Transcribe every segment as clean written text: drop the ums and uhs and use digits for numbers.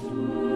To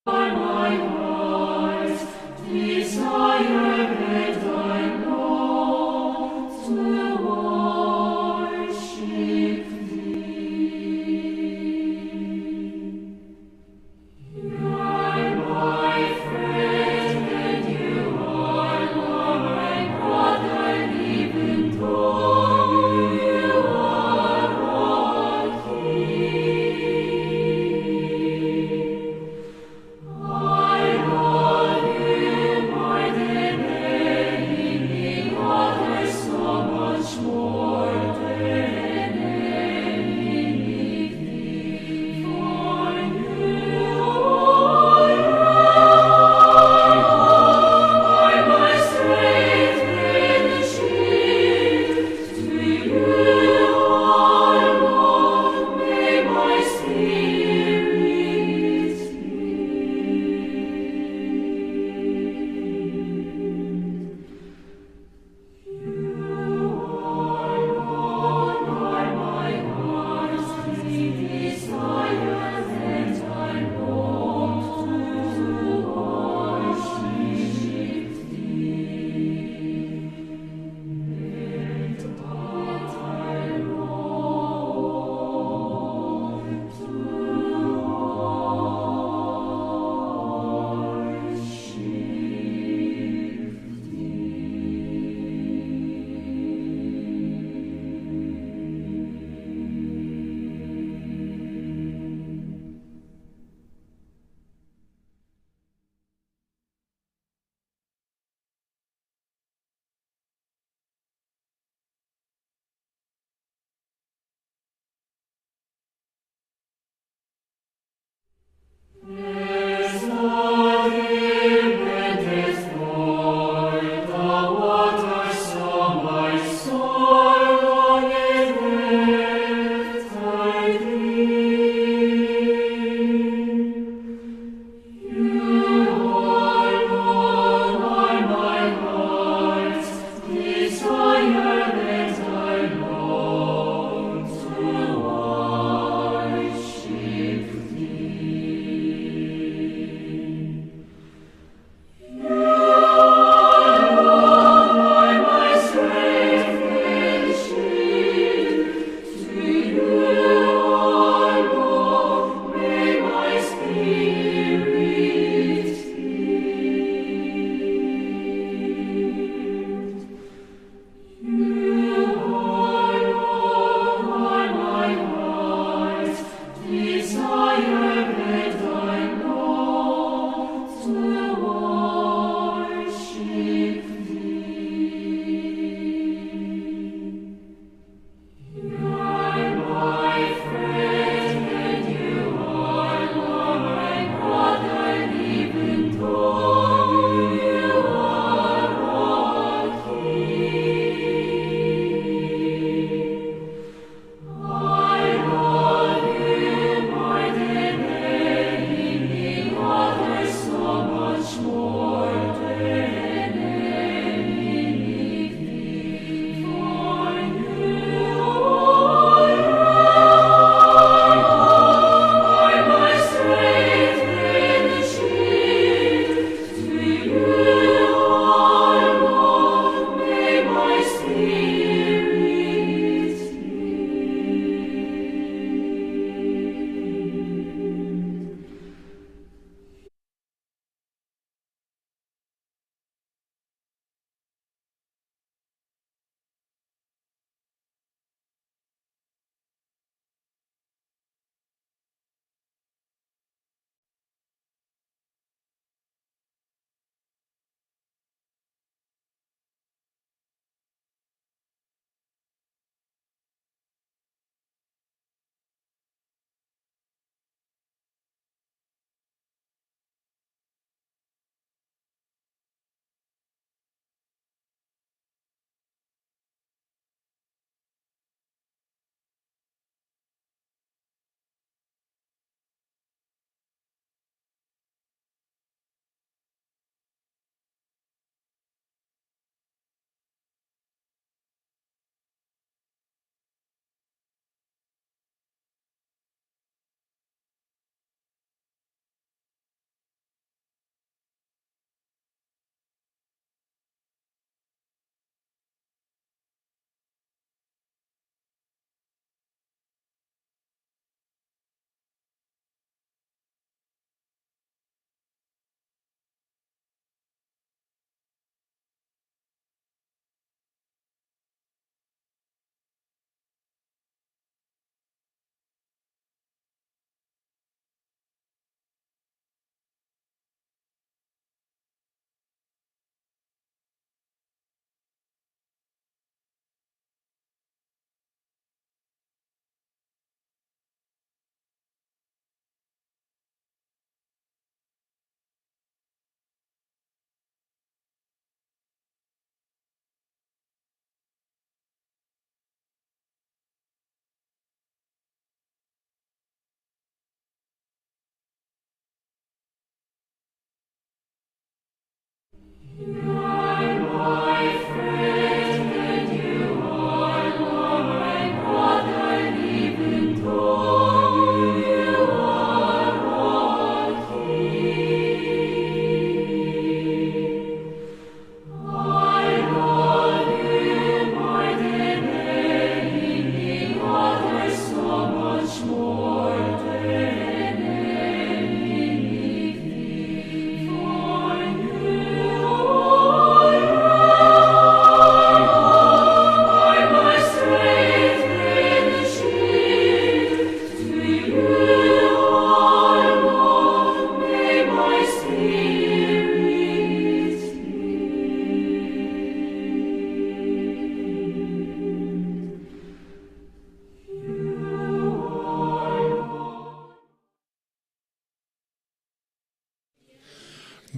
My eyes desire and I long to worship Thee. You are my friend and you are my brother, even though you are a king.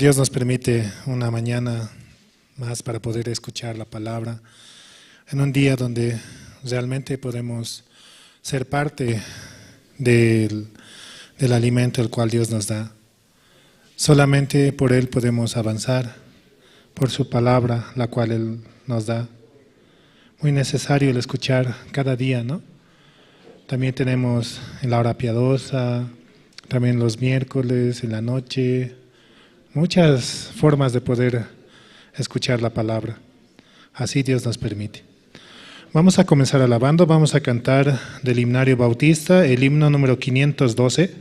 Dios nos permite una mañana más para poder escuchar la palabra en un día donde realmente podemos ser parte del alimento el cual Dios nos da. Solamente por Él podemos avanzar, por su palabra, la cual Él nos da. Muy necesario el escuchar cada día, ¿no? También tenemos en la hora piadosa, también los miércoles, en la noche, muchas formas de poder escuchar la palabra. Así Dios nos permite. Vamos a comenzar alabando, vamos a cantar del himnario bautista, el himno número 512.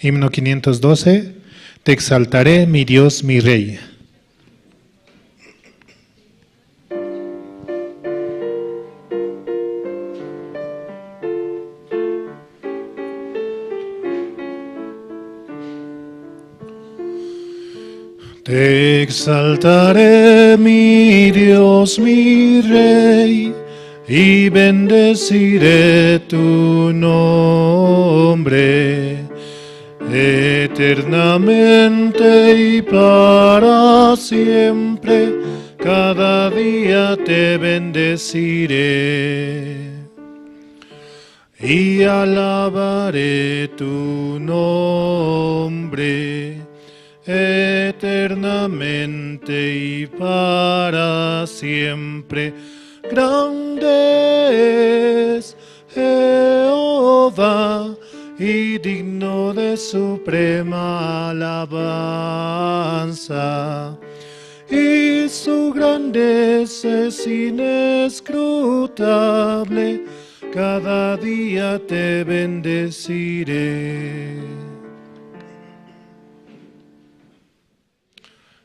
Himno 512, Te exaltaré, mi Dios, mi Rey. Te exaltaré, mi Dios, mi Rey, y bendeciré tu nombre eternamente y para siempre, cada día te bendeciré y alabaré tu nombre eternamente y para siempre. Grande es Jehová y digno de suprema alabanza, y su grandeza es inescrutable, cada día te bendeciré.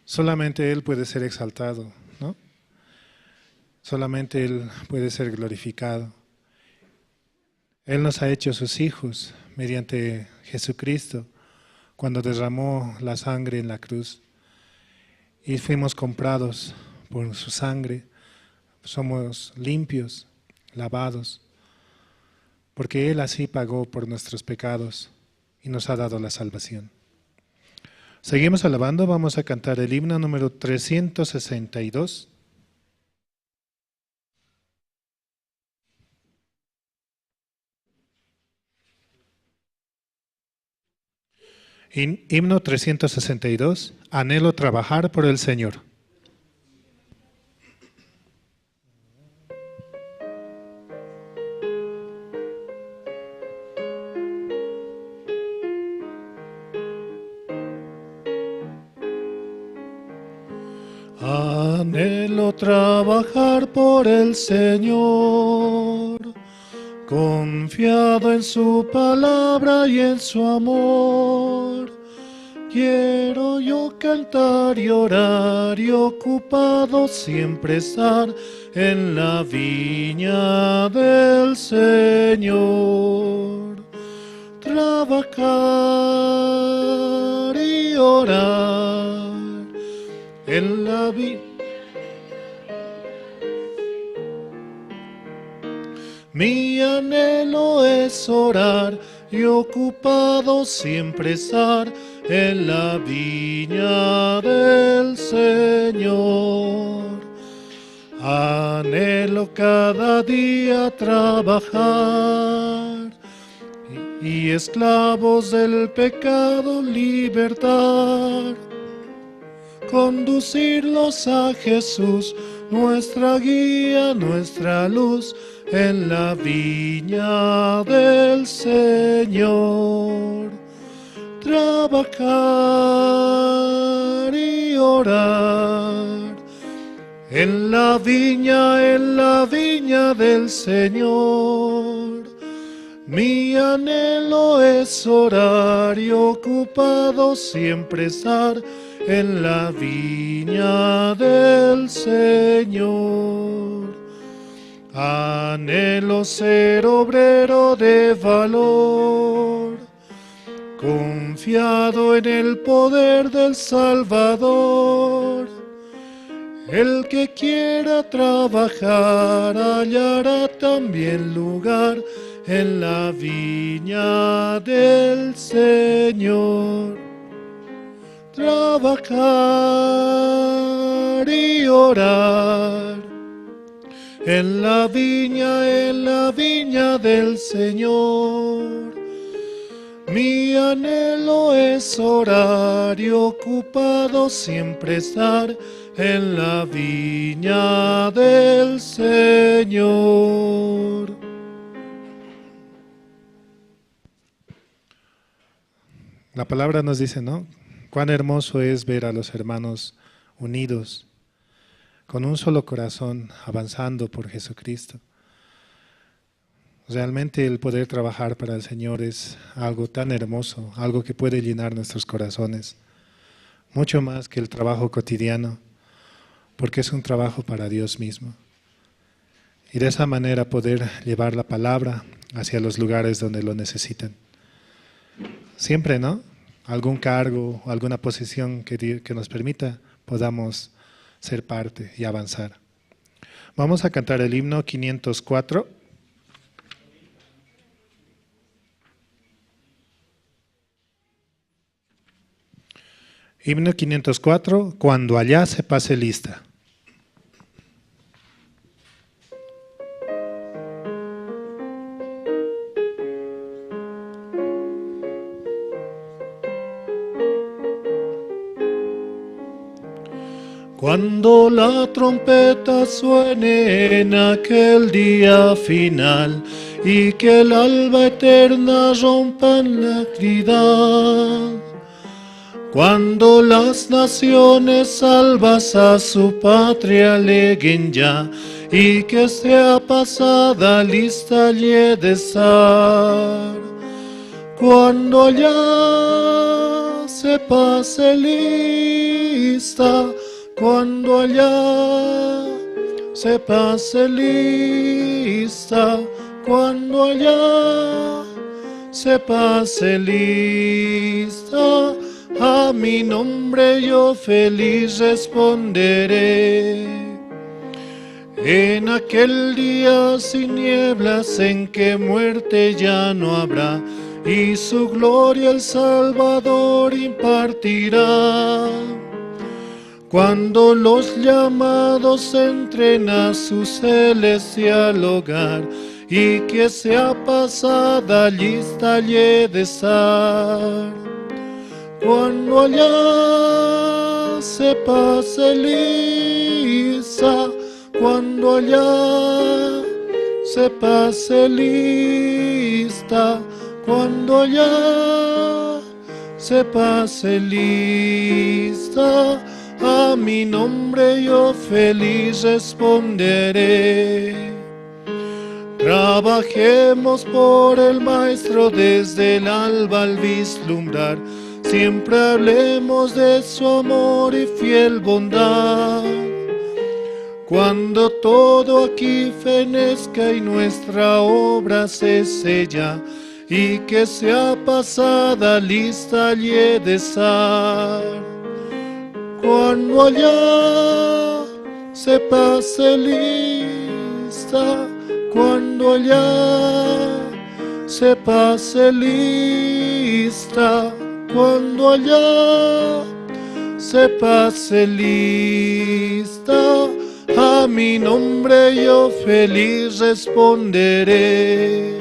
Solamente Él puede ser exaltado, ¿no? Solamente Él puede ser glorificado. Él nos ha hecho sus hijos mediante Jesucristo, cuando derramó la sangre en la cruz. Y fuimos comprados por su sangre, somos limpios, lavados, porque Él así pagó por nuestros pecados y nos ha dado la salvación. Seguimos alabando, vamos a cantar el himno número 362. Himno 362, anhelo trabajar por el Señor. Anhelo trabajar por el Señor, confiado en su palabra y en su amor. Quiero yo cantar y orar y ocupado siempre estar en la viña del Señor. Trabajar y orar en la viña. Mi anhelo es orar y ocupado siempre estar en la viña del Señor. Anhelo cada día trabajar y esclavos del pecado libertar, conducirlos a Jesús, nuestra guía, nuestra luz, en la viña del Señor. Trabajar y orar en la viña del Señor. Mi anhelo es orar y ocupado siempre estar en la viña del Señor. Anhelo ser obrero de valor, confiado en el poder del Salvador. El que quiera trabajar hallará también lugar en la viña del Señor. Trabajar y orar en la viña del Señor. Mi anhelo es orar y ocupado siempre estar en la viña del Señor. La palabra nos dice, ¿no? Cuán hermoso es ver a los hermanos unidos, con un solo corazón, avanzando por Jesucristo. Realmente el poder trabajar para el Señor es algo tan hermoso, algo que puede llenar nuestros corazones, mucho más que el trabajo cotidiano, porque es un trabajo para Dios mismo. Y de esa manera poder llevar la palabra hacia los lugares donde lo necesitan. Siempre, ¿no? Algún cargo, alguna posición que nos permita, podamos ser parte y avanzar. Vamos a cantar el himno 504. Himno 504, cuando allá se pase lista. Cuando la trompeta suene en aquel día final y que el alba eterna rompa en la claridad, cuando las naciones salvas a su patria lleguen ya y que sea pasada lista y de estar. Cuando ya se pase lista, cuando allá se pase lista, cuando allá se pase lista, a mi nombre yo feliz responderé. En aquel día sin nieblas en que muerte ya no habrá, y su gloria el Salvador impartirá. Cuando los llamados entren a su celestial hogar, y que sea pasada lista y de estar. Cuando allá se pase lista, cuando allá se pase lista, cuando allá se pase lista, a mi nombre yo feliz responderé. Trabajemos por el Maestro desde el alba al vislumbrar, siempre hablemos de su amor y fiel bondad. Cuando todo aquí fenezca y nuestra obra cese ya, y que sea pasada lista y de estar. Cuando allá se pase lista, cuando allá se pase lista, cuando allá se pase lista, a mi nombre yo feliz responderé.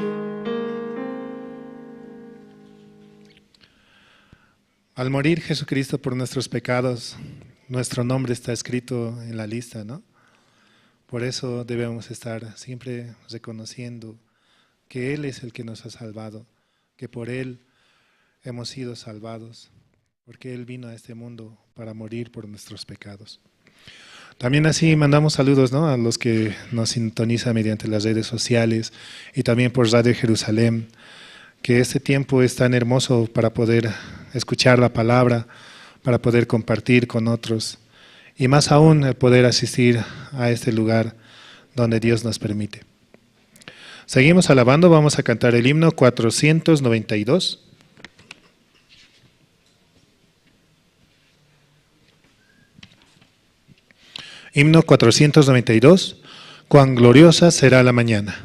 Al morir Jesucristo por nuestros pecados, nuestro nombre está escrito en la lista, ¿no? Por eso debemos estar siempre reconociendo que Él es el que nos ha salvado, que por Él hemos sido salvados, porque Él vino a este mundo para morir por nuestros pecados. También así mandamos saludos, ¿no?, a los que nos sintonizan mediante las redes sociales y también por Radio Jerusalén, que este tiempo es tan hermoso para poder escuchar la palabra, para poder compartir con otros y más aún el poder asistir a este lugar donde Dios nos permite. Seguimos alabando, vamos a cantar el himno 492. Himno 492, Cuán gloriosa será la mañana.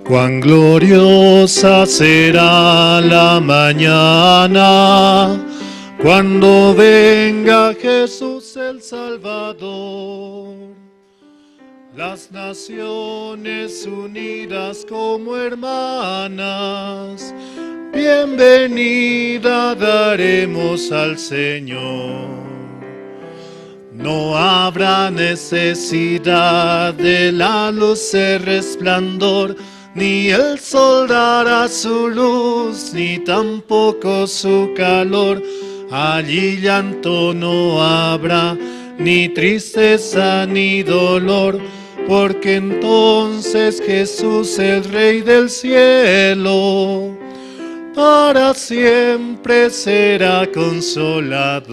Cuán gloriosa será la mañana cuando venga Jesús el Salvador. Las naciones unidas como hermanas, bienvenida daremos al Señor. No habrá necesidad de la luz el resplandor, ni el sol dará su luz, ni tampoco su calor. Allí llanto no habrá, ni tristeza ni dolor, porque entonces Jesús, el Rey del cielo, para siempre será consolador.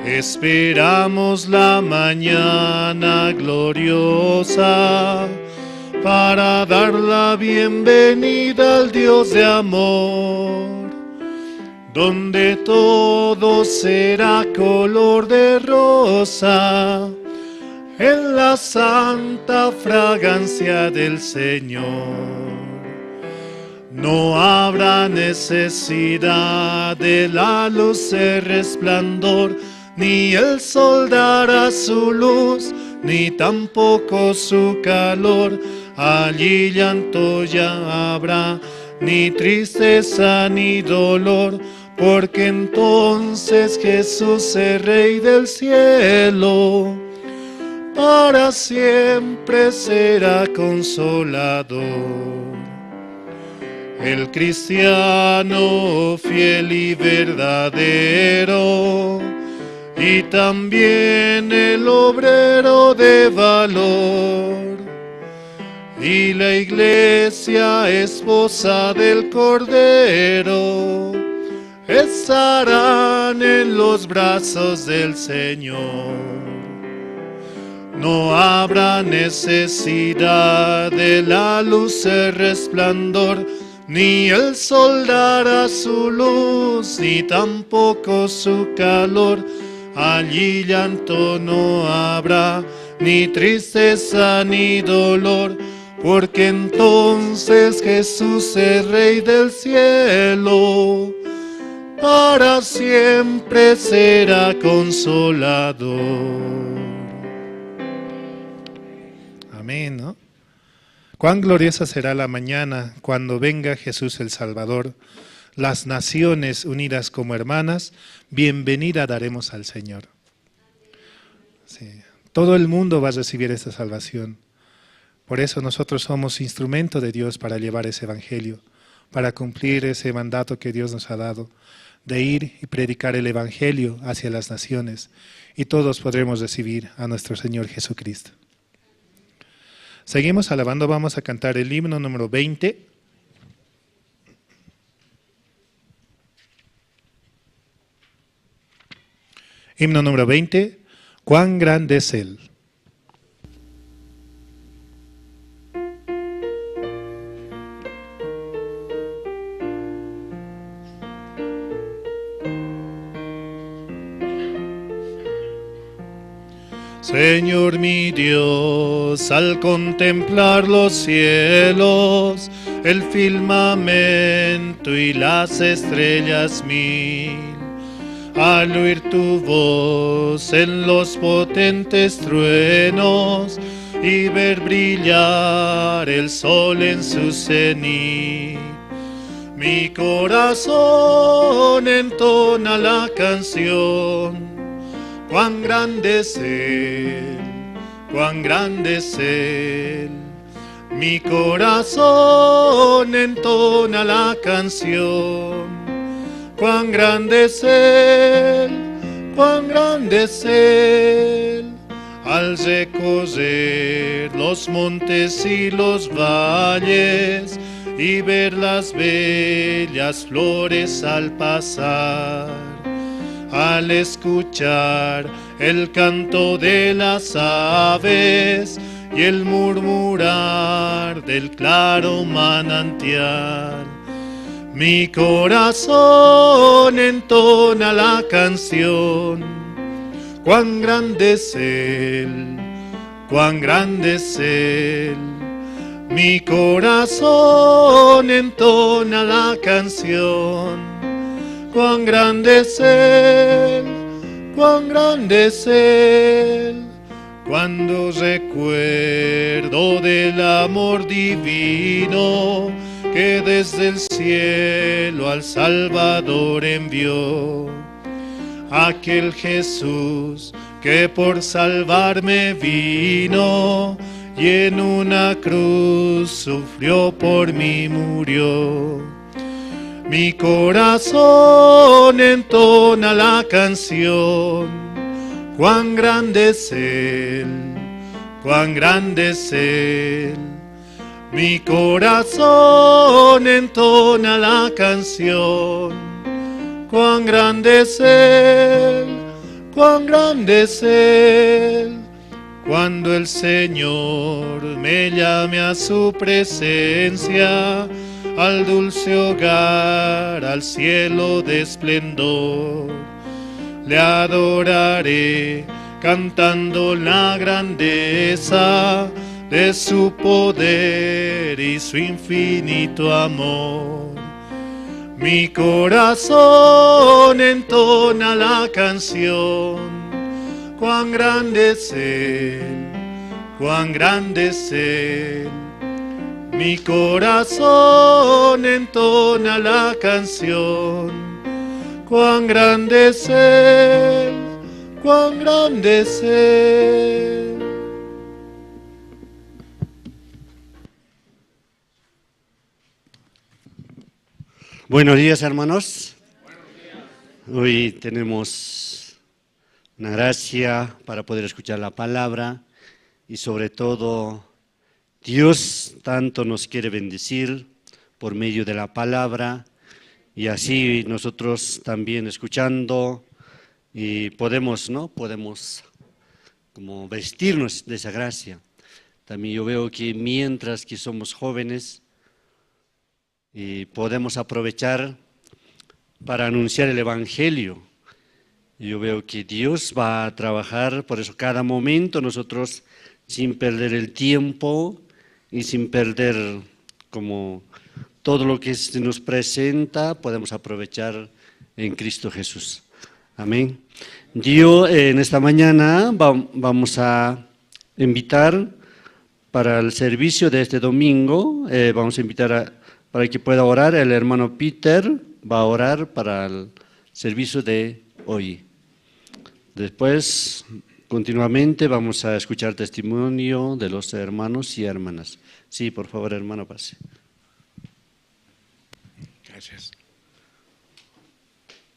Esperamos la mañana gloriosa para dar la bienvenida al Dios de amor, donde todo será color de rosa, en la santa fragancia del Señor. No habrá necesidad de la luz el resplandor, ni el sol dará su luz, ni tampoco su calor. Allí llanto ya habrá, ni tristeza ni dolor, porque entonces Jesús, el Rey del cielo, para siempre será consolador. El cristiano fiel y verdadero, y también el obrero de valor, y la iglesia esposa del Cordero, estarán en los brazos del Señor. No habrá necesidad de la luz el resplandor, ni el sol dará su luz, ni tampoco su calor. Allí llanto no habrá, ni tristeza ni dolor, porque entonces Jesús, el Rey del cielo, para siempre será consolador. Amén, ¿no? Cuán gloriosa será la mañana cuando venga Jesús el Salvador. Las naciones unidas como hermanas, bienvenida daremos al Señor. Sí. Todo el mundo va a recibir esta salvación. Por eso nosotros somos instrumento de Dios para llevar ese evangelio, para cumplir ese mandato que Dios nos ha dado, de ir y predicar el evangelio hacia las naciones, y todos podremos recibir a nuestro Señor Jesucristo. Seguimos alabando, vamos a cantar el himno número 20. Himno número 20, ¿cuán grande es Él? Señor mi Dios, al contemplar los cielos, el firmamento y las estrellas mil, al oír tu voz en los potentes truenos y ver brillar el sol en su cenit, mi corazón entona la canción. Cuán grande es Él, cuán grande es Él. Mi corazón entona la canción. Cuán grande es Él, cuán grande es Él. Al recorrer los montes y los valles y ver las bellas flores al pasar, al escuchar el canto de las aves y el murmurar del claro manantial. Mi corazón entona la canción, cuán grande es Él, cuán grande es Él. Mi corazón entona la canción, cuán grande es Él, cuán grande es Él. Cuando recuerdo del amor divino que desde el cielo al Salvador envió, aquel Jesús que por salvarme vino y en una cruz sufrió por mí murió. Mi corazón entona la canción, cuán grande es Él, cuán grande es Él. Mi corazón entona la canción, cuán grande es Él, cuán grande es Él. Cuando el Señor me llame a su presencia, al dulce hogar, al cielo de esplendor, le adoraré cantando la grandeza de su poder y su infinito amor. Mi corazón entona la canción, cuán grande es Él, cuán grande es Él. Mi corazón entona la canción, cuán grande es Él, cuán grande es Él. Buenos días, hermanos. Hoy tenemos una gracia para poder escuchar la palabra y sobre todo Dios tanto nos quiere bendecir por medio de la palabra y así nosotros también escuchando y podemos, ¿no? Podemos como vestirnos de esa gracia. También yo veo que mientras que somos jóvenes y podemos aprovechar para anunciar el Evangelio. Yo veo que Dios va a trabajar, por eso cada momento nosotros, sin perder el tiempo y sin perder como todo lo que se nos presenta, podemos aprovechar en Cristo Jesús. Amén. Dios, en esta mañana vamos a invitar para el servicio de este domingo, vamos a invitar para que pueda orar, el hermano Peter va a orar para el servicio de hoy. Después, continuamente, vamos a escuchar testimonio de los hermanos y hermanas. Sí, por favor, hermano, pase. Gracias.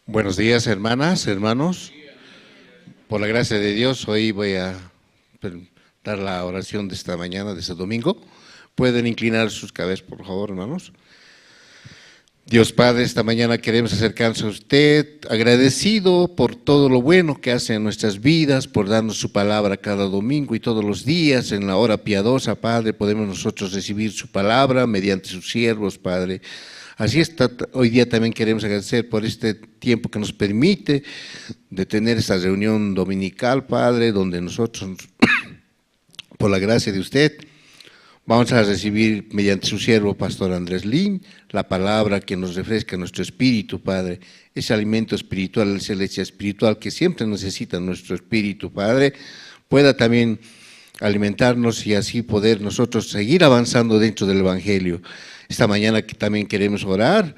Buenos días, hermanas, hermanos. Por la gracia de Dios, hoy voy a dar la oración de esta mañana, de este domingo. Pueden inclinar sus cabezas, por favor, hermanos. Dios Padre, esta mañana queremos acercarnos a usted, agradecido por todo lo bueno que hace en nuestras vidas, por darnos su palabra cada domingo y todos los días en la hora piadosa, Padre, podemos nosotros recibir su palabra mediante sus siervos, Padre. Así está, hoy día también queremos agradecer por este tiempo que nos permite de tener esta reunión dominical, Padre, donde nosotros, por la gracia de usted, vamos a recibir mediante su siervo, Pastor Andrés Lin, la palabra que nos refresca nuestro espíritu, Padre. Ese alimento espiritual, esa leche espiritual que siempre necesita nuestro espíritu, Padre, pueda también alimentarnos y así poder nosotros seguir avanzando dentro del Evangelio. Esta mañana que también queremos orar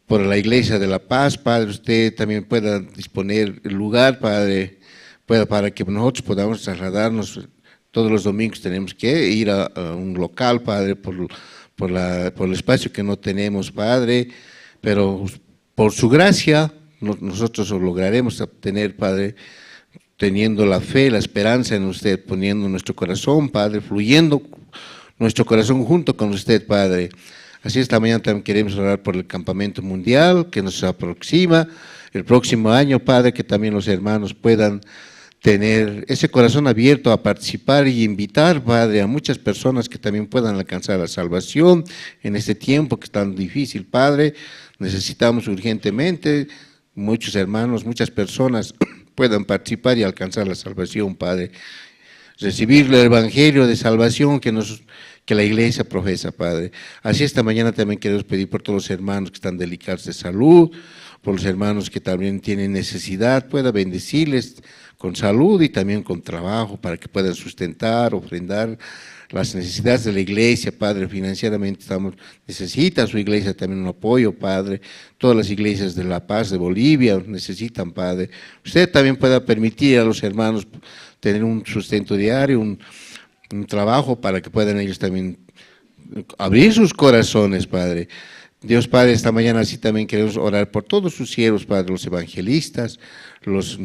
por la Iglesia de la Paz, Padre, usted también pueda disponer el lugar, Padre, para que nosotros podamos trasladarnos. Todos los domingos tenemos que ir a un local, Padre, por el espacio que no tenemos, Padre, pero por su gracia nosotros lo lograremos obtener, Padre, teniendo la fe, la esperanza en usted, poniendo nuestro corazón, Padre, fluyendo nuestro corazón junto con usted, Padre. Así esta mañana también queremos orar por el campamento mundial que nos aproxima el próximo año, Padre, que también los hermanos puedan tener ese corazón abierto a participar y invitar, Padre, a muchas personas que también puedan alcanzar la salvación en este tiempo que es tan difícil, Padre. Necesitamos urgentemente muchos hermanos, muchas personas puedan participar y alcanzar la salvación, Padre. Recibir el evangelio de salvación que la iglesia profesa, Padre. Así esta mañana también queremos pedir por todos los hermanos que están delicados de salud, por los hermanos que también tienen necesidad, pueda bendecirles con salud y también con trabajo para que puedan sustentar, ofrendar las necesidades de la iglesia, Padre. Financieramente necesita su iglesia también un apoyo, Padre. Todas las iglesias de La Paz, de Bolivia, necesitan, Padre. Usted también pueda permitir a los hermanos tener un sustento diario, un trabajo para que puedan ellos también abrir sus corazones, Padre. Dios Padre, esta mañana así también queremos orar por todos sus siervos, Padre, los evangelistas, los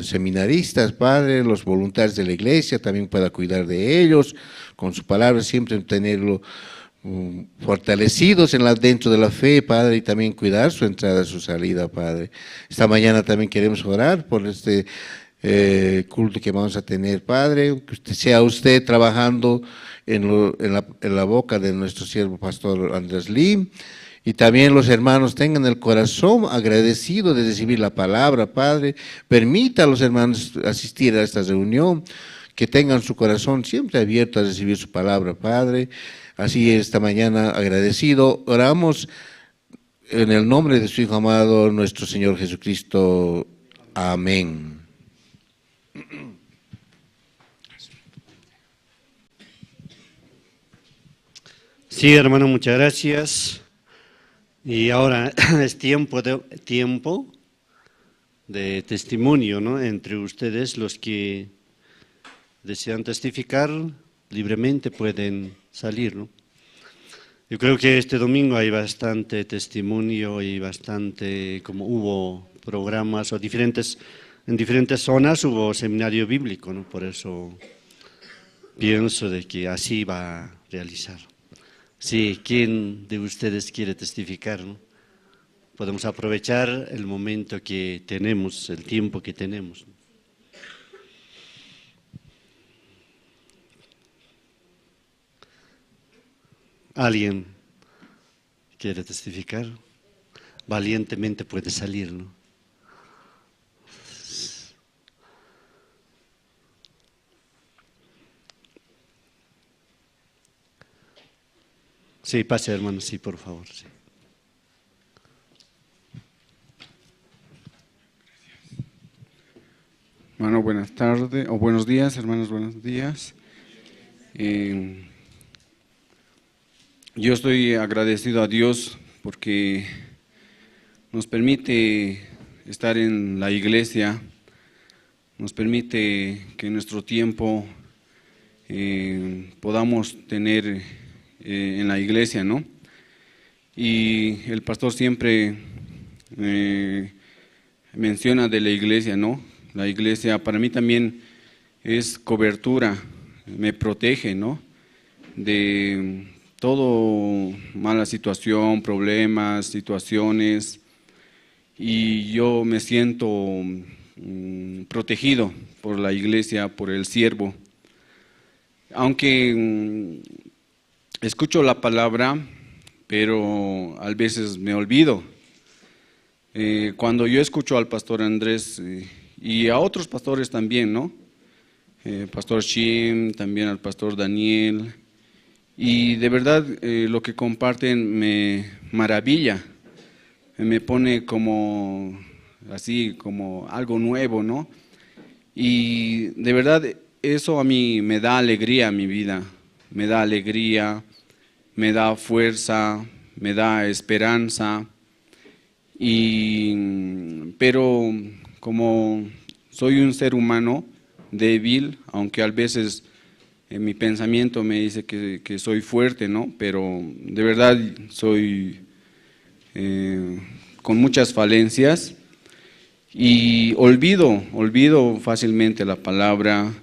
seminaristas, Padre, los voluntarios de la iglesia, también pueda cuidar de ellos, con su palabra siempre tenerlo fortalecidos dentro de la fe, Padre, y también cuidar su entrada, su salida, Padre. Esta mañana también queremos orar por este culto que vamos a tener, Padre, que sea usted trabajando en la boca de nuestro siervo pastor Andrés Lim, y también los hermanos tengan el corazón agradecido de recibir la palabra, Padre. Permita a los hermanos asistir a esta reunión, que tengan su corazón siempre abierto a recibir su palabra, Padre. Así esta mañana agradecido, oramos en el nombre de su Hijo amado, nuestro Señor Jesucristo. Amén. Sí, hermano, muchas gracias. Y ahora es tiempo de testimonio, ¿no? Entre ustedes, los que desean testificar libremente pueden salir, ¿no? Yo creo que este domingo hay bastante testimonio y bastante, como hubo programas o en diferentes zonas hubo seminario bíblico, ¿no? Por eso pienso de que así va a realizar. Sí, ¿quién de ustedes quiere testificar, no? Podemos aprovechar el momento que tenemos, el tiempo que tenemos. ¿Alguien quiere testificar? Valientemente puede salir, ¿no? Sí, pase, hermano, sí, por favor. Sí. Hermano, buenas tardes, o buenos días, hermanos, buenos días. Yo estoy agradecido a Dios porque nos permite estar en la iglesia, nos permite que en nuestro tiempo podamos tener en la iglesia, ¿no? Y el pastor siempre menciona de la iglesia, ¿no? La iglesia para mí también es cobertura, me protege, ¿no? De todo mala situación, problemas, situaciones, y yo me siento protegido por la iglesia, por el siervo. Aunque escucho la palabra, pero a veces me olvido. Cuando yo escucho al pastor Andrés y a otros pastores también, ¿no? Pastor Shim, también al pastor Daniel, y de verdad lo que comparten me maravilla, me pone como así, como algo nuevo, ¿no? Y de verdad eso a mí me da alegría a mi vida, me da alegría, me da fuerza, me da esperanza. Pero como soy un ser humano débil, aunque a veces en mi pensamiento me dice que soy fuerte, ¿no? Pero de verdad soy con muchas falencias y olvido fácilmente la palabra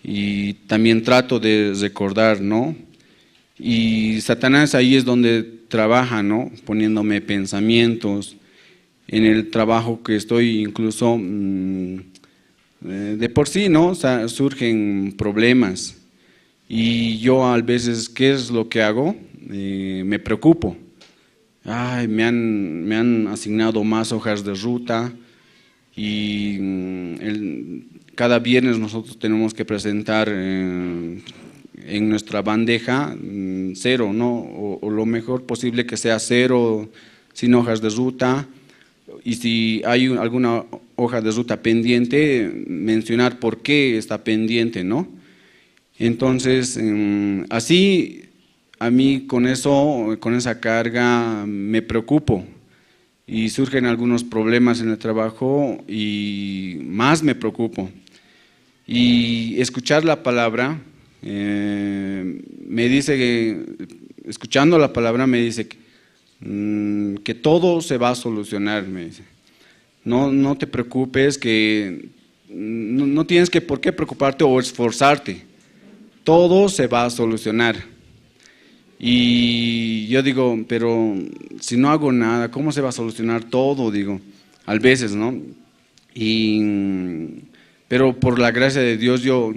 y también trato de recordar, ¿no? Y Satanás ahí es donde trabaja, ¿no? Poniéndome pensamientos. En el trabajo que estoy incluso De por sí, ¿no? Surgen problemas y yo a veces, ¿qué es lo que hago? Me preocupo. Ay, me han asignado más hojas de ruta y cada viernes nosotros tenemos que presentar en nuestra bandeja cero, ¿no? O lo mejor posible que sea cero, sin hojas de ruta. Y si hay alguna hoja de ruta pendiente, mencionar por qué está pendiente, ¿no? Entonces, así a mí con eso, con esa carga me preocupo y surgen algunos problemas en el trabajo y más me preocupo. Y escuchar la palabra, me dice que, escuchando la palabra me dice que todo se va a solucionar, me dice. No, no te preocupes, que no tienes que por qué preocuparte o esforzarte, todo se va a solucionar. Y yo digo, pero si no hago nada, ¿cómo se va a solucionar todo? Digo, a veces, ¿no? Pero por la gracia de Dios yo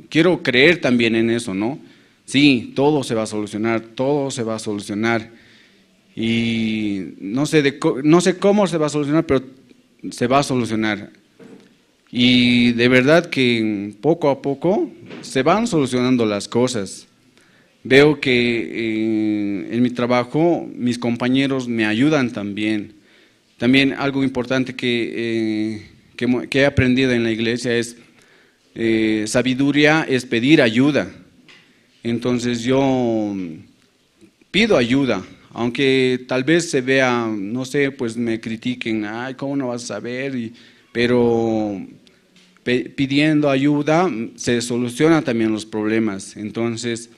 quiero creer también en eso, ¿no? Sí, todo se va a solucionar, todo se va a solucionar. Y no sé, no sé cómo se va a solucionar, pero se va a solucionar. Y de verdad que poco a poco se van solucionando las cosas. Veo que en mi trabajo mis compañeros me ayudan también. También algo importante que he aprendido en la iglesia es sabiduría es pedir ayuda. Entonces yo pido ayuda, aunque tal vez se vea, no sé, pues me critiquen, ay, ¿cómo no vas a saber? Pero pidiendo ayuda se solucionan también los problemas. Entonces,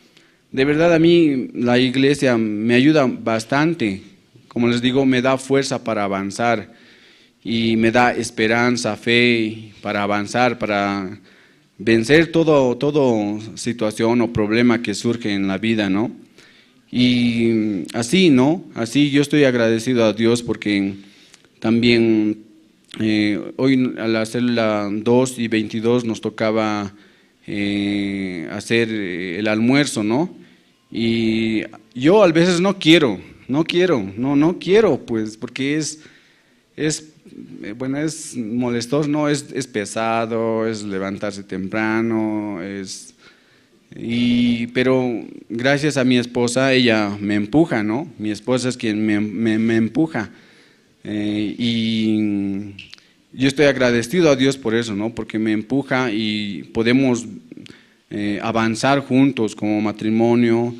de verdad a mí la iglesia me ayuda bastante. Como les digo, me da fuerza para avanzar y me da esperanza, fe para avanzar, para vencer todo situación o problema que surge en la vida, ¿no? Y así, ¿no? Así yo estoy agradecido a Dios porque también hoy a la célula 2 y 22 nos tocaba hacer el almuerzo, ¿no? Y yo a veces no quiero, pues, porque es molestoso, ¿no? Es pesado, es levantarse temprano, pero gracias a mi esposa, ella me empuja, ¿no? Mi esposa es quien me empuja. Y yo estoy agradecido a Dios por eso, ¿no? Porque me empuja y podemos avanzar juntos como matrimonio.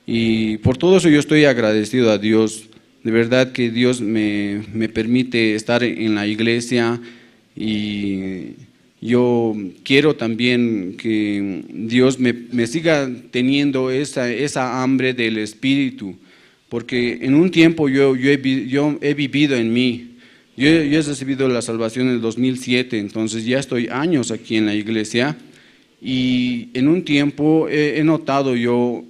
Y por todo eso yo estoy agradecido a Dios. De verdad que Dios me permite estar en la iglesia y yo quiero también que Dios me siga teniendo esa hambre del Espíritu, porque en un tiempo yo he vivido en mí. Yo he recibido la salvación en el 2007, entonces ya estoy años aquí en la iglesia y en un tiempo he notado yo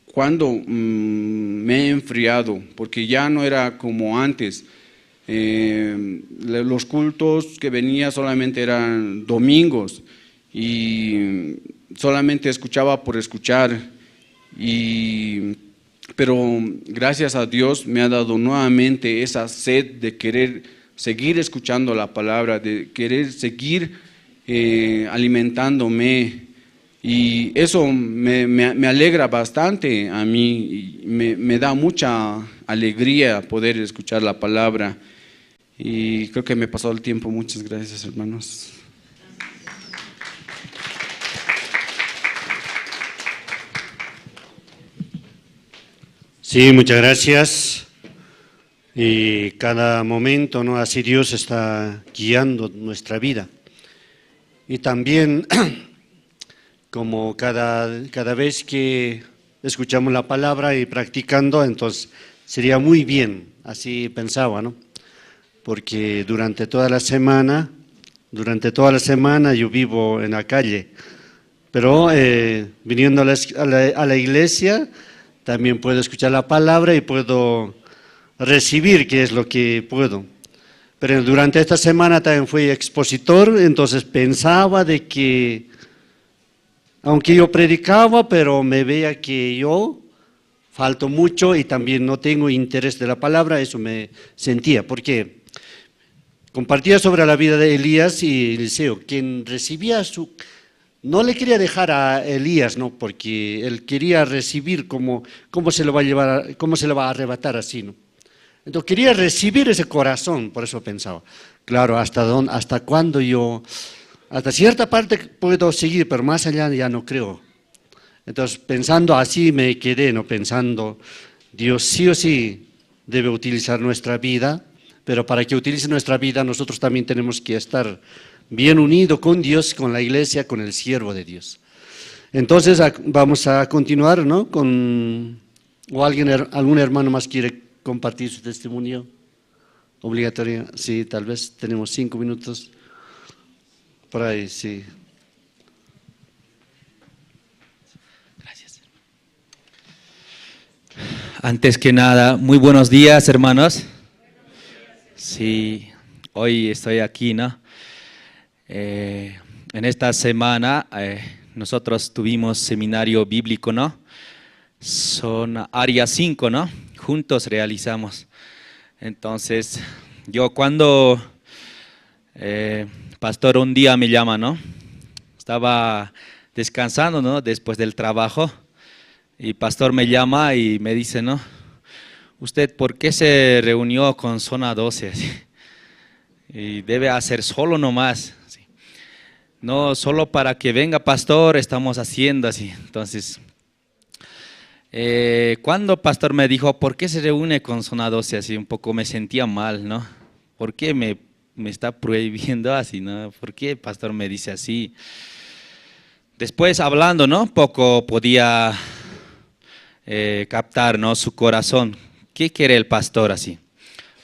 cuando me he enfriado, porque ya no era como antes. Los cultos que venía solamente eran domingos y solamente escuchaba por escuchar, pero gracias a Dios me ha dado nuevamente esa sed de querer seguir escuchando la palabra, de querer seguir alimentándome. Y eso me alegra bastante a mí, y me da mucha alegría poder escuchar la palabra. Y creo que me pasó el tiempo. Muchas gracias, hermanos. Sí, muchas gracias. Y cada momento, ¿no? Así Dios está guiando nuestra vida. Y también, como cada vez que escuchamos la palabra y practicando, entonces sería muy bien, así pensaba, ¿no? Porque durante toda la semana yo vivo en la calle, pero viniendo a la iglesia también puedo escuchar la palabra y puedo recibir, que es lo que puedo. Pero durante esta semana también fui expositor, entonces pensaba de que, aunque yo predicaba, pero me veía que yo falto mucho y también no tengo interés de la palabra, eso me sentía, porque compartía sobre la vida de Elías y Eliseo, quien recibía su... No le quería dejar a Elías, ¿no? Porque él quería recibir cómo se lo va a llevar, cómo se lo va a arrebatar así, ¿no? Entonces quería recibir ese corazón, por eso pensaba, claro, hasta cuándo yo, hasta cierta parte puedo seguir, pero más allá ya no creo. Entonces pensando así me quedé, ¿no? Pensando, Dios sí o sí debe utilizar nuestra vida, pero para que utilice nuestra vida nosotros también tenemos que estar bien unidos con Dios, con la iglesia, con el siervo de Dios. Entonces vamos a continuar, ¿no? Con, o alguien, algún hermano más quiere compartir su testimonio obligatorio. Sí, tal vez tenemos 5 minutos por ahí, sí. Gracias. Antes que nada, muy buenos días, hermanos. Sí, hoy estoy aquí, ¿no? En esta semana nosotros tuvimos seminario bíblico, ¿no? Son área 5, ¿no? Juntos realizamos. Entonces, yo cuando pastor un día me llama, ¿no? Estaba descansando, ¿no? Después del trabajo, y pastor me llama y me dice, ¿no? ¿Usted por qué se reunió con Zona 12? Y debe hacer solo nomás. ¿Sí? No, solo para que venga pastor, estamos haciendo así. Entonces, cuando pastor me dijo, ¿por qué se reúne con Zona 12? Así un poco me sentía mal, ¿no? ¿Por qué me está prohibiendo así, no? ¿Por qué pastor me dice así? Después hablando, ¿no? Poco podía captar, ¿no? Su corazón. ¿Qué quiere el pastor así?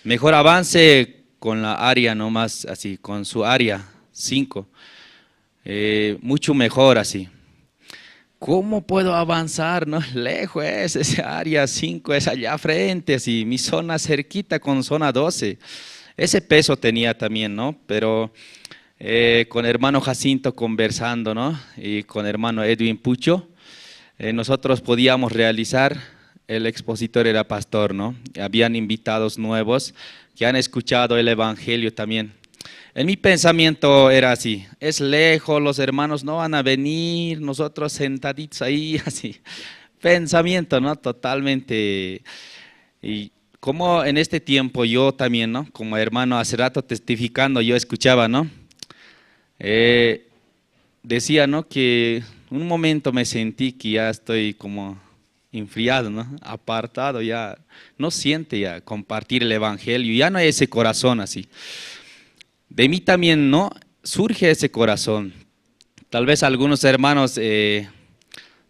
Mejor avance con la área nomás, así, con su área 5. Mucho mejor así. ¿Cómo puedo avanzar? No, lejos es esa área 5, es allá frente, así, mi zona cerquita con zona 12. Ese peso tenía también, ¿no? Pero con hermano Jacinto conversando, ¿no? Y con hermano Edwin Pucho, nosotros podíamos realizar, el expositor era pastor, ¿no? Habían invitados nuevos que han escuchado el evangelio también. En mi pensamiento era así, es lejos, los hermanos no van a venir, nosotros sentaditos ahí, así. Pensamiento, ¿no? Totalmente. Y como en este tiempo yo también, ¿no? Como hermano hace rato testificando, yo escuchaba, ¿no? Decía, ¿no? Que un momento me sentí que ya estoy como enfriado, ¿no? Apartado ya, no siente ya compartir el evangelio, ya no hay ese corazón así. De mí también, ¿no? Surge ese corazón. Tal vez algunos hermanos,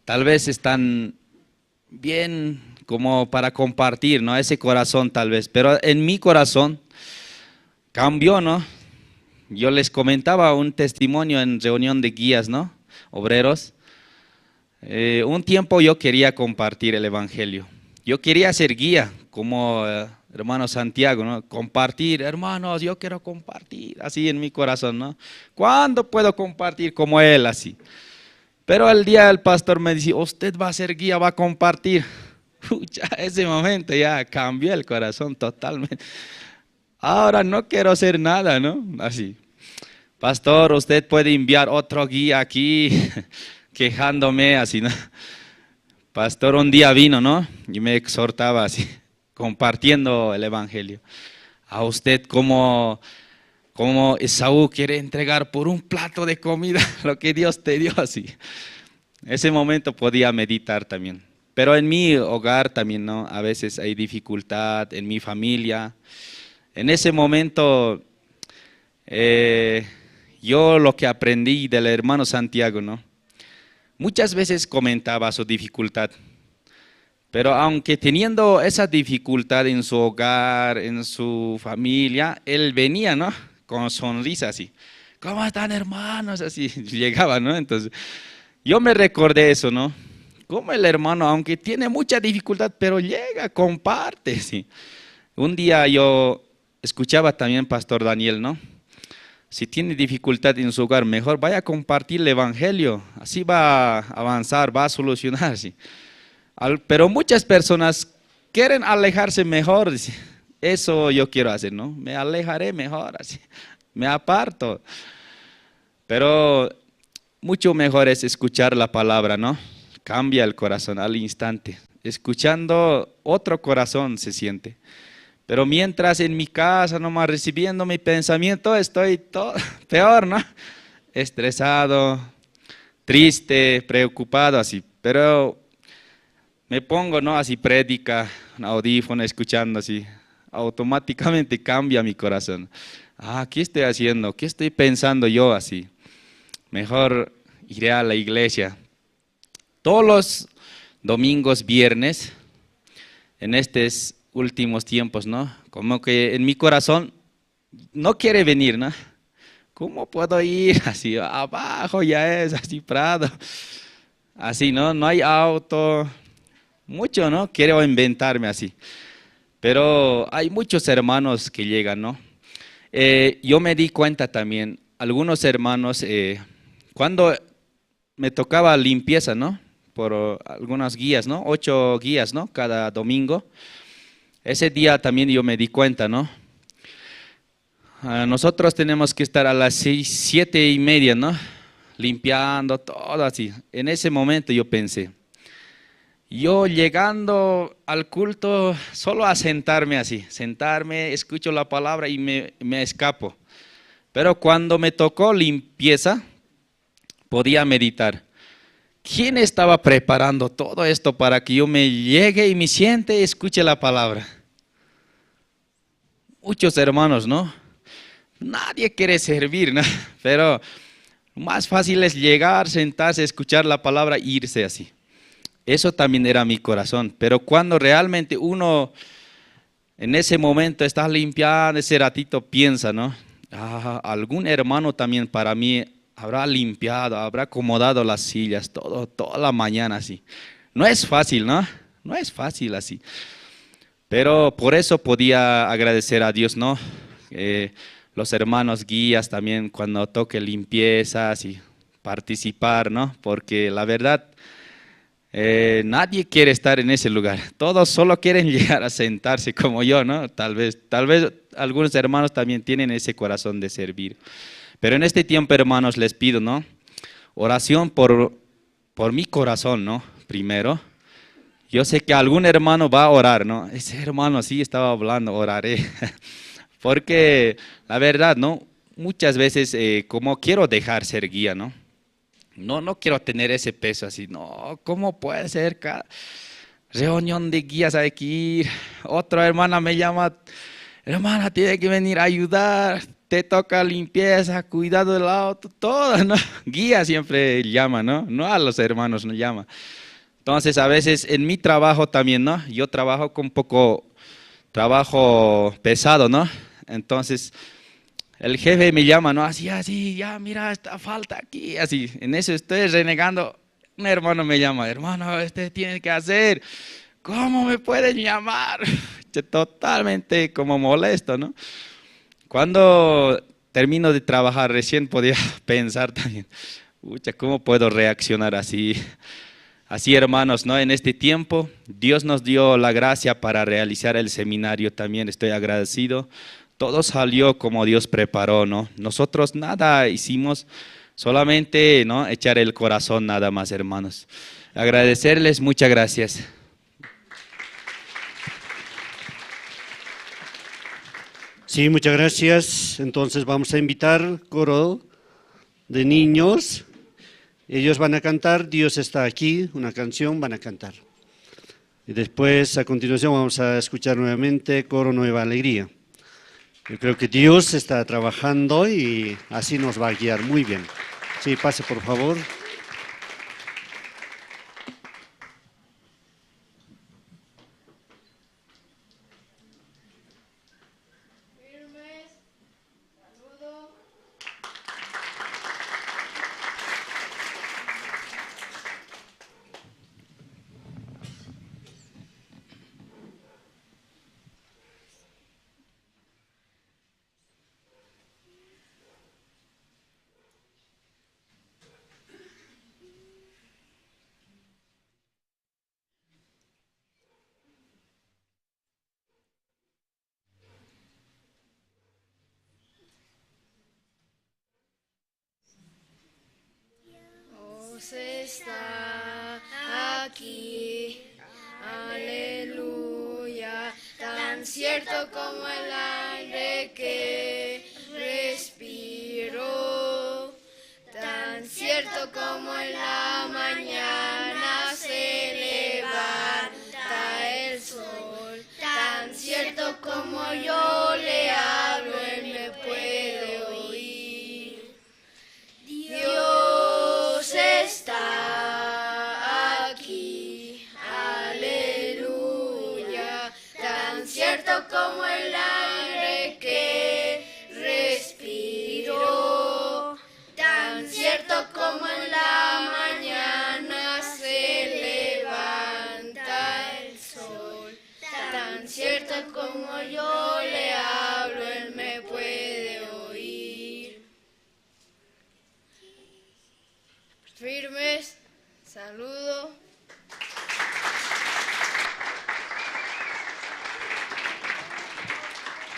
tal vez están bien como para compartir, ¿no? Ese corazón tal vez, pero en mi corazón cambió, ¿no? Yo les comentaba un testimonio en reunión de guías, ¿no? Obreros. Un tiempo yo quería compartir el evangelio. Yo quería ser guía, como hermano Santiago, ¿no? Compartir, hermanos, yo quiero compartir, así en mi corazón, ¿no? ¿Cuándo puedo compartir como él, así? Pero al día el pastor me dice, usted va a ser guía, va a compartir. Pucha, ese momento ya cambió el corazón totalmente. Ahora no quiero hacer nada, ¿no? Así. Pastor, usted puede enviar otro guía aquí, quejándome así, ¿no? Pastor un día vino, ¿no? Y me exhortaba así, compartiendo el evangelio. A usted como Esaú quiere entregar por un plato de comida lo que Dios te dio, así. Ese momento podía meditar también. Pero en mi hogar también, ¿no? A veces hay dificultad, en mi familia. En ese momento, yo lo que aprendí del hermano Santiago, ¿no? Muchas veces comentaba su dificultad, pero aunque teniendo esa dificultad en su hogar, en su familia, él venía, ¿no? Con sonrisa así. ¿Cómo están, hermanos? Así llegaba, ¿no? Entonces, yo me recordé eso, ¿no? Como el hermano, aunque tiene mucha dificultad, pero llega, comparte, ¿sí? Un día yo Escuchaba también Pastor Daniel, ¿no? Si tiene dificultad en su hogar, mejor vaya a compartir el evangelio. Así va a avanzar, va a solucionar. ¿Sí? Pero muchas personas quieren alejarse mejor. Dice, eso yo quiero hacer, ¿no? Me alejaré mejor, así. Me aparto. Pero mucho mejor es escuchar la palabra, ¿no? Cambia el corazón al instante. Escuchando otro corazón se siente. Pero mientras en mi casa nomás recibiendo mi pensamiento, estoy todo peor, ¿no? Estresado, triste, preocupado, así. Pero me pongo, ¿no? Así prédica, un audífono, escuchando así. Automáticamente cambia mi corazón. Ah, ¿qué estoy haciendo? ¿Qué estoy pensando yo así? Mejor iré a la iglesia. Todos los domingos, viernes, en estos últimos tiempos, ¿no? Como que en mi corazón no quiere venir, ¿no? ¿Cómo puedo ir así? Abajo ya es, así Prado. Así, ¿no? No hay auto. Mucho, ¿no? Quiero inventarme así. Pero hay muchos hermanos que llegan, ¿no? Yo me di cuenta también, algunos hermanos, cuando me tocaba limpieza, ¿no? Por algunas guías, ¿no? 8 guías, ¿no? Cada domingo. Ese día también yo me di cuenta, ¿no? Nosotros tenemos que estar a las 6, 7:30, ¿no? Limpiando todo así. En ese momento yo pensé, yo llegando al culto, solo a sentarme así, sentarme, escucho la palabra y me escapo. Pero cuando me tocó limpieza, podía meditar. ¿Quién estaba preparando todo esto para que yo me llegue y me siente y escuche la palabra? Muchos hermanos, ¿no? Nadie quiere servir, ¿no? Pero más fácil es llegar, sentarse, escuchar la palabra e irse así. Eso también era mi corazón. Pero cuando realmente uno en ese momento está limpiando, ese ratito piensa, ¿no? Ah, algún hermano también para mí habrá limpiado, habrá acomodado las sillas, todo, toda la mañana así. No es fácil, ¿no? No es fácil así. Pero por eso podía agradecer a Dios, ¿no? Los hermanos guías también cuando toque limpiezas y participar, ¿no? Porque la verdad, nadie quiere estar en ese lugar. Todos solo quieren llegar a sentarse como yo, ¿no? Tal vez algunos hermanos también tienen ese corazón de servir. Pero en este tiempo, hermanos, les pido, ¿no? Oración por mi corazón, ¿no? Primero. Yo sé que algún hermano va a orar, ¿no? Ese hermano sí estaba hablando, oraré. Porque la verdad, ¿no? Muchas veces, como quiero dejar ser guía, ¿no? No quiero tener ese peso así, no, ¿cómo puede ser? Cada reunión de guías hay que ir. Otra hermana me llama, hermana, tiene que venir a ayudar, te toca limpieza, cuidado del auto, todo, ¿no? Guía siempre llama, ¿no? No a los hermanos no llama. Entonces, a veces en mi trabajo también, ¿no? Yo trabajo con poco trabajo pesado, ¿no? Entonces, el jefe me llama, ¿no? Así, así, ya, mira, esta falta aquí, así. En eso estoy renegando. Un hermano me llama, hermano, este tiene que hacer. ¿Cómo me pueden llamar? Totalmente como molesto, ¿no? Cuando termino de trabajar, recién podía pensar también, ucha, ¿cómo puedo reaccionar así? Así, hermanos, ¿no? En este tiempo, Dios nos dio la gracia para realizar el seminario también, estoy agradecido. Todo salió como Dios preparó, ¿no? Nosotros nada hicimos, solamente, ¿no? Echar el corazón nada más, hermanos. Agradecerles, muchas gracias. Sí, muchas gracias. Entonces vamos a invitar coro de niños. Ellos van a cantar, Dios está aquí, una canción van a cantar. Y después, a continuación, vamos a escuchar nuevamente Coro Nueva Alegría. Yo creo que Dios está trabajando y así nos va a guiar muy bien. Sí, pase por favor. está aquí, aleluya, tan cierto como el aire que respiro, tan cierto como en la mañana se levanta el sol, tan cierto como yo le hablo, él me puede oír. Dios está aquí, aleluya, tan cierto como el aire que respiro, tan cierto como en la mañana se levanta el sol, tan cierto como yo le hablo, él me puede oír. Firmes, saludo.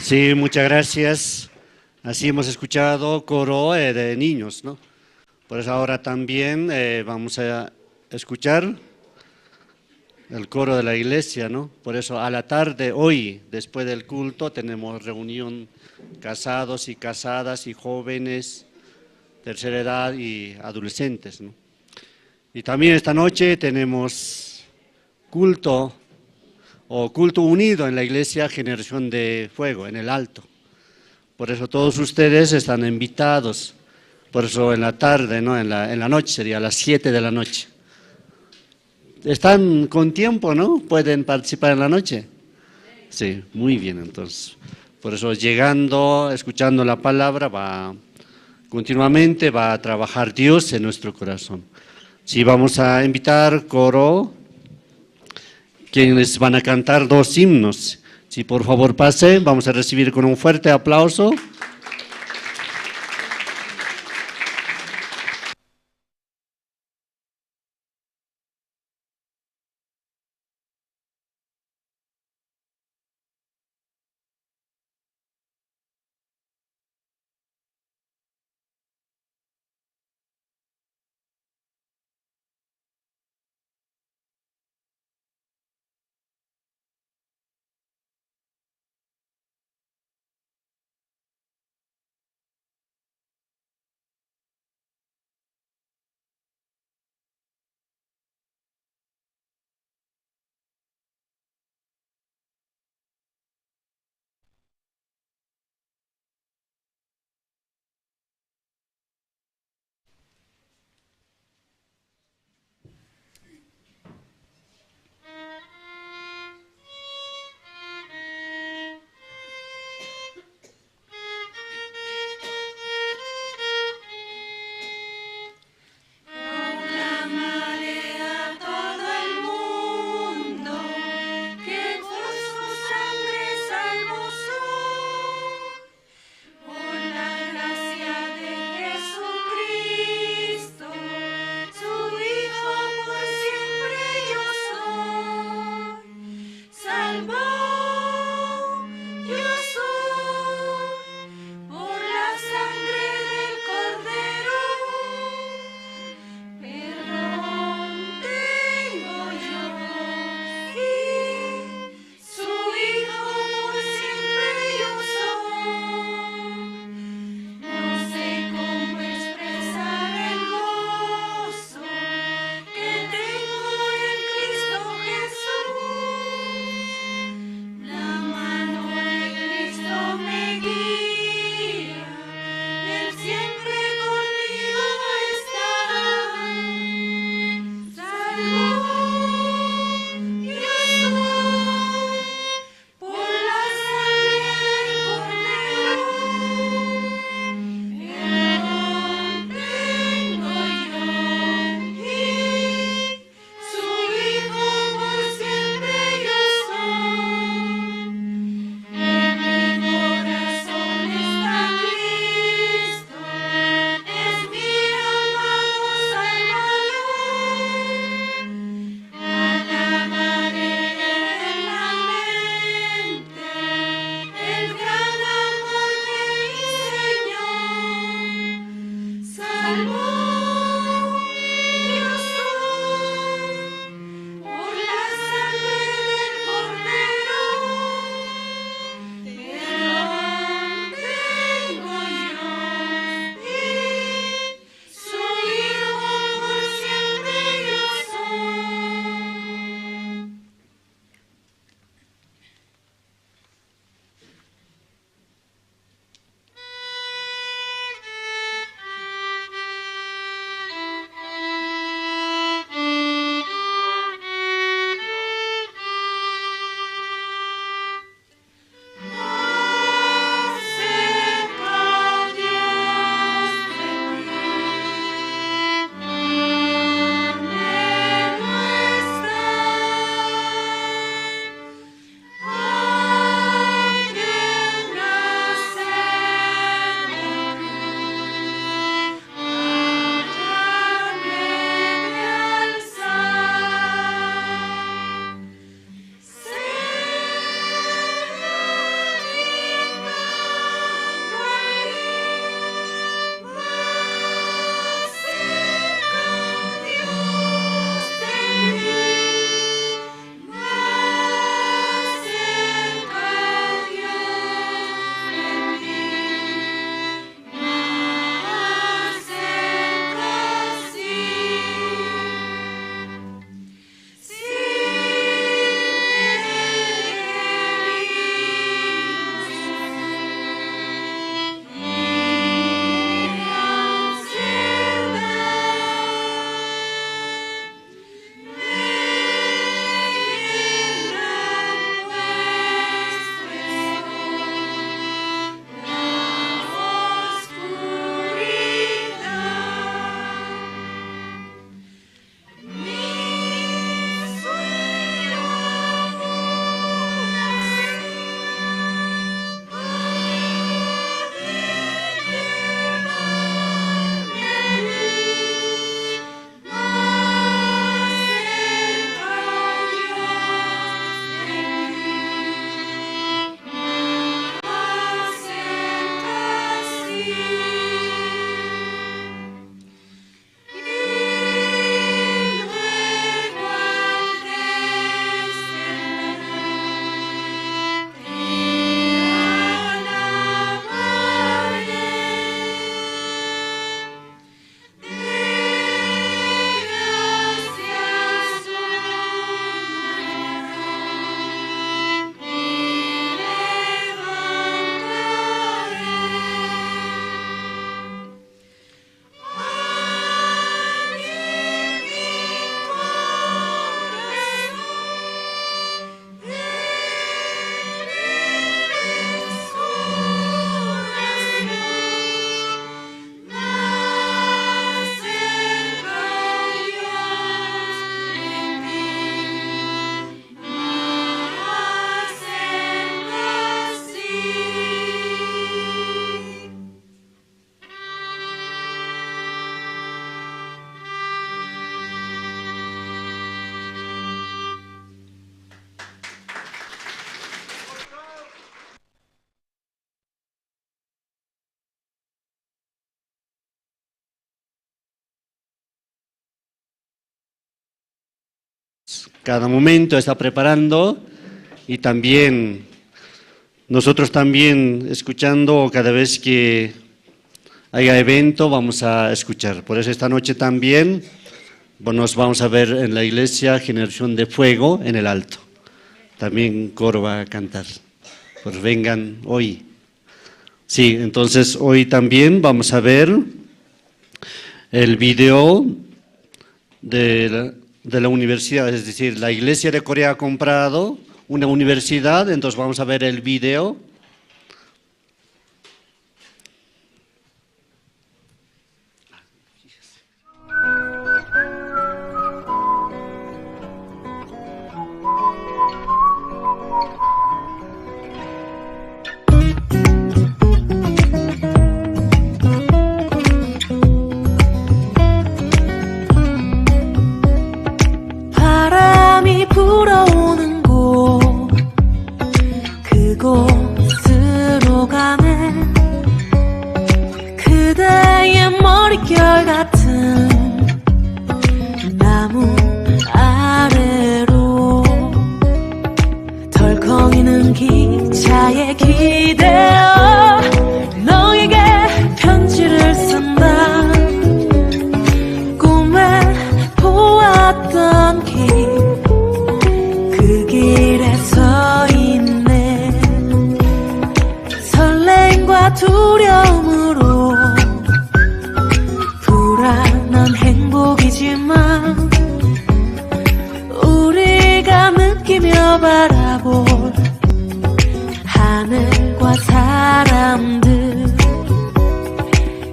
Sí, muchas gracias. Así hemos escuchado coro de niños, ¿no? Por eso ahora también vamos a escuchar el coro de la iglesia, ¿no? Por eso a la tarde, hoy, después del culto, tenemos reunión casados y casadas y jóvenes, tercera edad y adolescentes, ¿no? Y también esta noche tenemos culto o culto unido en la iglesia Generación de Fuego, en el Alto. Por eso todos ustedes están invitados. Por eso en la tarde, ¿no? En la noche, sería a las 7 de la noche. Están con tiempo, ¿no? Pueden participar en la noche. Sí, muy bien, entonces. Por eso llegando, escuchando la palabra, va continuamente va a trabajar Dios en nuestro corazón. Sí, vamos a invitar coro, quienes van a cantar 2 himnos. Si por favor pasen, vamos a recibir con un fuerte aplauso. Cada momento está preparando y también nosotros también escuchando cada vez que haya evento vamos a escuchar. Por eso esta noche también nos vamos a ver en la iglesia Generación de Fuego en el Alto. También coro va a cantar. Pues vengan hoy. Sí, entonces hoy también vamos a ver el video de la universidad, es decir, la iglesia de Corea ha comprado una universidad, entonces vamos a ver el video. 바람이 불어오는 곳 그곳으로 가네. 그대의 머릿결 같은 나무 아래로 덜컹이는 기차에 기대어 너에게 편지를 쓴다. 꿈에 보았던 길 그 길에 서 있네. 설렘과 두려움으로 불안한 행복이지만 우리가 느끼며 바라볼 하늘과 사람들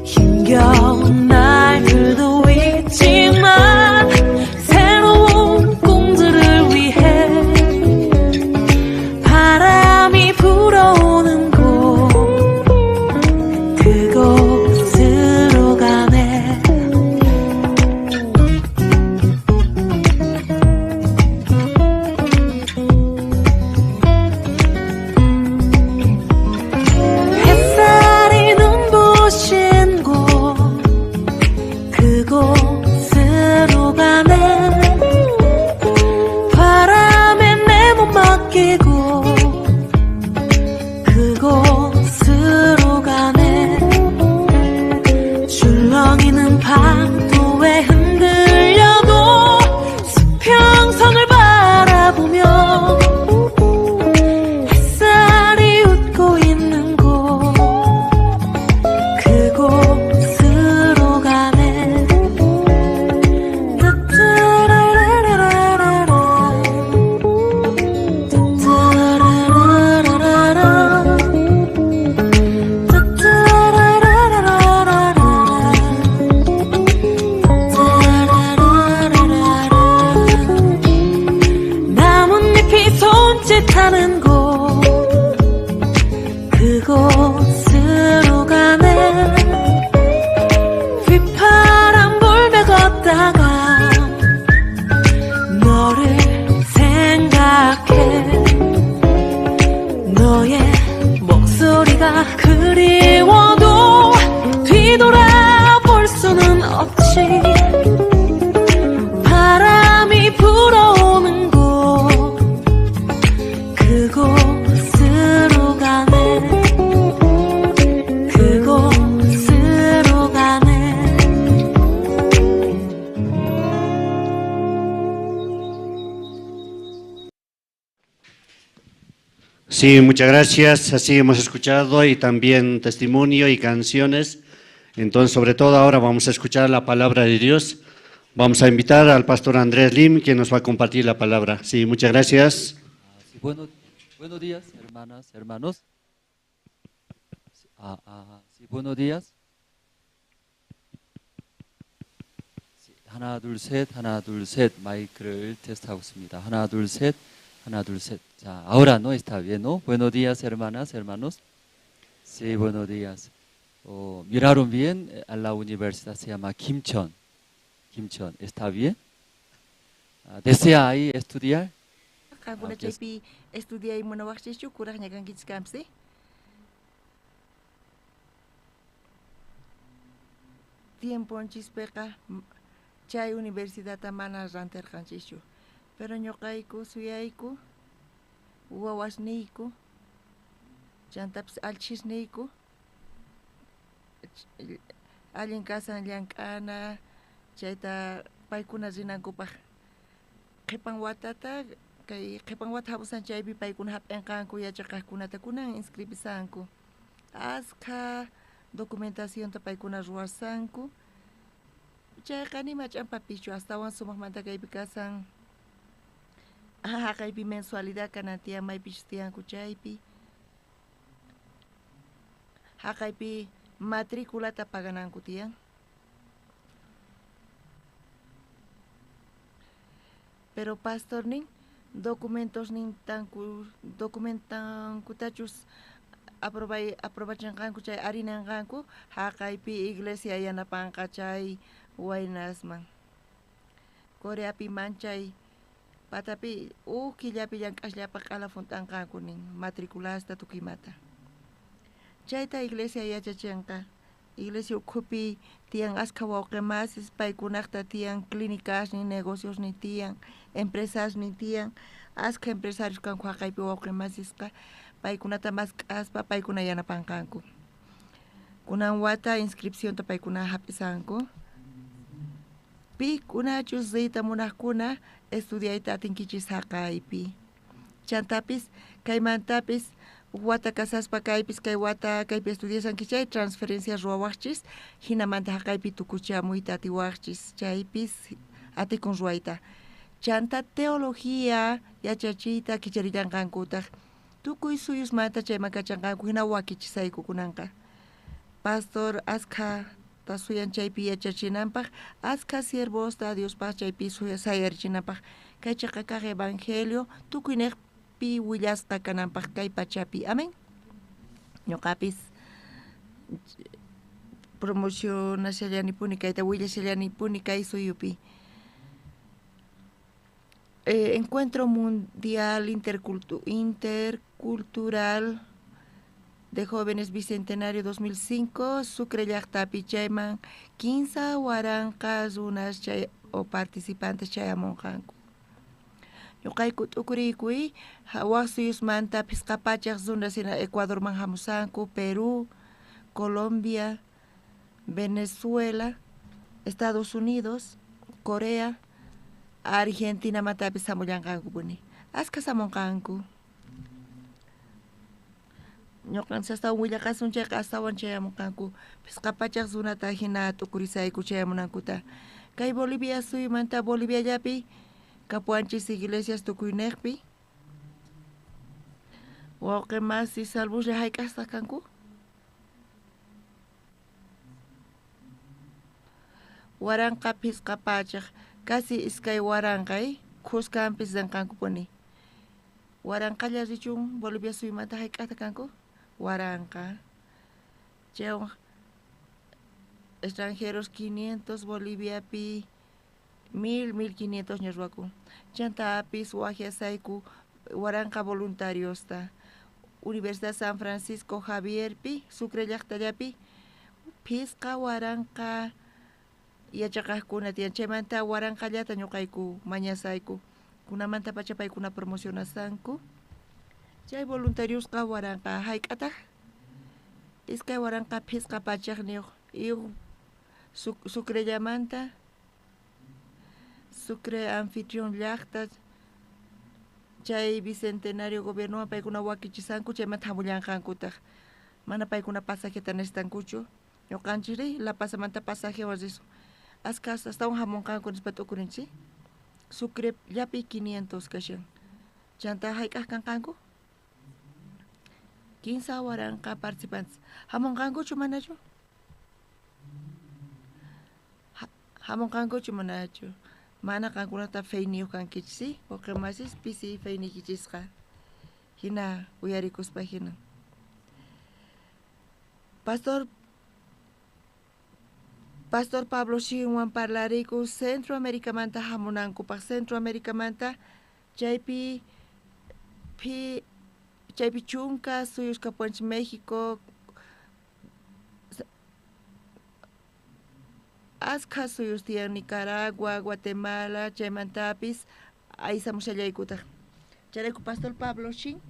힘겨운 날들도 있지만 새로운 꿈들을 위해 바람이 불어오는 곳 그곳으로 가네. 햇살이 눈부신 곳 그곳으로 가네. 바람에 내 몸 맡기고 그곳으로 가네. 출렁이는 파도에 흔들려도 수평선을 바라보며 햇살이 웃고 있는 곳 그곳으로 가네. 따따라라라라라 따따라라라라 따따라라라라 따라라라라라 나뭇잎이 손짓하는 곳 그곳으로 가네. 휘파람 불며 걷다가 너를 생각해. 너의 목소리가 그리워도 뒤돌아볼 수는 없지. 바람이 불어오는 곳 그곳으로 가네. 그곳으로 가네. Sí, muchas gracias. Así hemos escuchado y también testimonio y canciones. Entonces, sobre todo ahora vamos a escuchar la palabra de Dios. Vamos a invitar al pastor Andrés Lim, quien nos va a compartir la palabra. Sí, muchas gracias. Sí, buenos días, hermanas, hermanos. Sí, buenos días. Sí, 하나, 둘, 셋, 하나, 둘, 셋. 마이크를 테스트하고 있습니다. 하나, 둘, 셋, 하나, 둘, 셋. 자, ahora no está bien, ¿no? Buenos días, hermanas, hermanos. Sí, buenos días. Miraron bien a la universidad, se llama Kimcheon. Kimcheon, ¿está bien? ¿Desea ahí estudiar? Qankuna chaypi estudiay munawaqchischu kuraqña kankichis kanpis? Tiemponchispiqa chay universidadta mana rantirqanchischu. Pero ñuqayku suyayku wawasniyku chantapis allchhisniyku allin kasan llank'ana chayta paykuna rinankupaq qhipan watata kay qhipan wata hamusan chaypi paykuna hap'inqanku yachaqaqkunata kunan inscribisanku askha documentacionta paykuna ruwasanku chayqa nima ch'ampapichu astawan sumaqmanta kaypi kasan haqaypi mensualidad kanan tiyan maypichus tiyanku chaypi haqaypi matriculata pagananku tiyan. Pero pastor nin documentos nin tanku documentankutachus aprobachanqanku chay arinanqanku haqaypi iglesia yanapanqa chay waynasman. Coreapi manchay patapi uj killapi llank'asllapa q'ala junt'anqanku nin matriculasta tukuymata. Chayta iglesia yachachinqa. Iglesia ukhupi tiyan askha wawqimasis paykunaqta tiyan clínicasnin negociosnin tiyan empresasnin tiyan askha empresarios kanku haqaypi wawqimasisqa paykunata mask'aspa paykuna yanapanqanku. Kunan wata inscripcionta paykuna hap'isanku. Pikunachus riyta munaqkuna estudiayta atinkichis haqaypi. Chantapis kaymantapis wata kasaspa kaypis kay wata kaypi estudiasanki chay transferencia ruwawaqchis hinamanta haqaypi tukuchamuyta atiwaqchis chaypis atikun ruwayta. Chanta teología yachachiyta kicharillanqankutaq tukuy suyusmanta chayman kachanqanku hina wakichisayku kunanqa. Pastor askha suyan chaypi yachachinanpaq askha siervosta Diospaq chaypi sayarichinanpaq kay chaqa kaq evangelio tukuy niqpi willasqa kananpaq kay pachapi. Amén. Ñuqapis promocionashallanipuni kayta willashallanipuni kay suyupi. Encuentro Mundial Intercultural de Jóvenes Bicentenario 2005, Sucre llaqtapi chayman 15 waranqa runas chay o participantes chayamunqanku. Ñuqayku t'ukuriykuy waq suyusmanta phisqa pachaq runas hina Ecuadorman hamusanku, Perú, Colombia, Venezuela, Estados Unidos, Corea, Argentinamantapis hamullanqankupuni. Askha hamunqanku. Ñuqanchis astawan willaqasun chayqa astawan chayamunqanku phisqa pachaq runata hina t'ukurisayku chayamunankuta. Kay Bolivia suyumanta Boliviallapi kapuanchis iglesias tukuyniqpi. Wawqimasi salvuslla hayk'astaj kanku? 1500 casi 2000 khuskanpis rinqankupuni. Waranqalla richun Bolivia suyumanta hayk'aqta kanku? 1000. Chaywan extranjeros 500 Boliviapi 1000, 1500 ña ruwakun. Chantapis waqyasayku 1000 voluntariosta. Universidad San Francisco Javierpi, Sucre llaqtallapi 5000 yachaqaqkuna tiyan. Chaymanta 1000llata ñuqayku mañasayku. Kunamanta pacha paykuna promocionasanku. Chay voluntariosqa 1000 hayk'ataq 2500 niyuq Sucrellamanta Sucre anfitrión llaqta chay bicentenario gobiernowan paykuna wakichisanku chaymanta hamullanqankutaq. Mana paykuna pasajeta necesitankuchu. Ñuqanchikri La Pazmanta pasajewan risun. Askha astawan hamunqanku nispa t'ukurinchik. Sucre llapi 500 kashan. Chanta hayk'aq kanqanku? 15,000 participantes. Hamunqankuchu manachu? Hamunqankuchu manachu? Mana qankunata feyniyuq kankichis, ¿sí? Wawqimasis pisi feyniykichisqa. Hina uyarikuspa hina. Pastor Pablo Shinwan parlariyku Centroamericamanta hamunankupaq. Centroamericamanta chaypi chaypi chunka suyus kapuwanchik México, askha suyus tiyan Nicaragua, Guatemala, chaymantapis Aysamushallaykutaq. Chayrayku Pastor Pablo Shin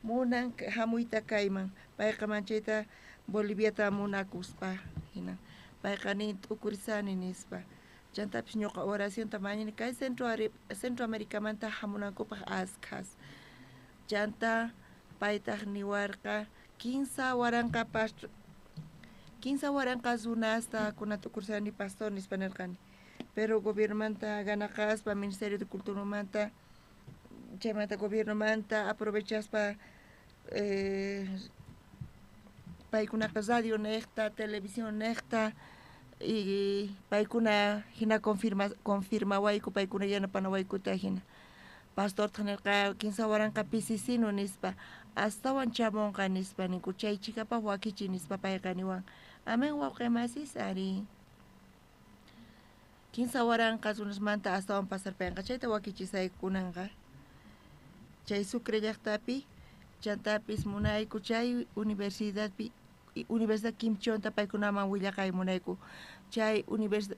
munan hamuyta kayman. Payqa manchayta Boliviata munakuspa hina. Payqa nin t'ukurisani nispa. Chantapis ñuqa oracionta mañani kay Centroamericamanta hamunankupaq askhas. Chanta paytaq niwarqa 15,000 15,000 runasta kuna t'ukurisani pastor nispa nirqani. Pero gobiernomanta ganaqaspa Ministerio de Culturamanta chaymanta gobiernomanta aprovechaspa paykunaqa radio niqta televisión niqta y paykuna hina confirmawayku paykuna yanapanawaykuta hina. Pastortaq nirqa 15,000 pisisinu nispa astawan chamunqa nispa ninku chay chikapaq wakichi nispa payqa niwan. Amén wawqi masis ari. 15,000 runasmanta astawan pasarpayanqa chayta wakichisaykunanqa. Chay Sucre llaqtapi chantapis munayku chay universidadpi Universidad Kim Chonta paykunaman willaqay munayku. Chay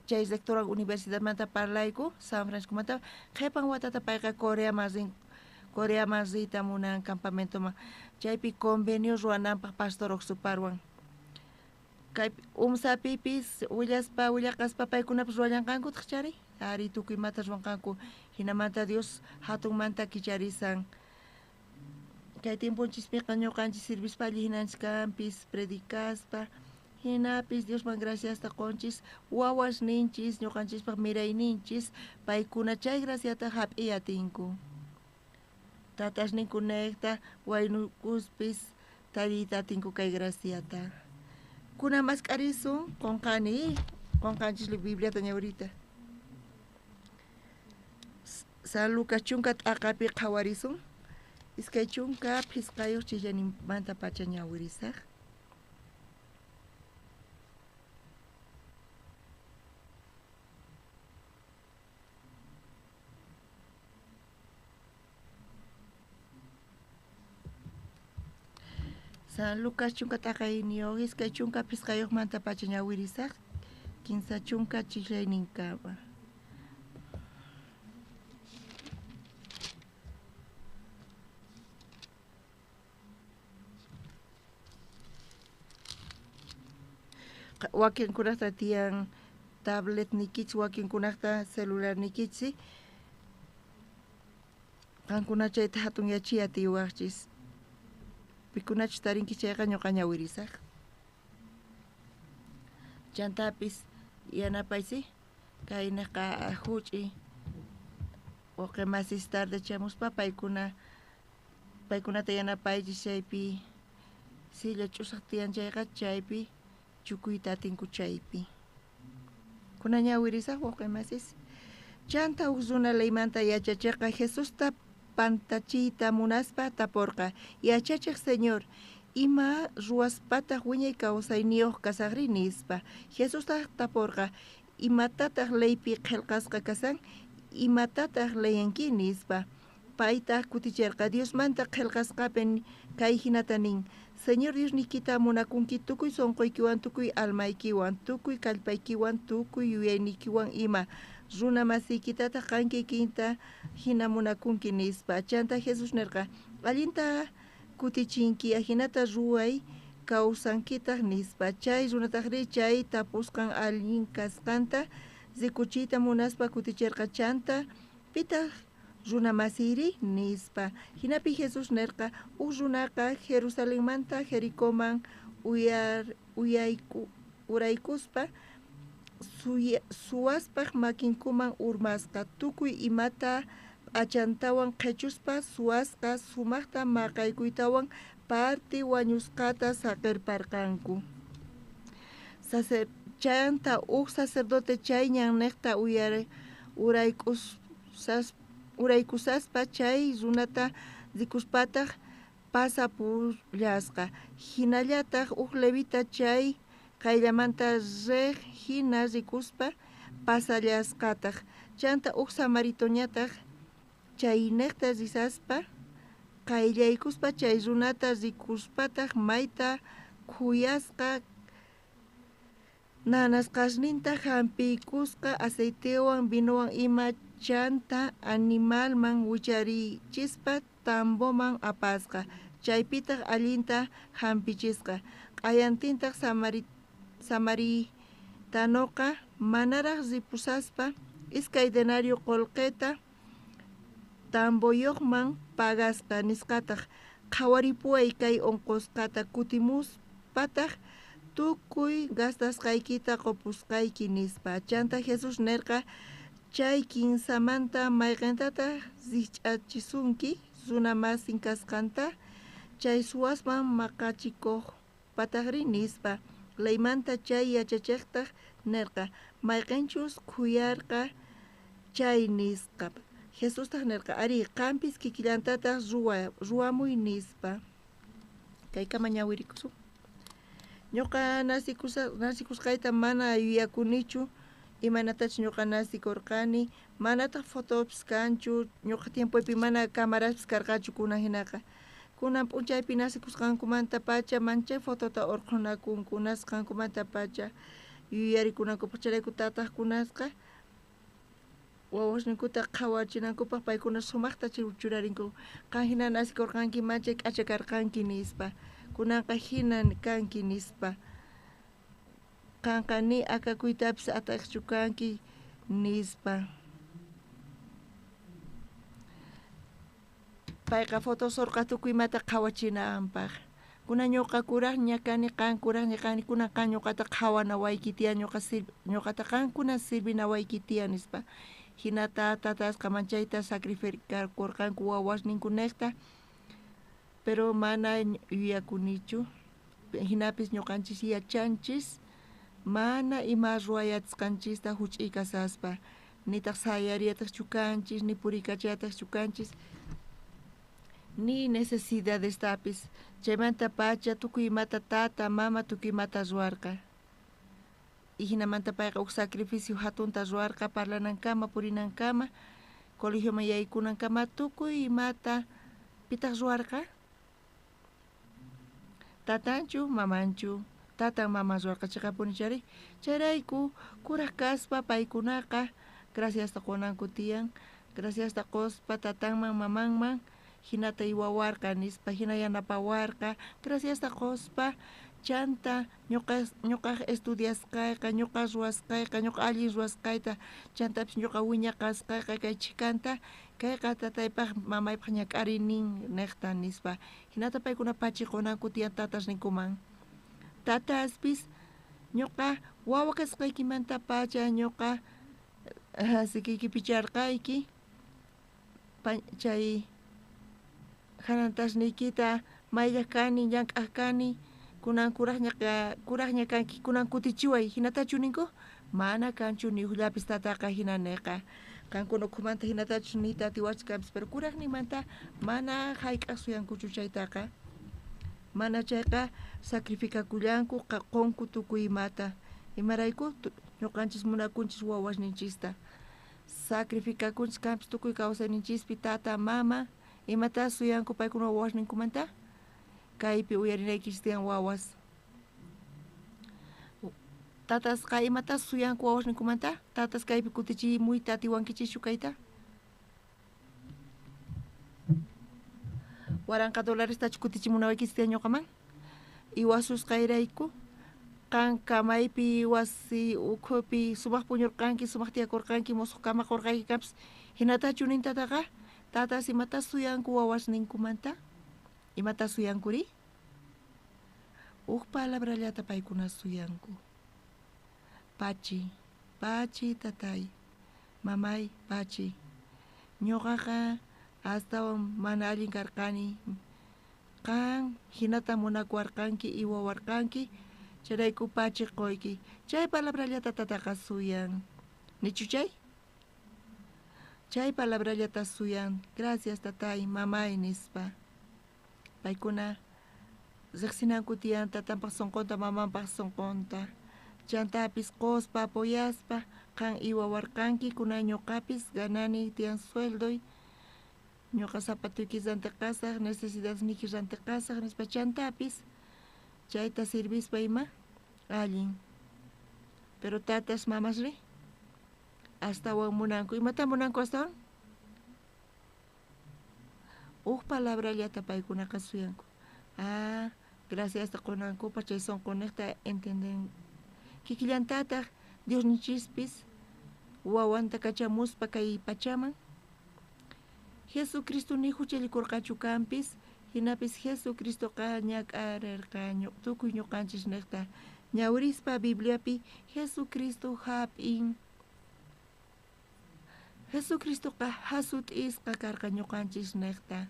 chay rectoran universidadmanta parlayku San Franciscomanta qhipan watata payqa Coreaman riyta munan campamentoman. Chaypi convenio ruwananpaq pastor Oxuparwan. Kay umsapipis willaspa willaqaspa paykunapas ruwallanqankutaq chari. Ari tukuy imata ruwanqanku. Hinamanta Dios hatunmanta kicharisan. Kay tiemponchispiqa ñuqanchis sirvispalla hinanchis kanpis predicaspa hinapis Diosman graciasta qunchis wawas ninchis ñuqanchispaq mirayninchis paykuna chay graciata hap'iy atinku. Tatasninku niqta waynukuspis tariyta atinku kay graciata. Kuna mask'arisun qunqani qunqanchis Bibliata ñawrita. San Lucas chunka t'aqapi qhawarisun. 25 chillanimanta pacha ñawirisaq. San Lucas chunka t'aqayniyuq 25 pacha ñawirisaq 30 chillayninkama. Wakinkunaqta tiyan tablet nikichis, wakinkunaqta celular nikichis. Qankuna chayta hatunyachiy atiwaqchis. Pikunachus tarinki chayqa ñuqa ñawirisaq. Chantapis yanapaysi kaynaqa huch'i wawqi masis tarde chamuspa paykunata yanapaychis chaypi silla ch'usaq tiyan chayqa chaypi chukuyta atinku chaypi. Kuna ñawirisaq wawqi masis. Chanta huk runa leymanta yachachiqqa Jesusta pantachiyta munaspa tapurqa. Yachachiq Señor, ima ruwaspataq wiñay kawsayniyuq kasaqri nispa. Jesustaq tapurqa, imatataq leypi qillqasqa kasan, imatataq leyanki nispa. Paytaq kutichirqa Diosmanta qillqasqapi kay hinata nin. Señor Dios niykita munakunki tukuy sunquykiwan, tukuy almaykiwan, tukuy kallpaykiwan, tukuy yuyayniykiwan ima. Runa masiykitataq qankiykinta hina munakunki nispa. Chanta Jesús nirqa, allinta kutichinki ahinata ruway kawsankitaq nispa. Chay runataqri chay tapusqan allin kasqanta rikuchiyta munaspa kutichirqa chanta pitaq runa masiyri nispa. Hinapi Jesús nirqa huk runaqa Jerusalenmanta Jericoman uraykuspa suwaspaq makinkuman urmasqa tukuy imata p'achantawan qhichuspa suwasqa sumaqta maqaykuytawan parti wañusqata saqirparqanku. Chanta huk sacerdote chay ñanniqta uraykusaspa chay runata rikuspataq pasapullasqa. Hinallataq huk levita chay qayllamanta riq hina rikuspa pasallasqataq. Chanta huk samaritoñataq chayniqta risaspa qayllaykuspa chay runata rikuspataq mayta khuyasqa nanasqasninta hampiykusqa aceitewan vinowan ima Chanta animalman wicharichispa tamboman apasqa, chaypitaq allinta hampichisqa. Q'ayantintaq samaritanoqa manaraq ripusaspa 2 denario qolqeta tamboyuqman pagasqa, nisqataq qhawaripuway kay unqusqata, kutimuspataq tukuy gastasqaykita qupusqayki nispa. Chanta Jesús nerqa, chay kinsamanta mayqintataq rikch'achisunki runa masin kasqanta, chay suwasman maqachikuqpataqri nispa. Leymanta chay yachachiqtaq nerqa, mayqinchus khuyarqa chay nisqa. Jesustaq nerqa, ari qampis kikillantataq ruwamuy nispa. Kaykama ñawirikusun. Ñuqa nasikusqayta mana yuyakunichu, imaynatachus ñuqa nasikurqani, manataq fotopis kanchu, ñuqa tiempopi mana camaraspis karqachu kunan hinaqa. Kunan p'unchaypi nasikusqankumantapacha manchay fotota urqhunakunku, nasqankumantapacha yuyarikunankupaq. Chayrayku tataqkunasqa wawasninkuta qhawachinankupaq paykuna sumaqta churarinku. Qan hina nasikurqanki, manchay k'acha karqanki nispa. Kunanqa hina kanki nispa. Qanqa ni akakuytapis ataqchu kanki nispa. Payqa fotos urqa tukuy imata qhawachinanpaq. Kunan ñuqa kuraqña kani, qan kuraqña kani, kunan qan ñuqata qhawanawayki tiyan, ñuqata qankuna sirvinawayki tiyan nispa. Hinata tatasqa manchayta sacrificarkurqanku wawasninkunejta, pero mana yuyakunichu. Hinapis ñuqanchis yachanchis mana ima ruwayatisqanchista huch'iy kasaspa, nitaq sayariyataqchu kanchis, ni purikachayataqchu kanchis, ni necesidadestapis. Chaymanta pacha tukuy imata tata, mama tukuy imata ruwarqa. Y hinamanta payqa huk sacrificio hatunta ruwarqa parlanankama, purinankama, colegioman yaykunankama, tukuy imata pitaq ruwarqa? Tatanchu, mamanchu? Tatan maman ruwarqa chiqapuni chari. Chayrayku kuraq kaspa paykunaqa graciasta qunanku tiyan, graciasta quspa tatanman, mamanman, hinata iwawarqa nispa, hina yanapawarqa, graciasta quspa. Chanta ñuqaq estudiasqayqa, ñuqa ruwasqayqa, ñuqa allin ruwasqayta, chantapis ñuqa wiñaqasqayqa kay chhikanta, kayqa tataypaq mamaypaq ñak'arinin niqta nispa. Hinata paykuna pachiqunanku tiyan tatasninkuman. Tataspis ñuqa wawa kasqaykimanta pacha ñuqa sikiyki picharqayki, chay hanantasniykita mayllaq kani, llank'aq kani, kunan kuraqña kanki, kunan kutichiway, hinatachu ninku? Mana kanchu ni hukllapis tataqa hina niqa. Qankuna ukhumanta hinatachus niyta atiwachkanpis, pero kuraqninmanta mana hayk'aq suyankuchu chaytaqa. Mana chayqa sacrificakullanku, qunku tukuy imata. Imarayku ñuqanchis munakunchis wawasninchista. Sacrificakunchis kanpis tukuy kawsayninchispi tata, mama, imata suyanku paykuna wawasninkumanta? Kaypi uyarinaykichis tiyan wawas. Tatasqa imata suyanku wawasninkumanta? Tatas kaypi kutichimuyta atiwankichischu kayta? $1000 kutichimunawaykichis tiyan ñuqaman? Iwasusqayrayku qan kamaypi wasi ukhupi sumaq puñurqanki, sumaq tiyakurqanki, musuq kama qurqayki kanpis, hinatachu nin tataqa? Tatas imata suyanku wawasninkumanta? Imata suyankuri? Huk palabrallata paykuna suyanku. Pachi, pachi tatay, mamay, pachi. Ñuqaqa astawan mana allin karqani. Qan hinata munakuwarqanki, iwawarqanki, chayrayku pachi quyki. Chay palabrallata tataqa suyan. Nichu chay? Chay palabrallata suyan. Gracias tatay, mamay nispa. Paykuna riqsinanku tiyan tatanpaq sunqunta, mamanpaq sunqunta. Chantapis quspa, apoyaspa, qan iwawarqanki, kunan ñuqapis ganani tiyan sueldoy, ñuqa zapatuyki rantiqasaq, necesidadniyki rantiqasaq nispa. Chantapis chayta sirvispa ima allin. Pero tatas mamasri Astawan munanku. Imata munanku astawan? Uj palabrallata paykunaqa suyanku. Ah, graciasta qunankupaq chay sunquniqta entienden. Kikillantataq Diosninchispis wawanta kachamuspa kay pachaman. Jesucristo ni huchallikurqachu kanpis, hinapis Jesucristoqa ñak'arirqa tukuy ñuqanchis niqta. Ñawrispa Bibliapi Jesucristo hap'in. Jesucristoqa hasut'isqa karqa ñuqanchis niqta.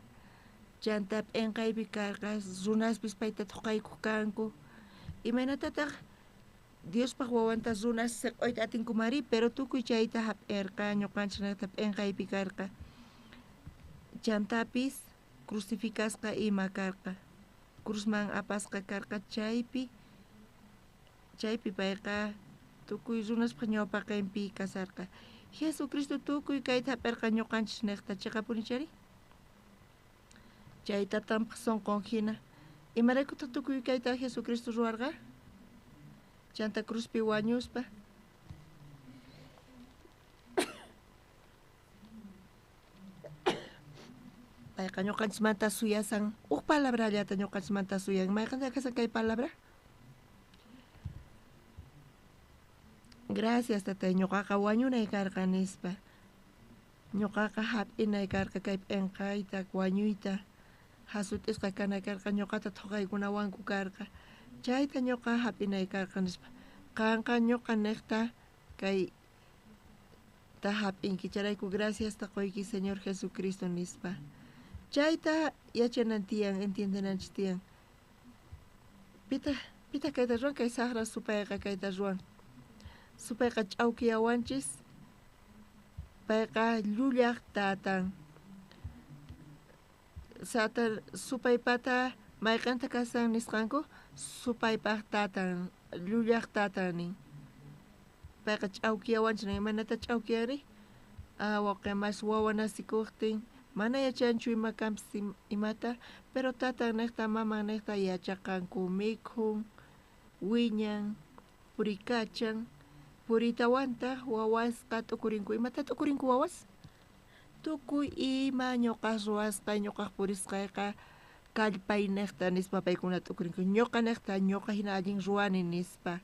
Chanta p'inqaypi karqa, runaspis payta thuqaykuq kanku. Imaynatataq Diospaq wawanta runas siq'uyta atinkumari, pero tukuy chayta hap'irqa ñuqanchis niqta p'inqaypi karqa. Chantapis crucificasqa ima karqa. Cruzman apasqa karqa chaypi payqa tukuy runaspaq ñawpaqinpi kasarqa. Jesucristo tukuy kayta hap'irqa ñuqanchis niqta chiqapuni chari. Chay tatanpaq sunqun hina. Imaraykutaq tukuy kayta Jesucristo ruwarqa? Chanta cruzpi wañuspa. Payqa ñuqanchismanta suyasan. Uj palabrallata ñuqanchismanta suyan. Mayqanta kasan kay palabra? Gracias tatay, ñuqaqa wañunay karqa nispa. Ñuqaqa hap'inay karqa kay p'inqayta, wañuyta. Hasut'isqa kanay karqa, ñuqata thuqaykunawanku karqa. Chayta ñuqa hap'inay karqa nispa. Qanqa ñuqa niqta kay ta hap'inki, chayrayku gracias ta quyki Señor Jesucristo nispa. Chayta yachanan tiyan, entiendenanchis tiyan. Pitaq kayta ruwan, kay saqra supayqa kayta ruwan. Supayqa ch'awkiyawanchis, payqa llullaq tatan. Satan supaypata mayqanta kasan nisqanku, supaypaq tatan, llullaq tatan nin. Payqa ch'awkiyawanchis nin, imaynata ch'awkiyari? Ah, wawqi mas wawa nasikuqtin, mana yachanchu ima kanpis imata, pero tatan niqta maman niqta yachaqanku, mikhun, wiñan, purikachan, puriytawantaq wawasqa t'ukurinku. Imata t'ukurinku wawas? Tukuy ima ñuqaq ruwasqay, ñuqaq purisqayqa kallpay niqta nispa paykuna t'ukurinku. Ñuqa niqta, ñuqa hina allin ruwani nispa.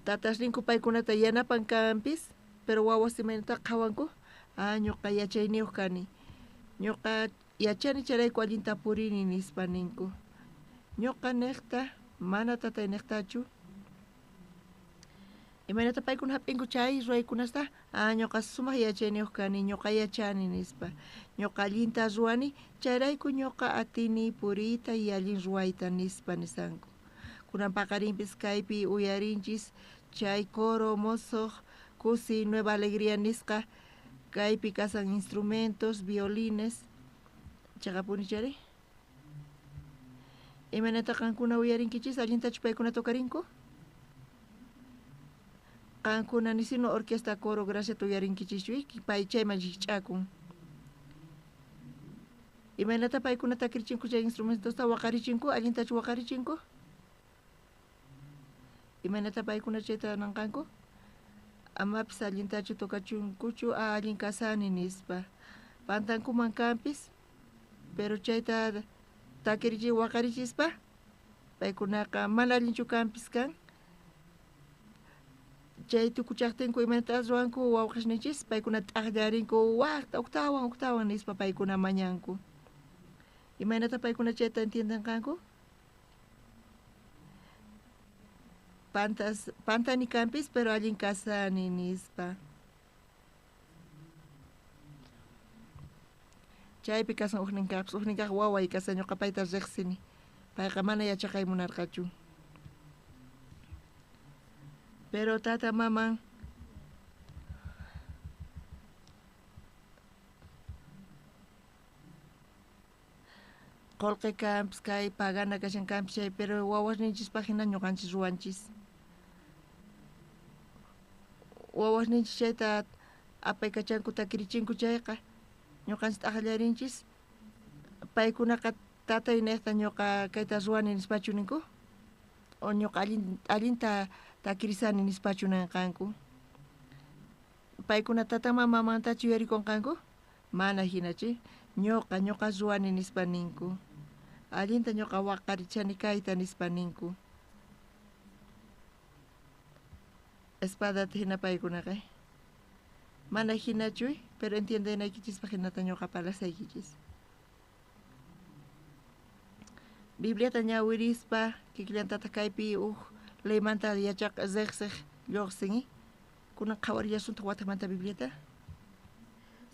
Tatasninku paykunata yanapan kanpis, pero wawas imaynata qhawanku? Ah, ñuqa yachayniyuq kani. Ñuqa yachani chayrayku allinta purini nispa ninku. Ñuqa niqta, mana tatay niqtachu. Imaynata paykuna hap'inku chay ruwaykunasta? Ah, ñuqa sumaq yachayniyuq kani, ñuqa yachani nispa. Ñuqa allinta ruwani, chayrayku ñuqa atini puriyta y allin ruwayta nispa nisanku. Kunan paqarinpis kaypi uyarinchis chay coro mosoq kusi Nueva Alegría nisqa kaypi kasan instrumentos, violines. Chaqapuni chari. Imaynata qankuna uyarinkichis, allintachu paykuna tocarinku? Qankuna nisino orquesta coro gracia uyarinkichis, pay chayman rikch'akun. Imaynata paykuna takirichinku chay instrumentosta waqarichinku, allintachu waqarichinku? Imaynata paykuna chayta nanqanku? Amapis allintachu tocachunkuchu, allin kasani nispa. Pantankuman kanpis, pero chayta takirichi waqarichispa paykunaqa mana allinchu kanpis kan. Chay tukuchaqtinku imaynata ruwanku wawqisninchis, paykuna t'aqllarinku waqta uktawan uktawan nispa paykuna mañanku. Imaynata paykuna chayta entiendenqanku? Pantani kanpis, pero allin kasani nispa. Chaypi kasan ujnin kaqpis, ujnin kaq waway kasan, ñuqa payta riqsini. Payqa mana yachaqay munarqachu. Pero tata maman qolqe kanpis kay pagana kashan kanpis chay, pero wawasninchispaq hina ñuqanchis ruwanchis. Wawasninchis chayta apaykachanku takirichinku chayqa ñuqanchis t'aqllarinchis. Paykunaqa tatay niqta ñuqa kayta ruwani nispachu ninku? O ñuqa allinta takirisani nispachu ninqanku. Paykuna tataman mamantachu yuyarikunqanku? Mana hinachi. Ñuqa ñuqa ruwani nispa ninku. Allinta ñuqa waqarichani kayta nispa ninku. Espadata hina paykunaqa. Mana hinachu, pero entiendenaykichispaq hinata ñuqa parlasaykichis. Bibliata ñawirispa kikillantataq kaypi uj leymanta yachaq riqsiq lluqsin. Kunan qhawarillasuntaq watamanta Bibliata.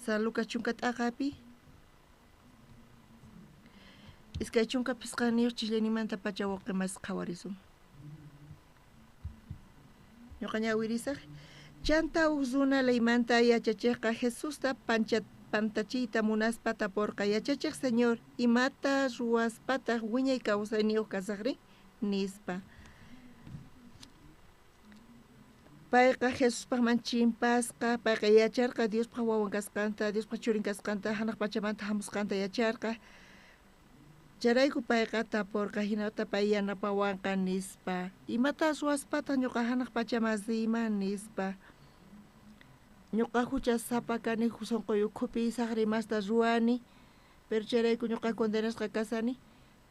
San Lucas chunka t'aqapi 25 chillanimanta pacha waqi mas qhawarisun. Ñuqa ñawirisaq. Chanta uj runa leymanta yachachiqqa Jesusta pantachiyta munaspa taporqa, yachachiq Señor, imata ruwaspataq wiñay kawsayniyuq kasaqri? Nispa. Payqa Jesuspaqman chimpasqa, payqa yacharqa Diospaq wawan kasqanta, Diospaq churin kasqanta, hanaq pachamanta hamusqanta yacharqa. Chayrayku payqa taporqa, hinata pay yanapawanqa nispa. Imata ruwaspataq ñuqa hanaq pachaman riyman nispa. Ñuqa huchasapa kani, sunquy ukhupi saqra imasta ruwani, pero chayrayku ñuqa condenasqa kasani.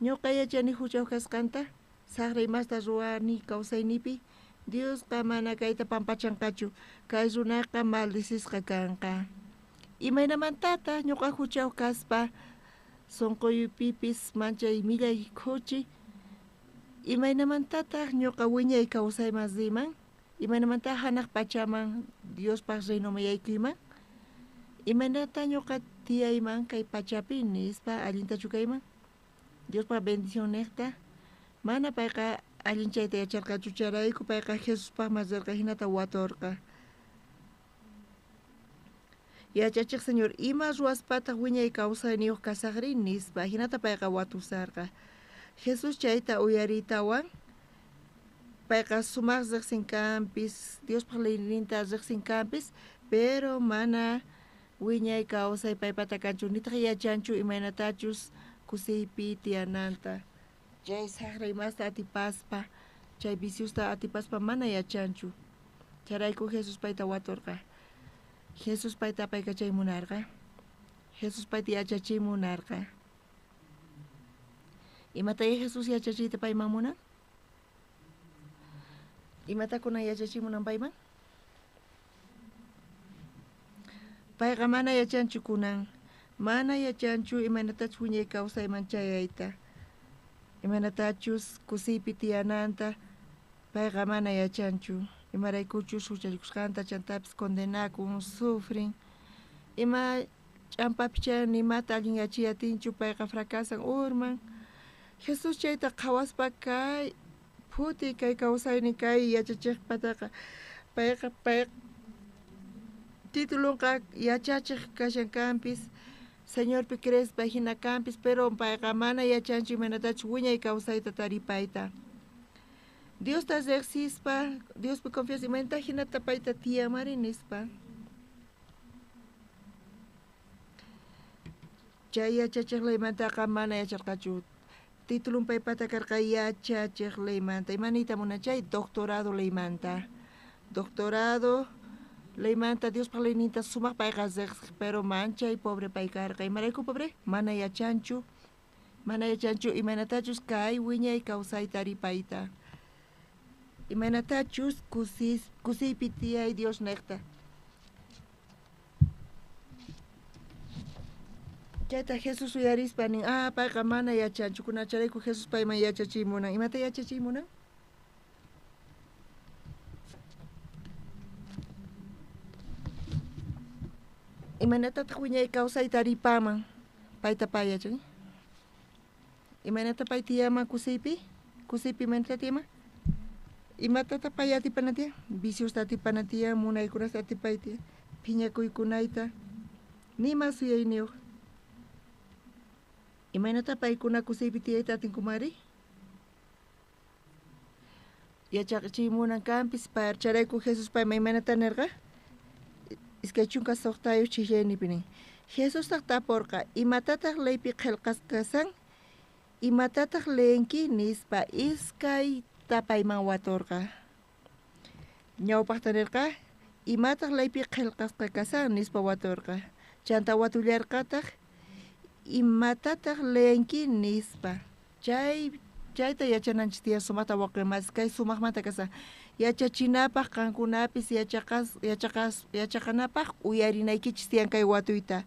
Ñuqa yachani huchayuq kasqanta, saqra imasta ruwani kawsaynipi. Diosqa mana kayta pampachanqachu, kay runaqa maldicisqa kanqa. Imaynamantataq ñuqa huchayuq kaspa sunquypipis manchay millay khuchi, imaynamantataq ñuqa wiñay kawsayman riyman? Imaynamanta hanaq pachaman Diospaq reinoman yaykuyman? Imaynata ñuqa tiyayman kay pachapi nispa allintachu kayman? Diospaq bendición niqta mana payqa allin chayta yacharqachu, chayrayku payqa Jesuspaqman rirqa, hinata waturqa. Yachachiq Señor, ima ruwaspataq wiñay kawsayniyuq kasaqri nispa, hinata payqa watusarqa. Jesús chayta uyariytawan payqa sumaq riqsin kanpis, Diospaq leyninta riqsin kanpis, pero mana wiñay kawsay paypata kanchu, nitaq yachanchu imaynatachus kusiypi tiyananta. Chay saqra imasta atipaspa, chay viciosta atipaspa mana yachanchu. Chayrayku Jesús payta waturqa. Jesús payta apaykachay munarqa. Jesús payta yachachiy munarqa. Imataya Jesús yachachiyta payman munan? Imata kunan yachachiy munan payman? Payqa mana yachanchu kunan, mana yachanchu imaynatachus wiñay kawsayman chayayta, imaynatachus kusiypi tiyananta, payqa mana yachanchu. Imaraykuchus huchallikusqanta chantapis condenakun, sufrin. Ima ch'ampapi chayan nimata allin yachiy atinchu, payqa fracasan, urman. Jesús chayta qhawaspa kay phuti kay kawsayni kay yachachiqpataqa payqa pay titulunqa yachachiq kashan kanpis, Señorpi creespa hina kanpis, pero payqa mana yachanchu imaynatachus wiñay kawsayta taripayta. Diosta riqsispa, Diospi confiaspa, imaynata hinata payta tiyamari nispa. Chay yachachiq leymantaqa mana yacharqachu. Titulun paypata karqa yachachiq leymanta. Ima niyta munan chay? Doctorado leymanta. Doctorado leymanta Diospaq leyninta sumaq payqa riqsiq, pero manchay pobre pay karqa. Imarayku pobre? Mana yachanchu. Mana yachanchu imaynatachus kay wiñay kawsayta taripayta. Imaynatachus kusiypi tiyay Dios niqta. Chayta Jesús uyarispa nin, payqa mana yachanchu, kuna chayrayku Jesús payman yachachiy munan. Imata yachachiy munan? Imaynatataq wiñay kawsayta taripaman? Payta pay yachan. Imaynata pay tiyaman kusiypi? Kusiypi imaynata tiyaman? Imatataq pay atipana tiyan? Viciosta atipana tiyan, munaykunasta atipay tiyan, phiñakuykunayta, nima suyayniyuq. Imaynata paykuna kusiypi tiyayta atinkumari? Yachachiy munan kanpis, chayrayku Jesús payman imaynata nirqa? 26 chillaynipi nin. Jesustaq taporqa, imatataq leypi qillqasqa kasan? Imatataq leenki nispa iskay tapayman waturqa. Ñawpaqta nirqa, Imataq leypi qillqasqa kasan nispa waturqa. Chanta watullarqataq imatataq leyenki nispa. Chayta yachananchis tiyan sumaqta wawqimasis kay sumaqmanta kasan. Yachachinapaq qankunapis yachaqanapaq uyarinaykichis tiyan kay watuyta.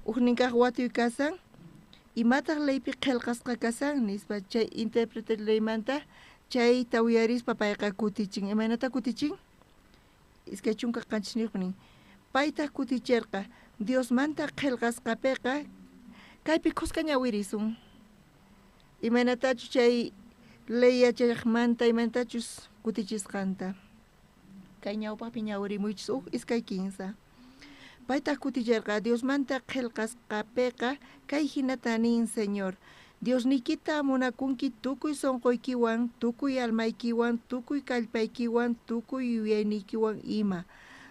Ujnin kaq watuy kasan imataq leypi qillqasqa kasan nispa chay intérprete leymanta chayta uyarispa payqa kutichin. Imaynata kutichin? 27 nin. Paytaq kuticherqa Diosmanta qillqasqapiqa kaypi khuska ñawirisun. Imaynatachus chay ley yachaqmanta imaynatachus kutichisqanta. Kay ñawpaqpi ñawirimuychis 1, 2, 15. Paytaq kuticherqa Diosmanta qillqasqapiqa kay hinata nin Señor. Diosniykita munakunki tukuy sunquykiwan, tukuy almaykiwan, tukuy kallpaykiwan, tukuy yuyayniykiwan ima.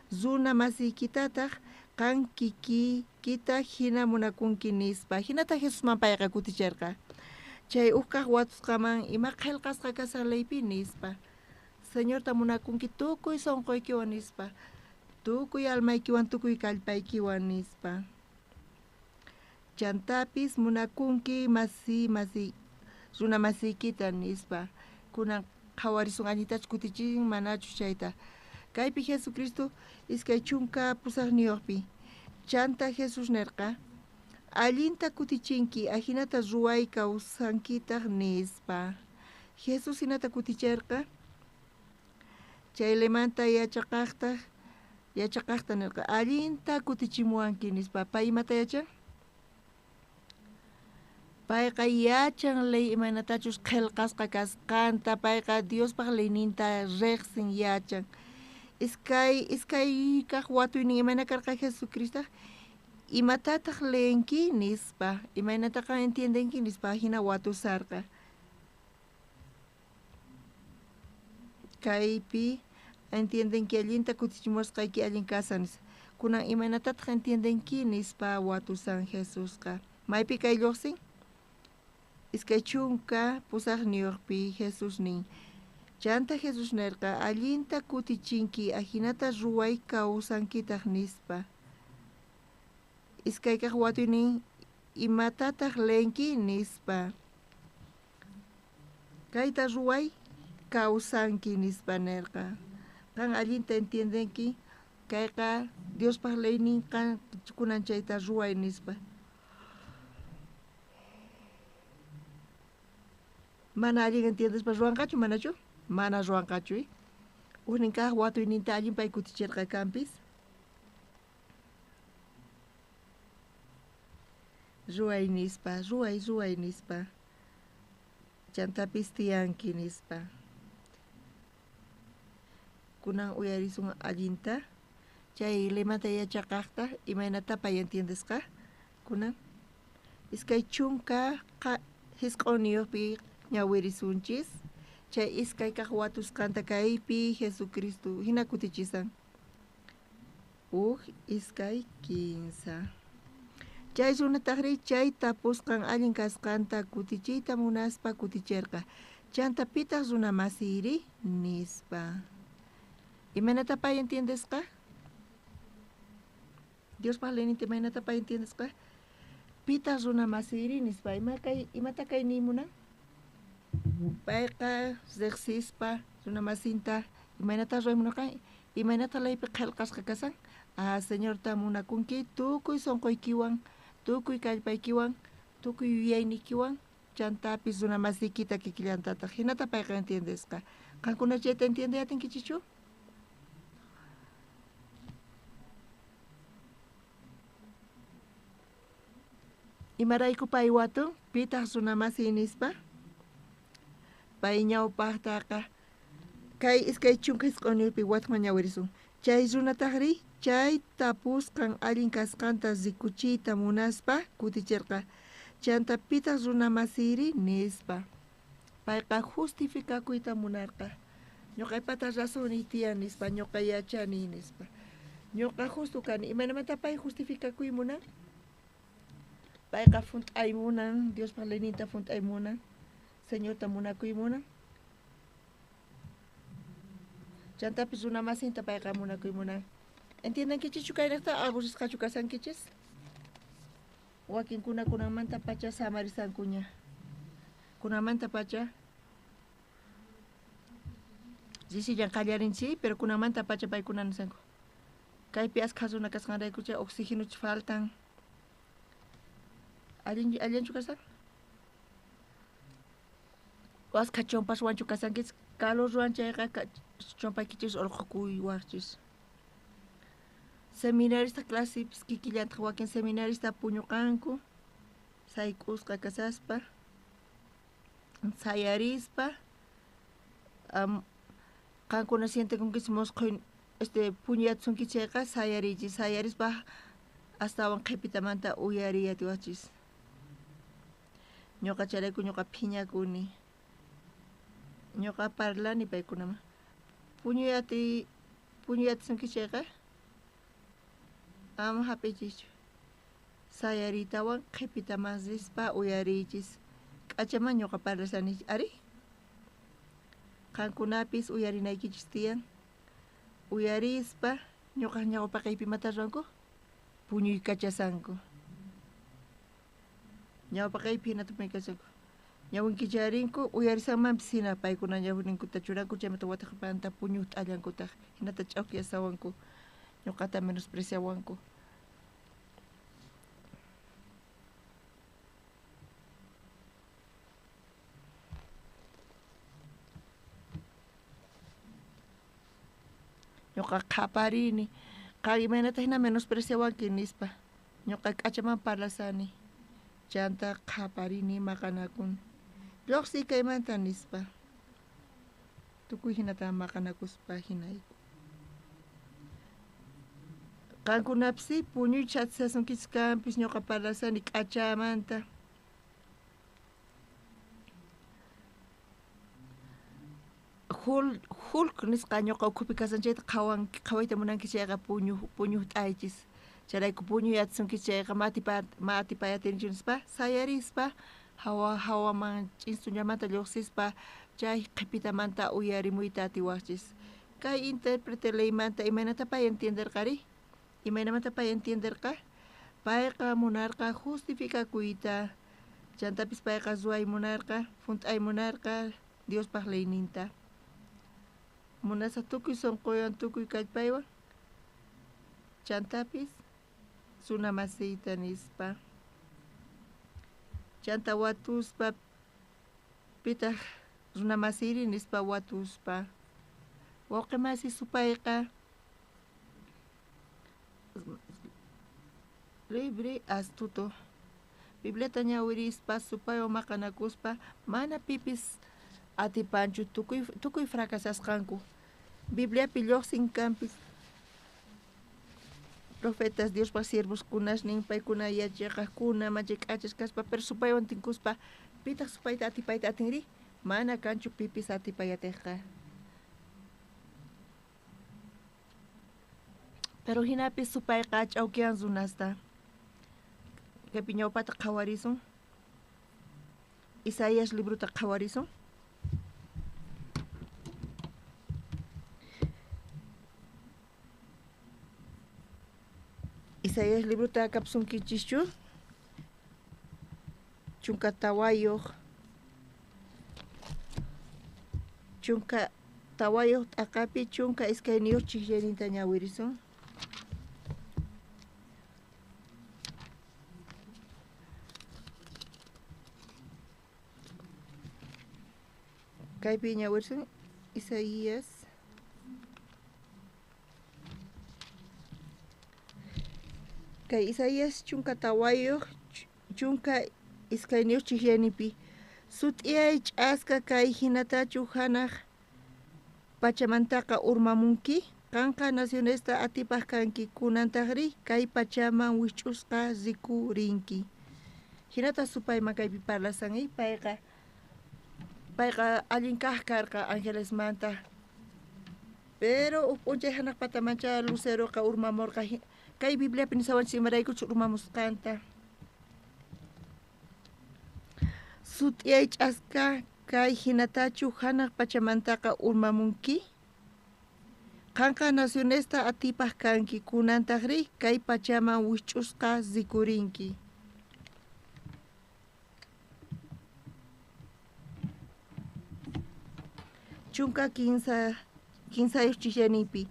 Runa masiykitataq qan kikiykita hina munakunki nispa. Hinata Jesusman payqa kuticherqa. Chay uj kaq watusqaman ima qillqasqa kasan leypi nispa. Señorta munakunki tukuy sunquykiwan nispa. Tukuy almaykiwan, tukuy kallpaykiwan nispa. Chantapis munakunki masi runa masiykita nispa. Kunan qhawarisun allintachus kutichin manachus chayta. Kaypi Jesucristo 28pi. Chanta Jesús nerqa allinta kutichinki ajinata ruway kawsankitaq nispa. Jesús hinata kuticherqa chay leymanta yachaqaqta nirqa allinta kutichimuwanki nispa. Pay imata yachan? Payqa yachan ley imaynatachus qillqasqa kasqanta, payqa Diospaq leyninta riqsin yachan. Iskay kaq watuynin imayna karqa Jesucristaq imatataq leyenki nispa, imaynataqa entiendenki nispa hina watusarqa. Kaypi entiendenki allinta kutichimusqayki allin kasan nispa. Kunan imaynatataq entiendenki nispa watusan Jesusqa. Maypi kay lluqsin? 28pi Jesús nin. Chanta Jesús nerqa allinta kutichinki ajinata ruway kawsankitaq nispa. Iskay kaq watuynin imatataq leyenki nispa. Kayta ruway kawsanki nispa nerqa. Qan allinta entiendenki kayqa Diospaq leynin qan kunan chayta ruway nispa. Mana allin entiendespa ruwanqachu manachu? Mana ruwanqachu. Ujnin kaq watuyninta allin pay kuticherqa kanpis. Ruway nispa, ruway, ruway nispa. Chantapis tiyanki nispa. Kunan uyarisun allinta. Chay leymanta yachaqaqta imaynata pay entiendesqa? Kunan 29pi ñawirisunchis. Chay iskay kaq watusqanta kaypi Jesucristo hina kutichisan. 1, 2, 15. Chay runataqri chay tapusqan allin kasqanta kutichiyta munaspa kuticherqa. Chanta pitaq runa masiyri nispa. Imaynata pay entiendesqa? Diospaq leyninta imaynata pay entiendesqa? Pitaq runa masiyri nispa. Imata kay niy munan? Payqa riqsispa runa masinta imaynata ruway munarqa? Imaynata leypi qillqasqa kasan? Ah, Señorta munakunki tukuy sunquykiwan, tukuy kallpaykiwan, tukuy yuyayniykiwan, chantapis runa masiykita kikillantataq. Hinata payqa entiendesqa. Qankuna chayta entiende atinkichikchu? Imarayku pay watun pitaq runa masiy nispa? Pay ñawpaqtaqa kay 29pi watuman ñawirisun. Chay runataqri chay tapusqan allin kasqanta rikuchiyta munaspa kuticherqa. Chanta pitaq runa masiyri nispa. Payqa justifikakuyta munarqa. Ñuqaypata razonni tiyan nispa, ñuqa yachani nispa. Ñuqa justo kani. Imaynamanta pay justifikakuy munan? Payqa funt'ay munan, Diospaq leyninta funt'ay munan, Señorta munakuy munan. Chantapis runa masinta payqa munakuy munan. Entiendankichikchu kaynaqta aburrisqachu kasankichis? Wakinkuna kunanmanta pacha samarisankuña. Kunanmanta pacha risillan qallarinchik, pero kunanmanta pacha paykuna nisanku. Kaypi askha runa kasqanraykucha oxígenoch faltan. Allinchu kasan? Askha chompaswanchu kasankichis, calor ruwan chayqa chompaykichis urqhukuywaqchis. Seminarista clasepis kikillantaq wakin seminarista puñuqanku, sayk'usqa kasaspa, sayarispa, qankuna sientekunkichis musqhuy puñuyatsunkichis chayqa sayarichis, sayarispa astawan qhipitamanta uyariyatiwachis. Ñuqa chayrayku ñuqa phiñakuni. Ñuqa parlani paykunaman. Puñuyatsunkichis chayqa ama hap'ichischu. Sayariytawan qhipitaman rispa uyariychis. K'achaman ñuqa parlasani ari. Qankunapis uyarinaykichis tiyan. Uyarispa ñuqa ñawpaqaypi imata ruwanku? Puñuykachasanku. Ñawpaqaypi hinata puñuykachanku. Ñawinkicharinku uyarisanmanpis hina paykuna ñawinninkuta churanku chaymanta wataqmanta puñuqta allankutaq hinata ch'awkiyasawanku ñuqata menospreciawanku. Ñuqa qhaparini qan imaynata hina menospreciawanki nispa ñuqa k'achaman parlasani chanta qhaparini maqanakuni lluqsiy kaymanta nispa tukuy hinata maqanakuspa hinayku. Qankunapis puñuycha atisasunkichis kanpis ñuqa parlasani k'achamanta. Hulk nisqa ñuqa ukhupi kasan chayta qhawayta munanki chayqa puñuqt'aychis. Chayrayku puñuy atisunkichis chayqa ma atipayatinichu nispa sayarispa hawaman ch'insuñamanta lluqsispa chay qhipitamanta uyarimuyta atiwaqchis. Kay intérprete leymanta imaynata pay entienderqari? Imaynamanta pay entienderqa? Payqa munarqa justifikakuyta, chantapis payqa ruway munarqa, junt'ay munarqa Diospaq leyninta. Munasqa tukuy sunquywan tukuy kallpaywan chantapis runa masiyta nispa. Chanta watuspa pitaq runa masiyri nispa watuspa. Wawqi masi supayqa libre astuto. Bibliata ñawirispa supaywan maqanakuspa mana pipis atipanchu tukuy fracasasqanku. Bibliapi lluqsin kanpis profetas Diospaq siervoskunasnin paykuna yachaqaqkuna manchay k'achas kaspa pero supaywan tinkuspa pitaq supayta atipayta atinri? Mana kanchu pipis atipayatiqqa. Pero hinapis supayqa ch'awkiyan runasta. Kaypi ñawpata qhawarisun. Isaías librota qhawarisun. Isaías librota kapsunkichischu? 14 14 t'aqapi 12 chijllayninta ñawirisun. Kaypi ñawirisun Isaías kay Isaías 14 12 chijllayninpi sut'iyay ch'aska kay hinatachu hanaq pachamantaqa urmamunki qanqa nacionesta atipaq kanki kunantaqri kay pachaman wich'usqa rikurinki. Hinata supayman kaypi parlasan payqa allin kaq karqa angelesmanta. Pero huk p'unchay hanaq patamancha luceroqa urmamurqa kay Bibliapi nisawanchis imaraykuchus urmamusqanta. Sut'iyay ch'aska kay hinatachu hanaq pachamantaqa urmamunki? Qanqa nacionesta atipaj kanki, kunantajrí kay pachaman wijch'usqa rikurinki. Chunka kinsayuq ch'isiyanipi.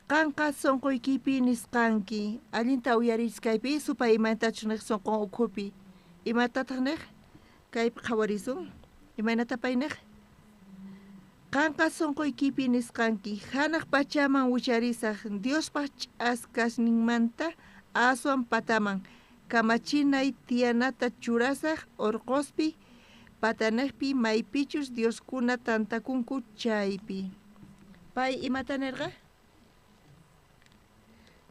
Qanqa sunquykipi nisqanki, allinta uyarichkaypi supay imatachus niq sunqun ukhupi. Imatataq niq? Kaypi qhawarisun. Imaynata pay niq? Qanqa sunquykipi nisqanki, hanaq pachaman wicharisaq, Diospaq ch'askasninmanta aswan pataman, kamachinay tiyanata churasaq urquspi, pataniqpi maypichus Dioskuna tantakunku chaypi. Pay imata nirqa?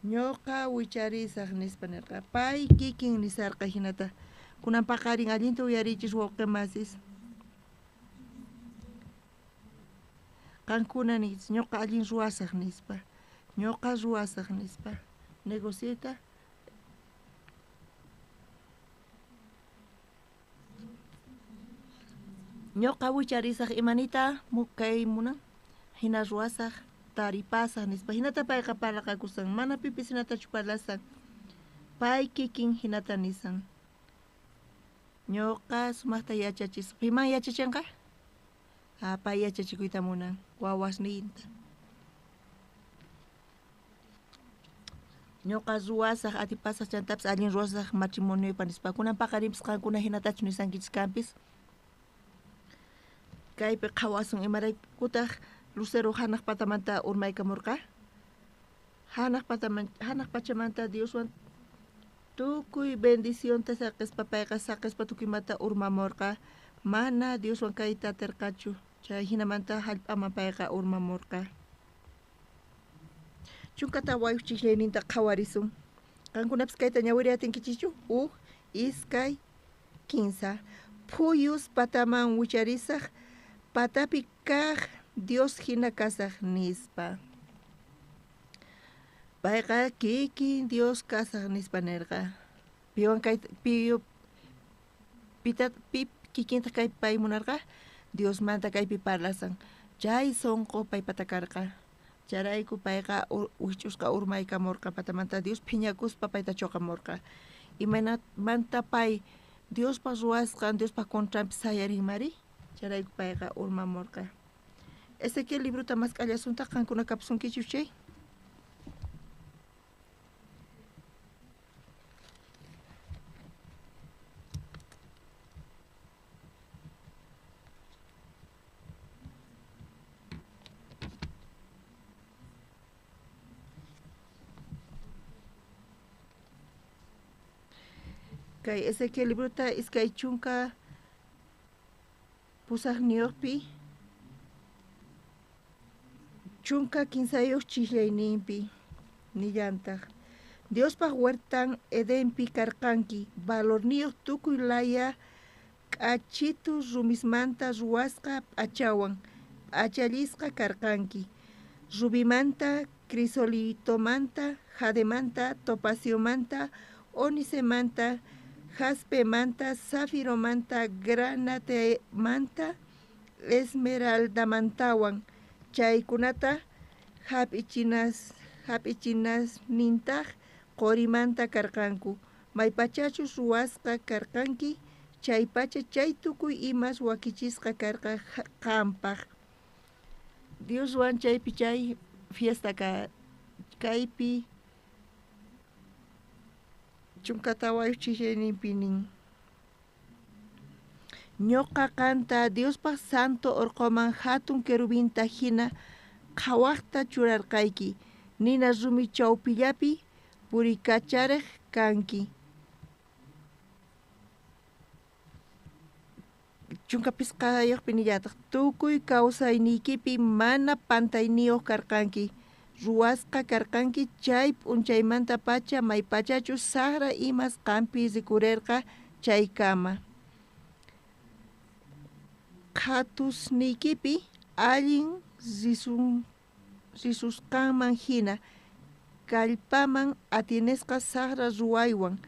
Ñuqa wicharisaq nispa nirqa. Pay kikin nisarqa hinata. Kunan paqarin allinta uyarichis wawqi masis. Qankuna niychis ñuqa allin ruwasaq nispa. Ñuqa ruwasaq nispa. Negocieta. Ñuqa wicharisaq imanita kay munan hina ruwasaq taripasaq nispa. Hinata payqa parlaqakusan, mana pipis hinatachu parlasan. Pay kikin hinata nisan. Ñuqa sumaqta yachachisaq. Piman yachachinqa? Pay yachachikuyta munan wawasninta. Ñuqa ruwasaq atipasaq chantapis allin ruwasaq matrimonioypa nispa. Kunan paqarinpis qankuna hinatachu nisankichis kanpis. Kaypi qhawasun imaraykutaq Lucero hanaq patamanta urmaykamurqa? Hanaq pachamanta Dioswan tukuy bendicionta saqispa payqa saqispa tukuymanta urmamurqa. Mana Dioswan kayta atirqachu. Chay hinamanta hallp'aman payqa urmamurqa. Chunka tawayuq ch'islayninta qhawarisun. Qankunapis kayta ñawiri atinkichischu? 1, 2, 3. Phuyus pataman wicharisaq, patapi kaq Dios hina kasaq nispa. Payqa kikin Dios kasaq nispa nirqa. Piwan kay pi kikintaq kaypi pay munarqa? Diosmanta kaypi parlasan. Chay sunqu paypata karqa. Chayrayku payqa wijch'usqa urmaykamurqa patamanta Dios phiñakuspa payta chuqamurqa. Imaynamanta pay Diospa ruwasqan, Diospa contranpi sayarinmari? Chayrayku payqa urmamurqa. Ezequiel librota mask'allasuntaq qankuna kapusunkichis chay? Kay Ezequiel librota 28 13 ch'islayninpi nillantaq. Diospaq huertan Edenpi karqanki, valorniyuq tukuy laya k'achitu rumismanta ruwasqa p'achawan p'achallisqa karqanki. Rubimanta, crisolitomanta, jademanta, topaciomanta, ónicemanta, jaspemanta, zafiromanta, granatemanta, esmeraldamantawan. Chaykunata hap'ichinasnintaq qorimanta karqanku. Maypachachus ruwasqa karqanki, chaypacha chay tukuy imas wakichisqa karqa qampaq. Dioswan chaypi chay fiesta kaypi 14 ch'islayninpi nin. Ñuqa qanta Diospaq santo urquman hatun querubinta hina qhawaqta churarqayki, nina rumi chawpillapi purikachariq kanki. 15 nillataq tukuy kawsayniykipi mana pantayniyuq karqanki, ruwasqa karqanki chay p'unchaymanta pacha maypachachus saqra imas qampi rikurirqa chaykama. Qhatusniykipi allin risusqanman hina kallpaman atinesqa saqra ruwaywan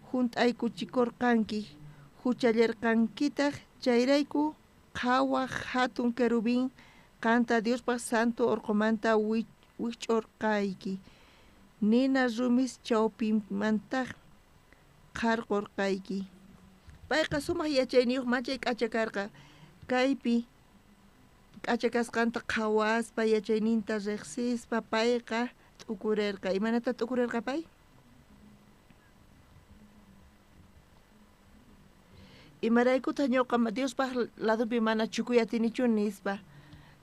hunt'aykuchikurqanki, huchallerqankitaq chayrayku qhawaq hatun querubín qanta Diospaq santo urqumanta wijch'orqayki, nina rumis chawpinmantaj qharqorqayki. Payqa sumaj yachayniyuq manchay k'acha karqa. Kaypi k'acha kasqanta qhawaspa yachayninta riqsispa payqa t'ukurerqa. Imaynata t'ukurerqa pay? Imaraykutaq ñuqa Diospaj ladopi mana chukuy atinichu nispa.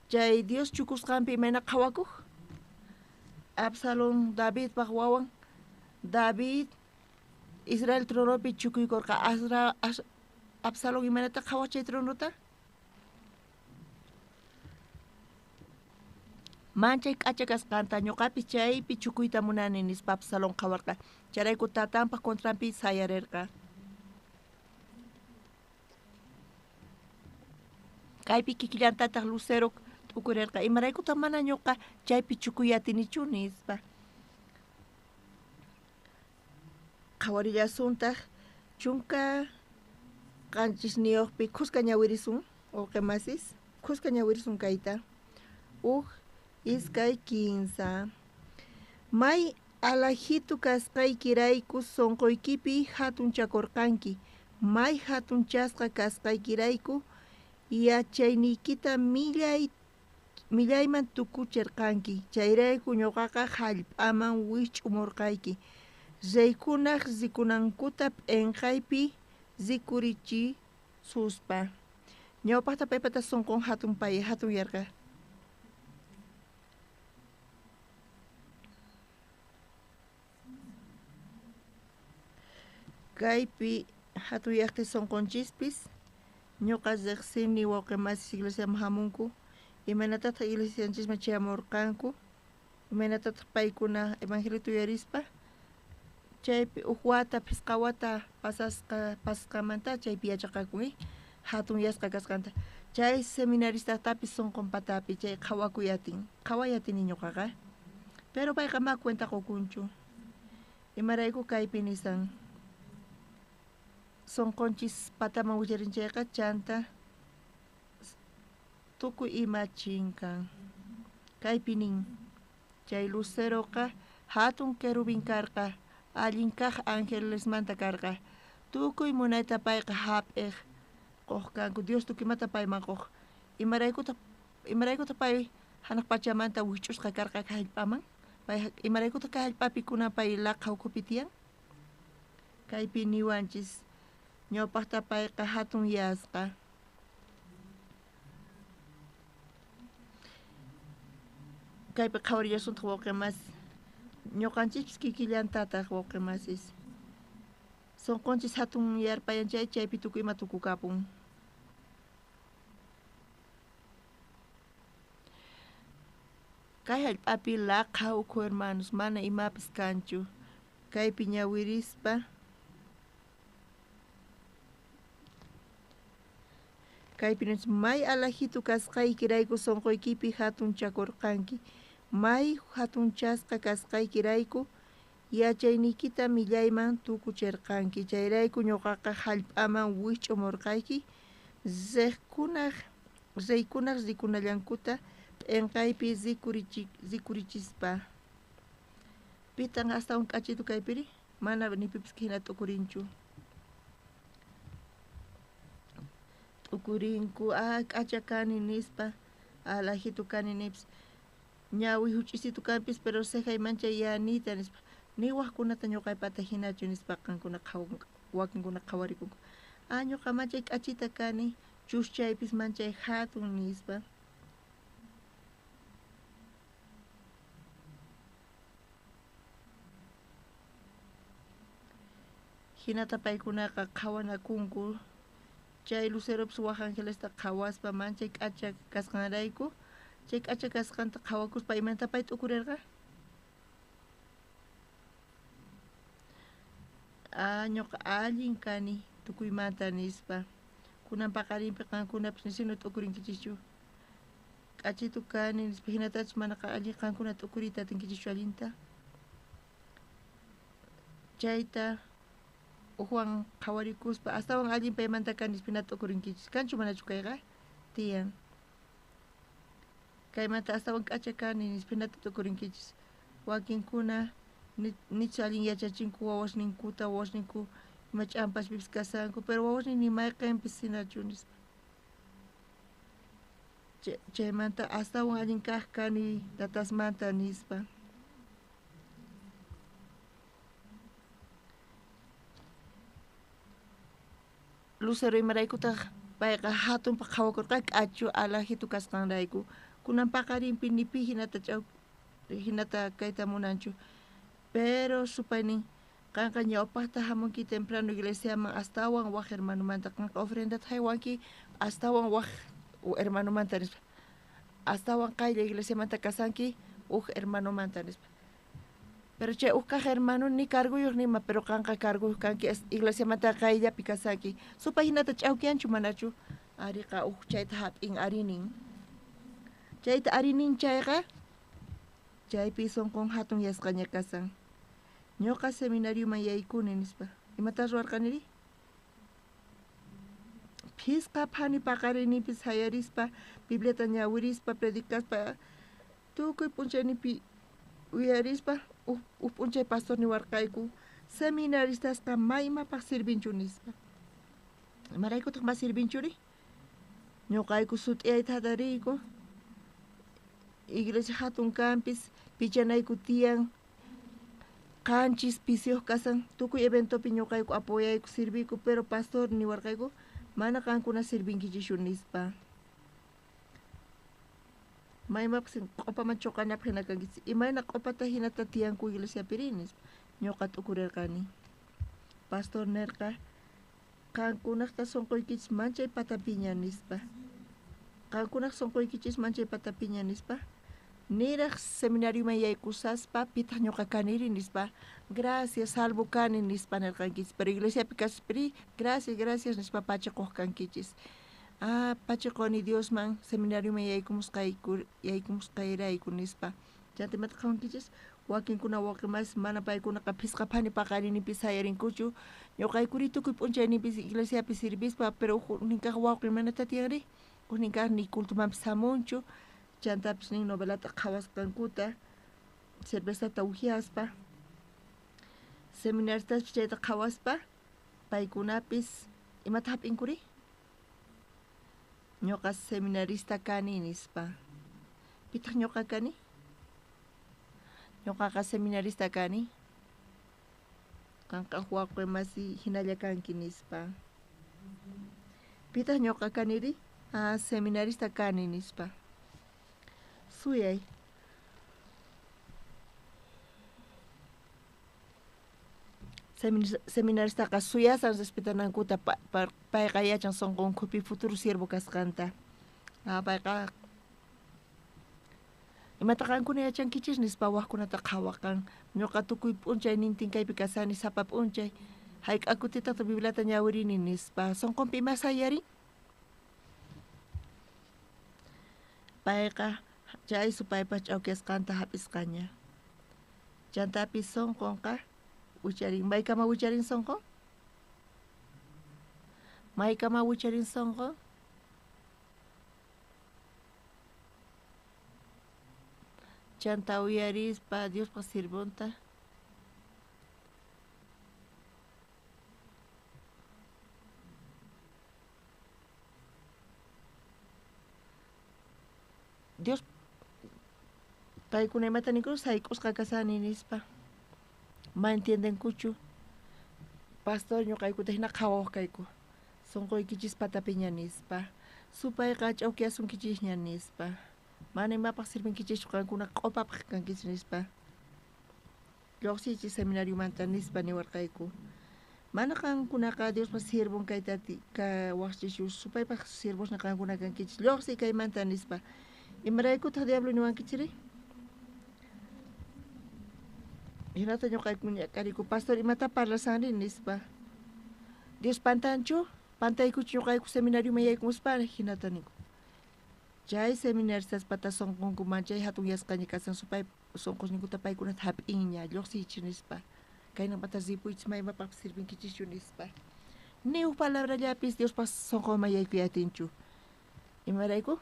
Chay Dios chukusqanpi imayna qhawakuq? Absalón Davidpaj wawan. David Israel tronopi chukuykurqa. Absalón imaynata qhawaq chay tronota? Manchay k'acha kasqanta ñuqapis chaypi chukuyta munani nispa Absalón qhawarqa. Chayrayku tatanpaj contranpi sayarerqa. Kaypi kikillantataq Lucero t'ukurerqa. Imaraykutaq mana ñuqa chaypi chukuy atinichu nispa. Qhawarillasuntaq 17 niyuqpi khuska ñawirisun wawqi masis, khuska ñawirisun kayta. 1, 2, 3. May alajitu kasqaykirayku sunquykipi hatunchakurqanki, may hatunchasqa kasqaykirayku yachayniykita millayman tukucherqanki. Chayrayku ñuqaqa hallp'aman wijch'umurqayki, reykunaj rikunankuta p'enqaypi rikurichisuspa. Ñawpaqta paypata sunqun hatun pay hatunyarqa. Kaypi hatunyaqti sunqunchispis ñuqa riqsini wawqi masis iglesiaman hamunku, imaynatataq iglesianchisman chayamurqanku, imaynatataq paykuna evangelio uyarispa, chaypi uj wata phisqa wata pasasqamanta chaypi yachaqanku hatunyasqa kasqanta. Chay seminaristatapis sunqun patapi chay qhawakuy atin, qhaway atini ñuqaqa, pero payqa ma cuenta qukunchu. Imarayku kaypi nisan sunqunchis pataman wicharin chayqa chanta tukuy ima chinkan. Kaypi nin chay Luceroqa hatun querubín karqa, allin kaq angelesmanta karqa. Tukuy munayta payqa hap'iq quq kanku, Dios tukuy imata payman quq. Imaraykutaq pay hanaq pachamanta wijch'usqa karqa kay hallp'aman? Pay imaraykutaq kay hallp'api kunan pay laqha ukhupi tiyan? Kaypi niwanchis ñawpaqta payqa hatunyasqa. Kaypi qhawarillasuntaq wawqi masis. Ñuqanchispis kikillantataq wawqi masis. Sunqunchis hatun yarpayan chay chaypi tukuy ima tukukapun. Kay hallp'api laqha ukhu hermanos mana imapis kanchu. Kaypi ñawirispa kaypi ninchis may alajitu kasqaykirayku sunquykipi hatunchakurqanki, may hatunchasqa kasqaykirayku yachayniykita millayman tukucherqanki. Chayrayku ñuqaqa hallp'aman wijch'umurqayki, reykunaj rikunallankuta p'enqaypi rikurichispa. Pitan astawan k'achitu kaypiri? Mana ni pipis hina t'ukurinchu. T'ukurinku, k'acha kani nispa, alajitu kani nipis, ñawi huch'isitu kanpis, pero cejay manchay yanita nispa, ni wajkunata ñuqaypata hinachu nispa qankuna wakinkuna qhawarikunku. Ñuqa manchay k'achita kani, chuschaypis manchay hatun nispa. Hinata paykunaqa qhawanakunku. Chay Luceropis waj angelesta qhawaspa manchay k'acha kasqanrayku, chay k'acha kasqanta qhawakuspa imaynata pay t'ukurerqa? Ñuqa allin kani tukuymanta nispa. Kunan paqarinpi qankunapis nisinu t'ukurinkichischu. K'achitu kani nispa hinatachus mana allin qankuna t'ukuriyta atinkichischu allinta. Chayta ujwan qhawarikuspa astawan allin paymanta kani nispa hina t'ukurinkichis. Kanchu manachu kayqa? Tiyan. Kaymanta astawan k'acha kani nispa hinata tukurinkichis. Wakinkuna nichu allin yachachinku wawasninkuta, wawasninku ima ch'ampaspipis kasanku, pero wawasnin ni mayqinpis hinachu nispa. Chaymanta astawan allin kaq kani tatasmanta nispa. Lucero imaraykutaq payqa hatunpaq qhawakurqa k'achu alajitu kasqanrayku. Kunan paqarinpi ni pi hinata hinata kayta munanchu. Pero supaynin qanqa ñawpaqta hamunki temprano iglesiaman astawan waj hermanomanta, qanqa ofrendata haywanki astawan waj hermanomanta nispa. Astawan qaylla iglesiamanta kasanki uj hermanomanta nispa. Pero chay uj kaq hermano ni carguyuq nima, pero qanqa carguyuq kanki iglesiamanta qayllapi kasanki. Supay hinata ch'awkianchu manachu? Ariqa uj chayta hap'in arinin. Chayta arinin chayqa chaypi sunqun hatun yasqaña kasan. Ñuqa seminarioman yaykuni nispa. Imata ruwarqaniri? Phisqa phani paqarinipis hayarispa, Bibliata ñawirispa, predicaspa, tukuy p'unchaynipi uyarispa, uj p'unchay pastor niwarqayku, seminaristasqa maymapaq sirvinchu nispa. Imaraykutaq ma sirvinchuri? Ñuqayku sut'iyayta hatariyku, iglesia hatun kanpis, pichanayku tiyan, qanchis pisiyuq kasan, tukuy eventopi ñuqayku apoyayku sirviyku, pero pastor niwarqayku, mana qankuna sirvinkichischu nispa. Maymapaq q'upaman chuqanapaq hina kankichis, imayna q'upata hinata tiyanku iglesiapiri nispa. Ñuqa t'ukurirqani. Pastor nirqa, qankunaqta sunquykichis manchay patapiña nispa. Qankunaq sunquykichis manchay patapiña nispa. Niraq seminarioman yaykusaspa pitaq ñuqa kaniri nispa. Gracias, salvo kani nispa nirqankichis. Pero iglesiapi kaspiri, gracias, gracias nispa pachiquq kankichis. Ah, pachiquni Diosman seminarioman yaykumusqayrayku nispa. Chanta imata qhawankichis? Wakinkuna wawqimas mana paykunaqa phisqa phani paqarinipis hayarinkuchu. Ñuqaykuri tukuy p'unchaynipis iglesiapi sirvispa, pero huknin kaq wawqi manata tiyanri, huknin kaq ni cultomanpis hamunchu. Chantapis nin novelata qhawasqankuta, cervezata uhyaspa. Seminaristaspis chayta qhawaspa, paykunapis imata hap'inkuri? Ñuqa seminarista kani nispa. Pitaq ñuqa kani? Ñuqaqa seminarista kani. Qanqa wawqi masi hinalla kanki nispa. Pitaq ñuqa kaniri? Ah, seminarista kani nispa. Suyay. Seminaristaqa suyasan respetanankuta, payqa yachan sunqunkupi futuro siervo kasqanta. Ah, payqa imata qankuna yachankichis nispa wajkunata qhawaqan. Ñuqa tukuy p'unchaynintin kaypi kasani sapa p'unchay. Hayk'a kutitaq Bibliata ñawirini nispa. Sunqunpi ima sayarin? Payqa chay supaypaq ch'awkiyasqanta hap'isqaña. Chantapis sunqunqa wicharin. Maykama wicharin sunqun? Maykama wicharin sunqun? Chanta uyarispa Diospaq sirvunta. Dios paykuna imata ninku sayk'usqa kasani nispa. Ma entiendenkuchu. Pastor ñuqaykuta hina qhawawaq kayku. Sunquykichis patapiña nispa. Supayqa ch'awkiyasunkichikña nispa. Mana imapaq sirvinkichischu qankuna q'upapaq kankichis nispa. Lluqsiychis seminariomanta nispa niwarqayku. Mana qankunaqa Diospaq siervon kayta waqchischu, supaypaq siervosna qankuna kankichis. Lluqsiy kaymanta nispa. Imaraykutaq diablo niwankichiri? Hinata ñuqayku ñak'ariku, pastor imata parlasanri nispa. Dios pantanchu? Pantaykuchu ñuqayku seminarioman yaykumuspa? Hinata ninku. Chay seminaristaspa sunqunkuman chay hatun yasqaña kasan supay sunqusninkuta paykunata hap'inña lluqsiychis nispa. Kaynamanta ripuychis maymapaqpis sirvinkichischu nispa. Ni huk palabrallapis Diospaq sunqunman yaykuy atinchu. Imarayku?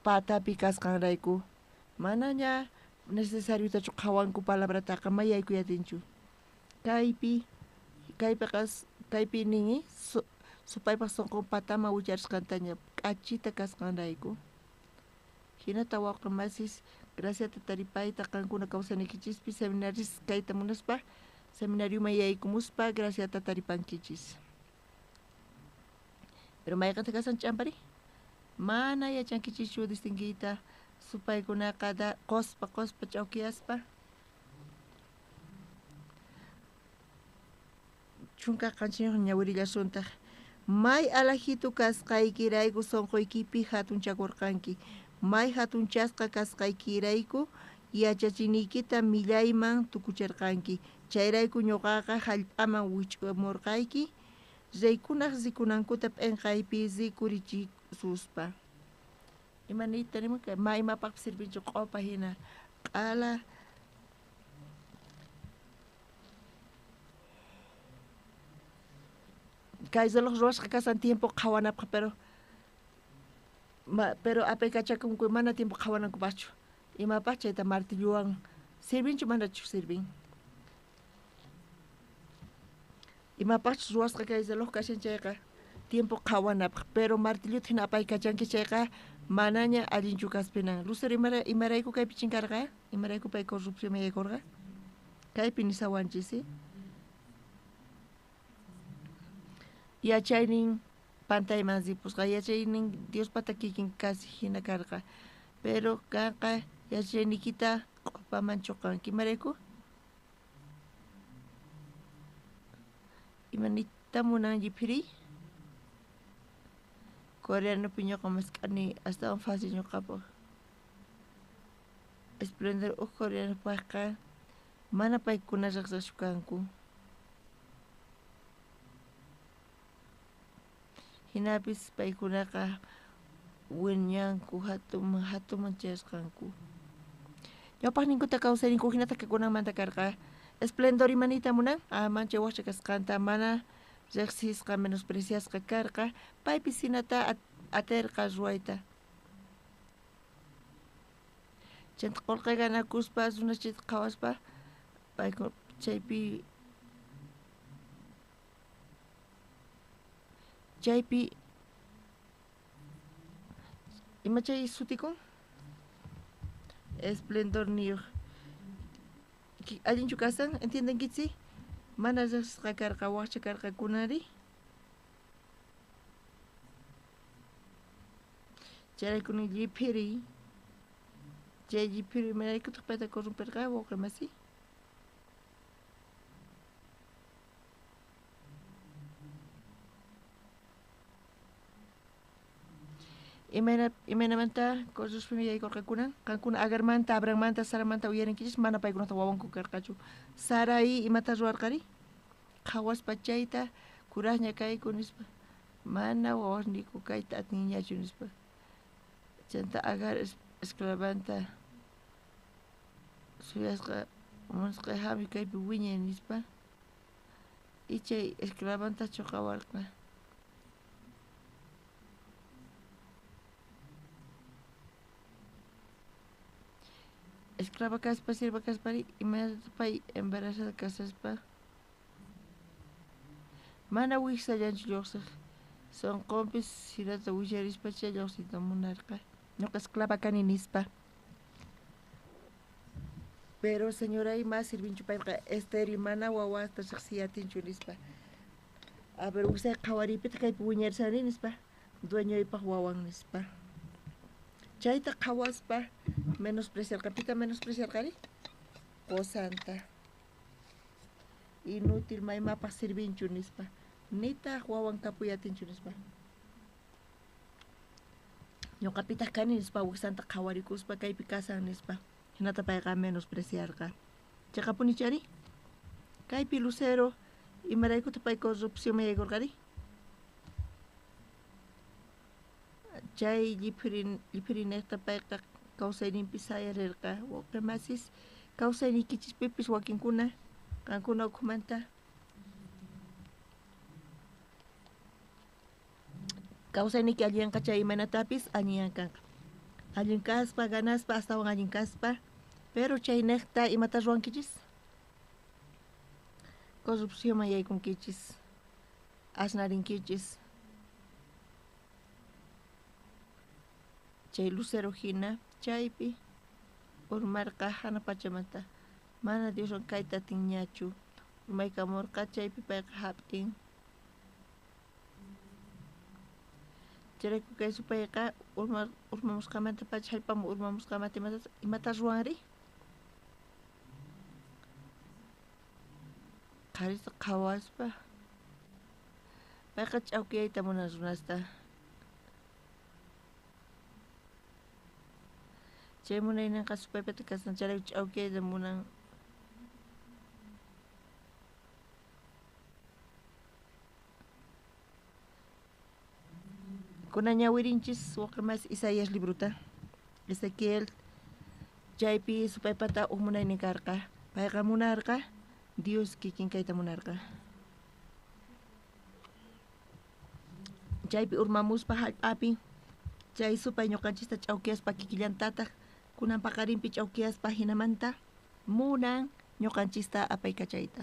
Patapi kasqanrayku manaña necesariotachu qhawanku palabrataqa mayaykuyatinchu. Kaypi kaypiqa kaypi nin supaypaq sunqun pataman wicharisqantaña k'achita kasqanrayku. Hinata wawqi masis graciata taripayta qankuna kawsanaykichispi seminaristas kayta munaspa seminarioman yaykumuspa graciata taripankichis. Pero mayqanta kasan ch'ampari? Mana yachankichischu distinguiyta supaykunaqa da qospa qospa ch'awkiyaspa. 17 ñawirillasuntaq. May alajitu kasqaykirayku sunquykipi hatunchakurqanki. May hatunchasqa kasqaykirayku yachachiniykita millayman tukucherqanki. Chayrayku ñuqaqa hallp'aman wich'umurqayki reykunaq rikunankuta p'inqaypi rikurichisuspa. Ima niyta nimun ma imapaqpis sirvinchu q'upa hina q'ala kay reloj ruwasqa kasan tiempo qhawanapaq pero pero apaykachakunku mana tiempo qhawanankupaqchu. Imapaq chayta martillowan sirvinchu manachu sirvin. Imapaqchus ruwasqa kay reloj kashan chayqa tiempo qhawanapaq pero martillota hina apaykachanki chayqa manaña allinchu kaspinan. Lucero imarayku kaypi chinkarqa? Imarayku pay corrupcionman yaykurqa? Kaypi nisawanchis, Yachaynin pantayman ripusqa, yachaynin Diospata kikin kasi hina karqa. Pero kanqa yachayniykita q'upaman chuqanki. Imarayku? Ima niyta munan lliphiriy? Coreanopi ñuqa mask'ani astawan fácil ñuqapaq. Esplendor uj coreanopaqqa mana paykuna riqsiqchu kanku. Hinapis paykunaqa wiñanku hatuman hatuman chayasqanku. Ñawpaqninkuta kawsayninku hinataq kunanmanta karqa. Esplendor ima niyta munan? Manchay waqcha kasqanta mana riqsisqa menospreciasqa karqa paypis hinata aterqa ruwayta. Chanta qullqi ganakuspa runa chayta qhawaspa payku chaypi chaypi ima chay sutikun? Esplendor niyuq. Allinchu kasan? ¿Entiendenkichis? Mana riqsisqa karqa waqcha karqa kunanri. Chayrayku nin lliphiriy. Chay lliphiriy imaraykutaq payta corromperqa wawqi masi? Imaynamanta corrupción yaykurqakunan? Qankuna Agarmanta, Abrahammanta, Saramanta uyarinkichis mana paykunata wawanku karqachu. Sarai imata ruwarqari? Qhawaspa chayta kuraqña kayku nispa. Mana wawasniyku kayta atinñachu nispa. Chanta Agar esclavanta suyasqa munasqa hami kaypi wiñay nispa. Ichay esclavanta chuqawarqa. Esclava kaspa, sierva kaspari, imaynataq pay embarazada kasaspa mana wijsallanchu lluqsiq sunqunpis hinata willarispacha lluqsiyta munarqa. Ñuqa esclava kani nispa. Pero señora ima sirvinchu payqa estéril mana wawasta riqsiyatinchu nispa. A ver, wijsay qhawariypitaq kaypi wiñarisani nispa. Dueñoypaq wawan nispa. Chayta qhawaspa menospreciarqa. Pita menospreciarqari? Qusanta. Inútil maymapaq sirvinchu nispa. Nitaq wawan kapuyatinchu nispa. Ñuqapitaq kani nispa wijsanta qhawarikuspa kaypi kasan nispa. Hinata payqa menospreciarqa. Chaqapuni chari? Kaypi Lucero imaraykutaq pay corrupcionman yaykurqari? Chay lliphiriniqta payqa kawsayninpi sayarirqa. Wawqi masis kawsayniykichispipis wakinkuna qankuna ukhumanta kawsayniyki allinqa chay imaynatapis allinyan kanqa. Allin kaspa, ganaspa, astawan allin kaspa. Pero chaynejta imata ruwankichis? Corrupcionman yaykunkichis, asnarinkichis. Chay lucero hina chaypi urmarqa hanaq pachamanta. Mana Dioswan kayta atinñachu. Urmaykamurqa chaypi payqa hap'in. Chayrayku kay supayqa urmamusqamanta pacha hallp'aman urmamusqamanta imata ruwanri? Qharista qhawaspa payqa ch'awkiyayta munan runasta. Chay munayninqa supaypata kasan, chayrayku ch'awkiyayta munan. Kunan ñawirinchis waqi mas Isaías librota, Ezequiel, chaypi supaypata uj munaynin karqa. Payqa munarqa, Dios kikin kayta munarqa. Chaypi urmamuspa hallp'api, chay supay ñuqanchista ch'awkiyaspa kikillantataq, kunan paqarinpi ch'awkiyaspa hinamanta munan ñuqanchista apaykachayta.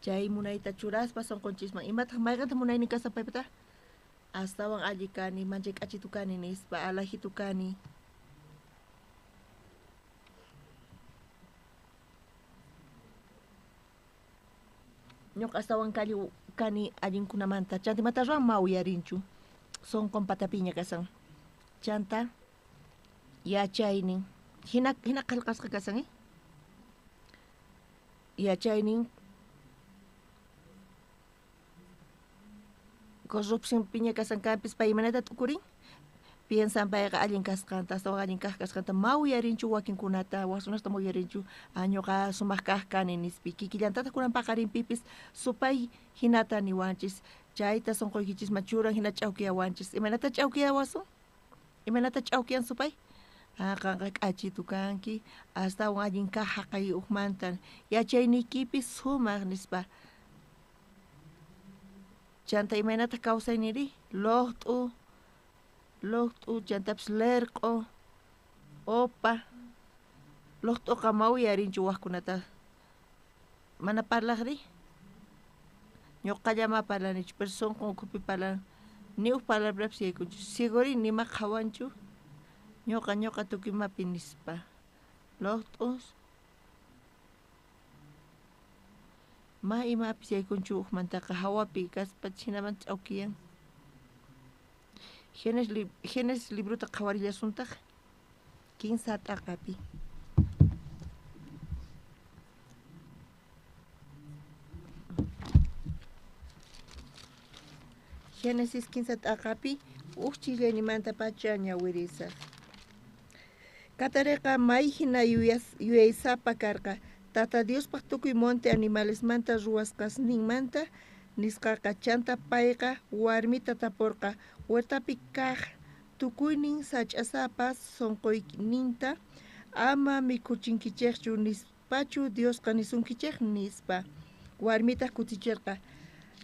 Chay munayta churaspa sunqunchisman, imataq mayqanta munaynin kasqa paypata? Astawan alli kani, manchay k'achitu kani nispa, alajitu kani. Ñuqa astawan kalli kani allinkunamanta. Chanta imata ruwan ma uyarinchu. Sunqun patapiña kasan. Chanta yachaynin. Hina qillqasqa kasan, Yachaynin corrupción piña kasan kanpis pay imanata t'ukurin? Piensan payqa allin kasqanta, astawan allin kaq kasqanta, ma uyarinchu wakinkunata, wak runasta ma uyarinchu, ñuqa sumaq kaq kani nispi. Kikillantataq kunan paqarinpipis supay hinata niwanchis, chayta sunquykichisman churan hina ch'awkiyawanchis. Imaynata ch'awkiyawasun? Imaynata ch'awkiyan supay? Qanqa k'achitu kanki, astawan allin kaq haqay uqmanta, yachayniykipis sumaq nispa. Chanta imaynataq kawsayniri? Loqt'u, loqt'u, chantapis lerq'o, opa. Loqt'uqa ma uyarinchu waqkunata. Mana parlaqri? Ñuqalla ma parlanichu, pero sunqun ukhupi parlan. Ni uj palabrapis yaykunchu. Ciegori nima qhawanchu. Ñuqa, ñuqa tukuy imapi nispa. Loqt'us ma imapis yaykunchu uqmantaqa hawapi kaspa hinamanta ch'awkiyan. Génesis librota qhawarillasuntaq kinsa t'aqapi. Génesis kinsa t'aqapi uj chillaynimanta pacha ñawirisaq. Katareqa may hina yuyaysapa karqa. Tata Diospaq tukuy monte animalesmanta ruwasqasninmanta nisqaqa chanta payqa warmita tapurqa huertapi kaq tukuynin sach'asapa sunquyninta ama mikhuchinkichikchu nispachu Diosqa nisunkichik nispa. Warmitaq kutichirqa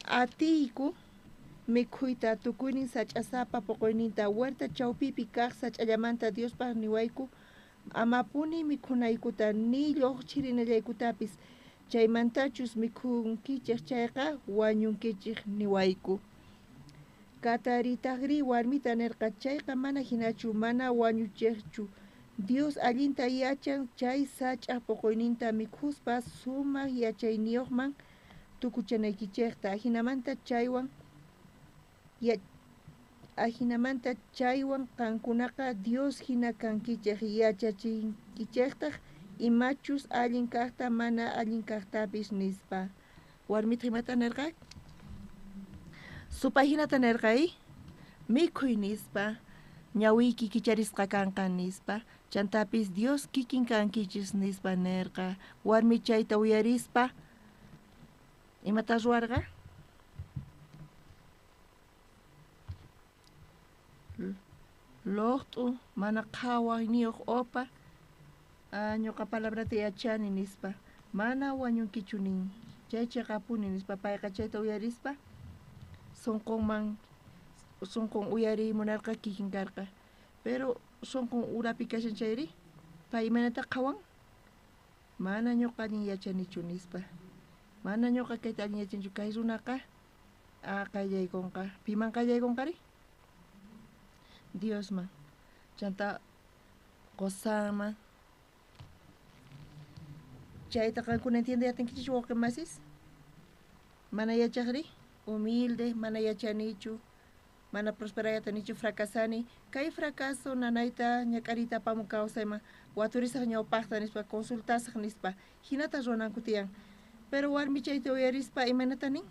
atiyku mikhuyta tukuynin sach'asapa puquyninta huerta chawpipi kaq sach'allamanta Diospaq niwayku amapuni mikhunaykuta ni lluqchirinallaykutapis chaymantachus mikhunkichik chayqa wañunkichik niwayku. Kataritaqri warmita nirqa chayqa mana hinachu mana wañuchiqchu Dios allinta yachan chay sach'aq puquyninta mikhuspa sumaq yachayniyuqman tukuchanaykichikta ajinamanta chaywan qankunaqa Dios hina kankichik yachachinkichiktaq imachus allin kaqta mana allin kaqtapis nispa. Warmita imata nirqa? Supay hinata nirqa, mikhuy nispa, ñawiyki kicharisqa kanqa nispa, chantapis Dios kikin kankichis nispa nirqa. Warmi chayta uyarispa imata ruwarqa? Loqt'u mana qhawayniyuq opa, ñuqa palabrata yachani nispa, mana wañunkichu nin, chay chiqapuni nispa. Payqa chayta uyarispa sunqunman sunqun uyariy munarqa kikin karqa. Pero sonqon urapi kashan chayri, pay imaynata qhawan? Mana ñuqa allin yachanichu nispa. Mana ñuqa kayta allin yachanchu, kay runaqa qayllaykunqa. Piman qayllaykunqari? Diosman. Chanta qosanman. Chayta qankuna entiende atinkichis wawqi masis? Mana yachaqri? Humilde, mana yachanichu, mana prosperayatanichu, fracasani. Kay fracaso nanayta ñak'ariyta apamun kawsayman, waturisaq ñawpaqta nispa, consultasaq nispa, hinata ruwananku tiyan. Pero warmi chayta uyarispa imaynata nin?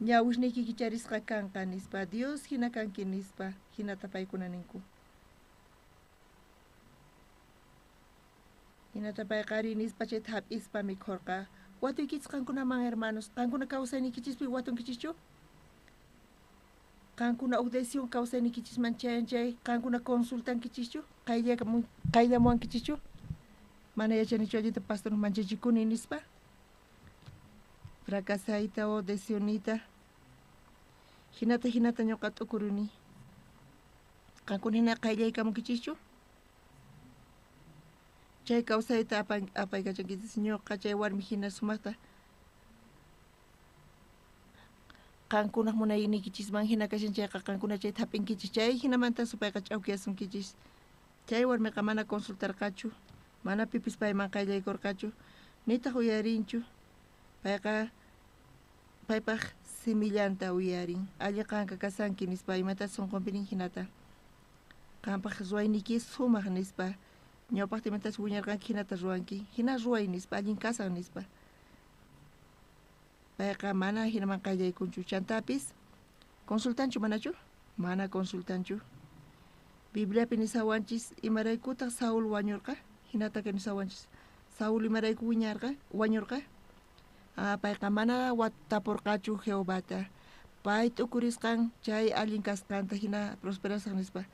Ñawisniyki kicharisqa kanqa nispa, Dios hina kanki nispa, hinata paykuna ninku. Hinata payqa ari nispa chayta hap'ispa mikhurqa. Watuykichis qankunaman hermanos, qankuna kawsayniykichispi watunkichischu? Qankuna huk decisión kawsayniykichisman chayan chay, qankuna consultankichischu? Qayllamuwankichischu? Mana yachanichu allinta pastor manchachikuni nispa? Fracasayta o decisionita. Hinata hinata ñuqa t'ukuruni. Qankuna hina qayllaykamunkichischu? Chay kawsayta apaykachankichis ñuqa chay warmi hina sumaqta qankunaq munayniykichisman hina kashan chayqa qankuna chayta hap'inkichis, chay hinamanta supayqa ch'awkiyasunkichis. Chay warmiqa mana consultarqachu, mana pipis payman qayllaykurqachu, nitaq uyarinchu. Payqa paypaq simillanta uyarin. Alli qanqa kasanki nispa, imata sunqunpi nin hinata. Qampaq ruwayniyki sumaq nispa. Ñawpaqta imatas wiñarqanki hinata ruwanki, hina ruway nispa, allin kasan nispa. Payqa mana hinaman qayllaykunchu. Chantapis, consultanchu manachu? Mana consultanchu. Bibliapi nisawanchis, imaraykutaq Saúl wañurqa? Hinata kay nisawanchis. Saúl imarayku wiñarqa, wañurqa? Payqa mana tapurqachu Jehovata. Pay t'ukurisqan chay allin kasqanta hina prosperasaq nispa.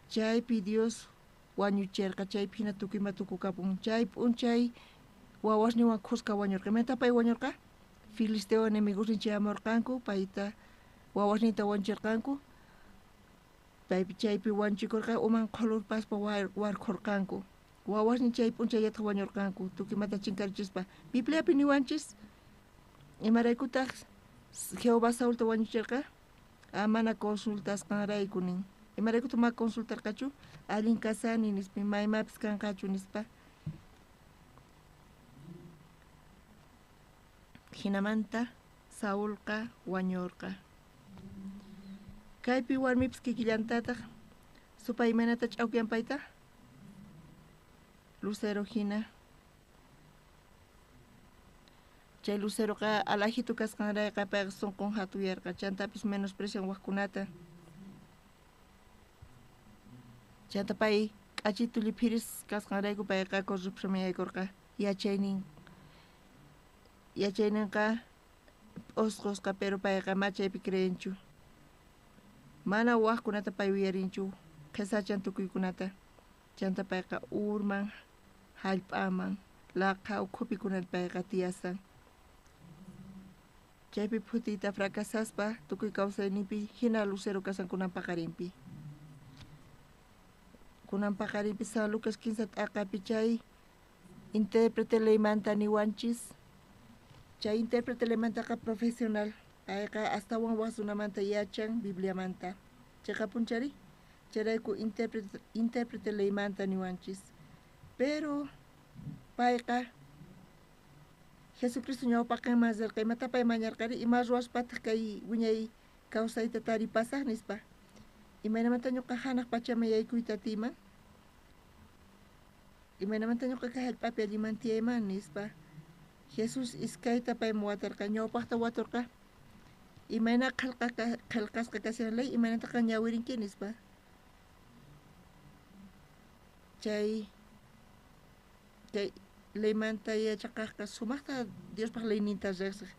Chaypi Dios wañucherqa, chaypi hina tukuy ima tukukapun. Chay p'unchay wawasniwan khuska wañurqa. Imaynata pay wañurqa? Filisteo enemigosnin chayamurqanku, payta wawasninta wañucherqanku. Paypi chaypi wañuchikurqa, uman qhulurpaspa warkhurqanku. Wawasnin chay p'unchayllataq wañurqanku, tukuy imata chinkarichispa. Bibliapi niwanchis, imaraykutaq Jehová Saulta wañucherqa? Mana consultasqanrayku nin. Imaraykutaq ma consultarqachu? Allin kasani nispa, maymapis kanqachu nispa. Hinamanta Saulqa wañurqa. Kaypi warmipis kikillantataq supay imaynata ch'awkiyan payta? Lucero hina. Chay luceroqa alajitu kasqanrayqa payqa sunqun hatuyarqa, chantapis menosprecian wajkunata. Chanta pay k'achitu lliphiris kasqanrayku payqa corrupcionman yaykurqa. Yachaynin yachayninqa p'usqusqa, pero payqa ma chaypi creenchu. Mana wajkunata pay uyarinchu, qhisachan tukuykunata. Chanta payqa urman, hallp'aman, laqha ukhupikunata payqa tiyasan. Chaypi phutiyta fracasaspa tukuy kawsayninpi hina lucero kasan kunan paqarinpi. Kunan paqarinpi San Lucas 15 t'aqapi chay intérprete leymanta niwanchis. Chay intérprete leymantaqa profesional, payqa astawan waj runamanta yachan Bibliamanta. Chayqapunchari? Chayrayku intérprete leymanta niwanchis. Pero payqa Jesucristo ñawpaqinman rirqa, imata pay mañarqari, ima ruwaspataq kay wiñay kawsayta taripasaq nispa. Imaynamanta ñuqa hanaq pachaman yaykuyta atiyman? Imaynamanta ñuqa kay hallp'api alliman tiyayman nispa. Jesús iskayta payman watarqa, ñawpaqta waturqa. Imayna qillqasqa kashan ley, imaynataqa ñawirinki nispa. Chay leymanta yachaqaqqa sumaqta Diospaq leyninta riqsiq.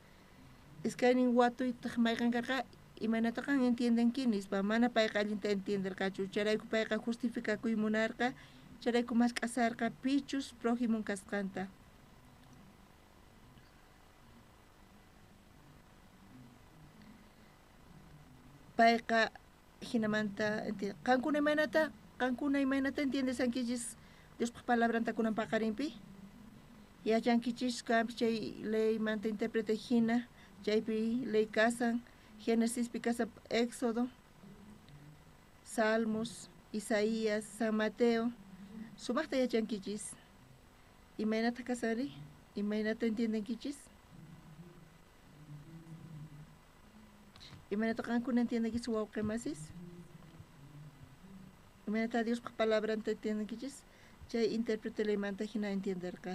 Iskaynin watuytaq mayqan karqa, imaynataqa entiendenki nispa. Mana payqa allinta entienderqachu. Chayrayku payqa justifikakuy munarqa, chayrayku mask'asarqa pichus prójimon kasqanta. Payqa hinamanta qankuna imaynata Qankuna imaynata entiendesankichis Diospaj palabranta kunan paqarinpi? Yachankichis kanpis chay leymanta intérprete hina, chaypi ley kasan, Génesispi kasan Éxodo, Salmos, Isaías, San Mateo. Sumaqta yachankichis. Imaynata kasanri? Imaynata entiendenkichis? Imaynata qankuna entiendenkichis wawqi masis? Imaynata Diospaj palabranta entiendenkichis? Chay intérprete leymanta hina entienderqa.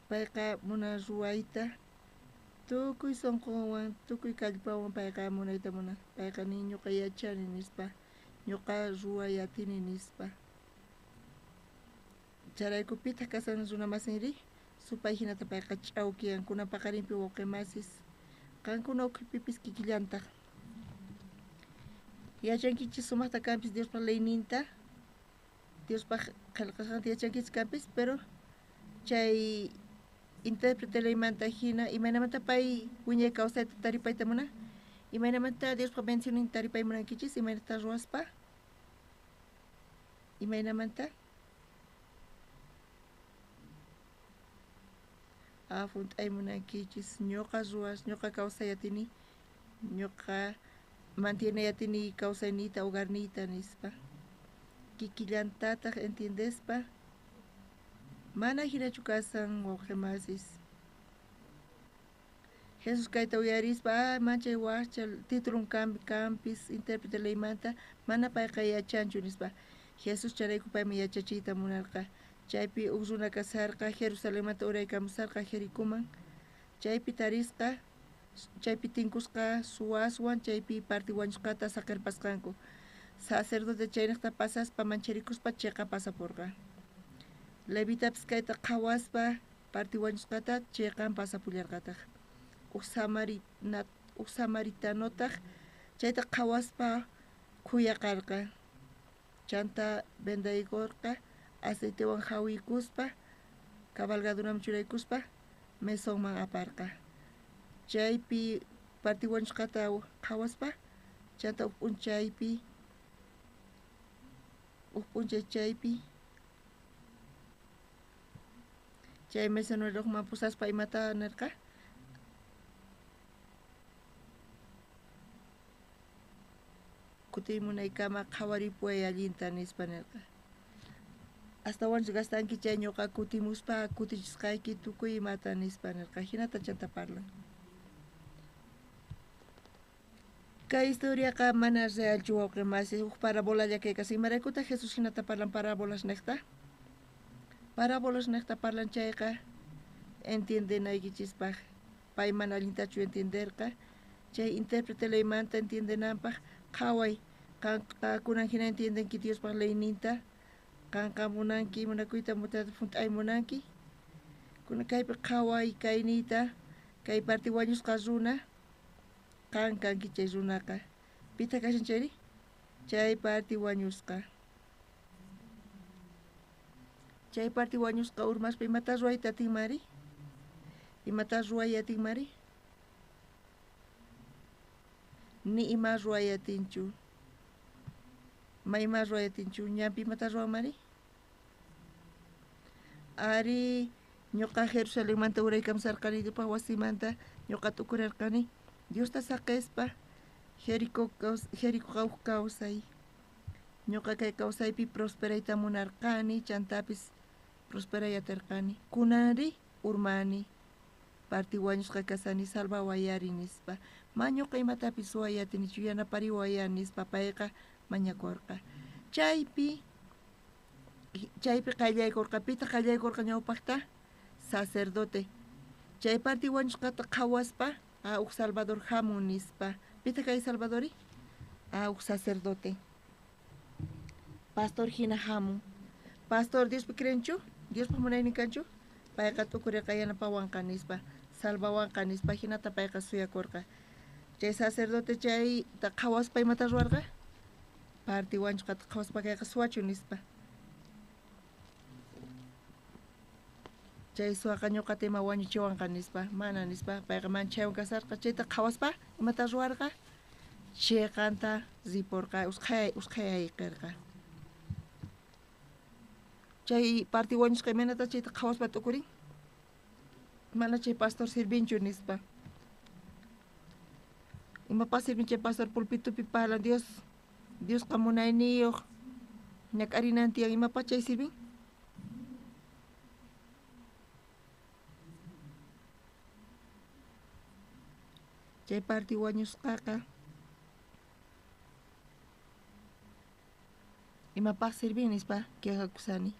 Payqa munan ruwayta tukuy sunqunwan, tukuy kallpawan payqa munayta munan. Payqa nin ñuqa yachani nispa, ñuqa ruway atini nispa. Chayrayku pitaq kasan runa masinri? Supay hinata payqa ch'awkiyan kunan paqarinpi wawqi masis. Qankuna ukhupipis kikillantaq. Yachankichis sumaqta kanpis Diospaj leyninta, Diospaj qillqasqanta yachankichis kanpis, pero chay intérprete leymanta hina imaynamanta pay wiñay kawsayta taripayta munan? Imaynamanta Diospaj bendicionninta taripay munankichis? Imaynata ruwaspa? Imaynamanta? Hunt'ay munankichis, ñuqa ruwas, ñuqa kawsay atini, ñuqa mantiene atini kawsayniyta, hogarniyta nispa. Kikillantataq entiendespa, mana hinachu kasan wawqi masis. Jesús kayta uyarispa, manchay waqcha titulun kanpis intérprete leymanta, mana payqa yachanchu nispa. Jesús chayrayku payman yachachiyta munarqa. Chaypi huk runa kasarqa, Jerusalenmanta uraykamusarqa Jericoman. Chaypi tarisqa, chaypi tinkusqa suwaswan, chaypi parti wañusqata saqirpasqanku. Sacerdote chayniqta pasaspa mancharikuspa chiqa pasapurqa. Levitapis kayta qhawaspa parti wañusqata chiqan pasapullarqataq. Huk samaritanotaq chayta qhawaspa khuyaqarqa. Chanta vendaykurqa aceitewan hawiykuspa, cabalgaduraman churaykuspa mesonman aparqa. Chaypi parti wañusqata qhawaspa, chanta huk p'unchaypi chaypi chay mesoneroqman pusaspa imata nirqa? Kutimunaykama qhawaripuway allinta nispa nirqa. Astawanchu gastanki chay ñuqa kutimuspa kutichisqayki tukuy imata nispa nirqa. Hinata chanta parlan. Kay historiaqa mana realchu wawqi masi, huk parabolalla kay kasan. Imaraykutaq Jesús hinata parlan parábolas niqta? Parábolas niqta parlan chayqa entiendenaykichispaq. Pay mana allintachu entienderqa. Chay intérprete leymanta entiendenanpaq qhaway qanqa kunan hina entiendenki Diospaq leyninta. Qanqa munanki munakuyta hunt'ay munanki. Kunan kaypi qhaway kayniyta, kay parti wañusqa runa, qan kanki chay runaqa. Pitaq kashan chayri? Chay parti wañusqa. Chay parti wañusqa urmaspa imata ruwayta atinmari? Imata ruway atinmari? Ni ima ruway atinchu. Ma ima ruway atinchu, ñanpi imata ruwanmari? Ari ñuqa Jerusalenmanta uraykamusarqani Diospaj wasimanta, ñuqa t'ukurarqani Diosta saqispa Jerico huk kawsay. Ñuqa kay kawsaypi prosperayta munarqani, chantapis prosperay atirqani. Kunanri urmani, parti wañusqa kasani, salvawayari nispa. Ma ñuqa imatapis ruway atinichu, yanapariwaya nispa payqa mañakurqa. Chaypi qallaykurqa, pitaq qallaykurqa ñawpaqta? Sacerdote. Chay parti wañusqata qhawaspa, huk Salvador hamun nispa. Pitaq kay Salvadori? Huk sacerdote. Pastor hina hamun. Pastor Diospi creenchu? Diospaj munaynin kanchu? Payqa t'ukurirqa yanapawanqa nispa, salvawanqa nispa, hinata payqa suyakurqa. Chay sacerdote chayta qhawaspa imata ruwarqa? Parti wañusqata qhawaspa kayqa suwachu nispa. Chay suwaqa ñuqata ima wañuchiwanqa nispa, mana nispa, payqa manchaywan kasarqa. Chayta qhawaspa imata ruwarqa? Cheqanta riporqa, usqhay ayqerqa. Chay parti wañusqa imaynata chayta qhawaspa t'ukurin? Mana chay pastor sirvinchu nispa. Imapaq sirvin chay pastor pulpitupi parlan Dios, Diosqa munayniyuq ñak'arinan tiyan, imapaq chay sirvin? Chay parti wañusqaqa imapaq sirvin nispa quejakusani.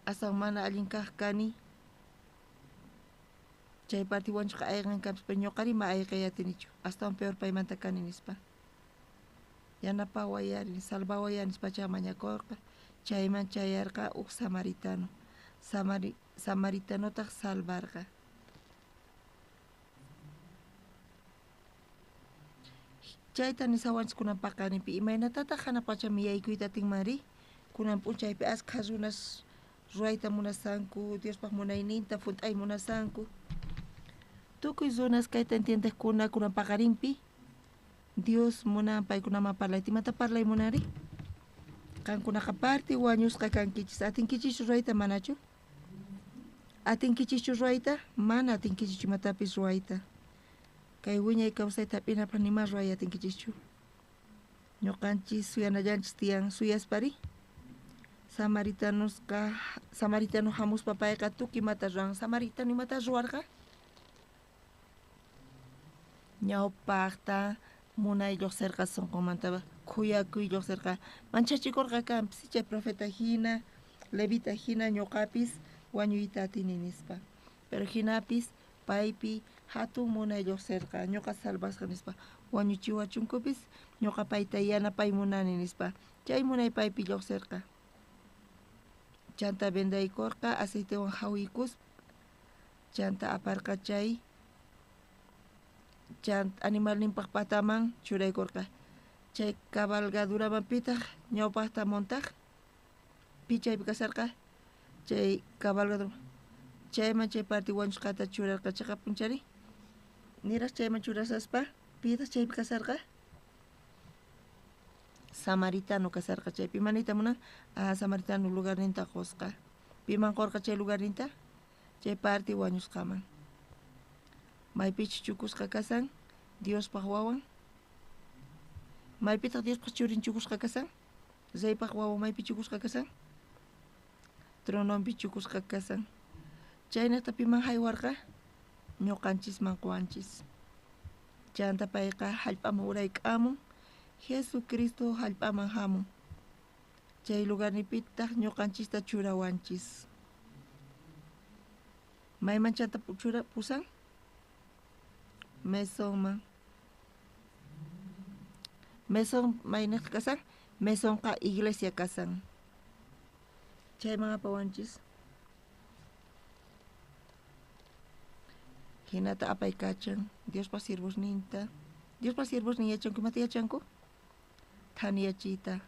Aswan mana allin kaq kani. Chay parti wañusqa ayqen kanpis, pero ñuqari ma ayqey atinichu, astawan peor paymanta kani nispa. Yanapaway ari, salvaway ari nispa chay mañakurqa. Chayman chayarqa uj samaritano. Samaritanotaq salvarqa. Chayta nisawanchis kunan paqarinpi, imaynatataq hanaq pachaman yaykuyta atinmanri? Kunan p'unchaypi askha runas ruwayta munasanku, Diospaq munayninta junt'ay munasanku. Tukuy runas kayta entiendejkuna kunan paqarinpi, Dios munan paykunaman parlayta. Imata parlay munanri? Qankunaqa parti wañusqa kankichis. Atinkichischu ruwayta manachu? Atinkichischu ruwayta? Mana atinkichischu imatapis ruwayta. Kay wiñay kawsayta hap'inapaq nima ruway atinkichischu. Ñuqanchis suyanallanchis tiyan suyaspari. Samaritanosqa, samaritano hamuspa payqa tukuy imata ruwan. Samaritano imata ruwarqa? Ñawpaqta munay lluqsirqa sunqunmanta, khuyakuy lluqsirqa, manchachikurqa kanpis, chay profeta hina, levita hina ñuqapis wañuyta atini nispa. Pero hinapis paypi hatun munay lluqsirqa, ñuqa salvasqa nispa, wañuchiwachunkupis ñuqa payta yanapay munani nispa. Chay munay paypi lluqsirqa. Chanta vendaykurqa, aceitewan hawiykuspa, chanta aparqa chay chanta animalninpaq pataman churaykurqa. Chay cabalgaduraman pitaq ñawpaqta montaq, pi chaypi kasarqa, chay cabalgadura chayman chay parti wañusqata churarqa. Chayqa punchari niraq chayman churasaspa, pitaq chaypi kasarqa? Samaritano kasarqa chaypi. Imaniyta munan? Ah, samaritano lugarninta qusqa. Piman qurqa chay lugarninta? Chay parti wañusqaman. Maypichus chukusqa kasan? Diospaq wawan. Maypitaq Diospaq churin chukusqa kasan? Reypaq wawan maypi chukusqa kasan? Trononpi chukusqa kasan. Chaynata piman haywarqa? Ñuqanchisman quwanchis. Chanta payqa hallp'aman urayk'amun, Jesucristo hallp'aman hamun. Chay lugarnipitaq ñuqanchista churawanchis. Mayman chanta chura pusan? Mesonman. Mesón mayniq kasan? Mesonqa iglesia kasan. Chayman apawanchis. Hinata apaykachan Diospa siervosninta. Diospa siervosnin yachanku, imata yachanku? Thaniyachiyta,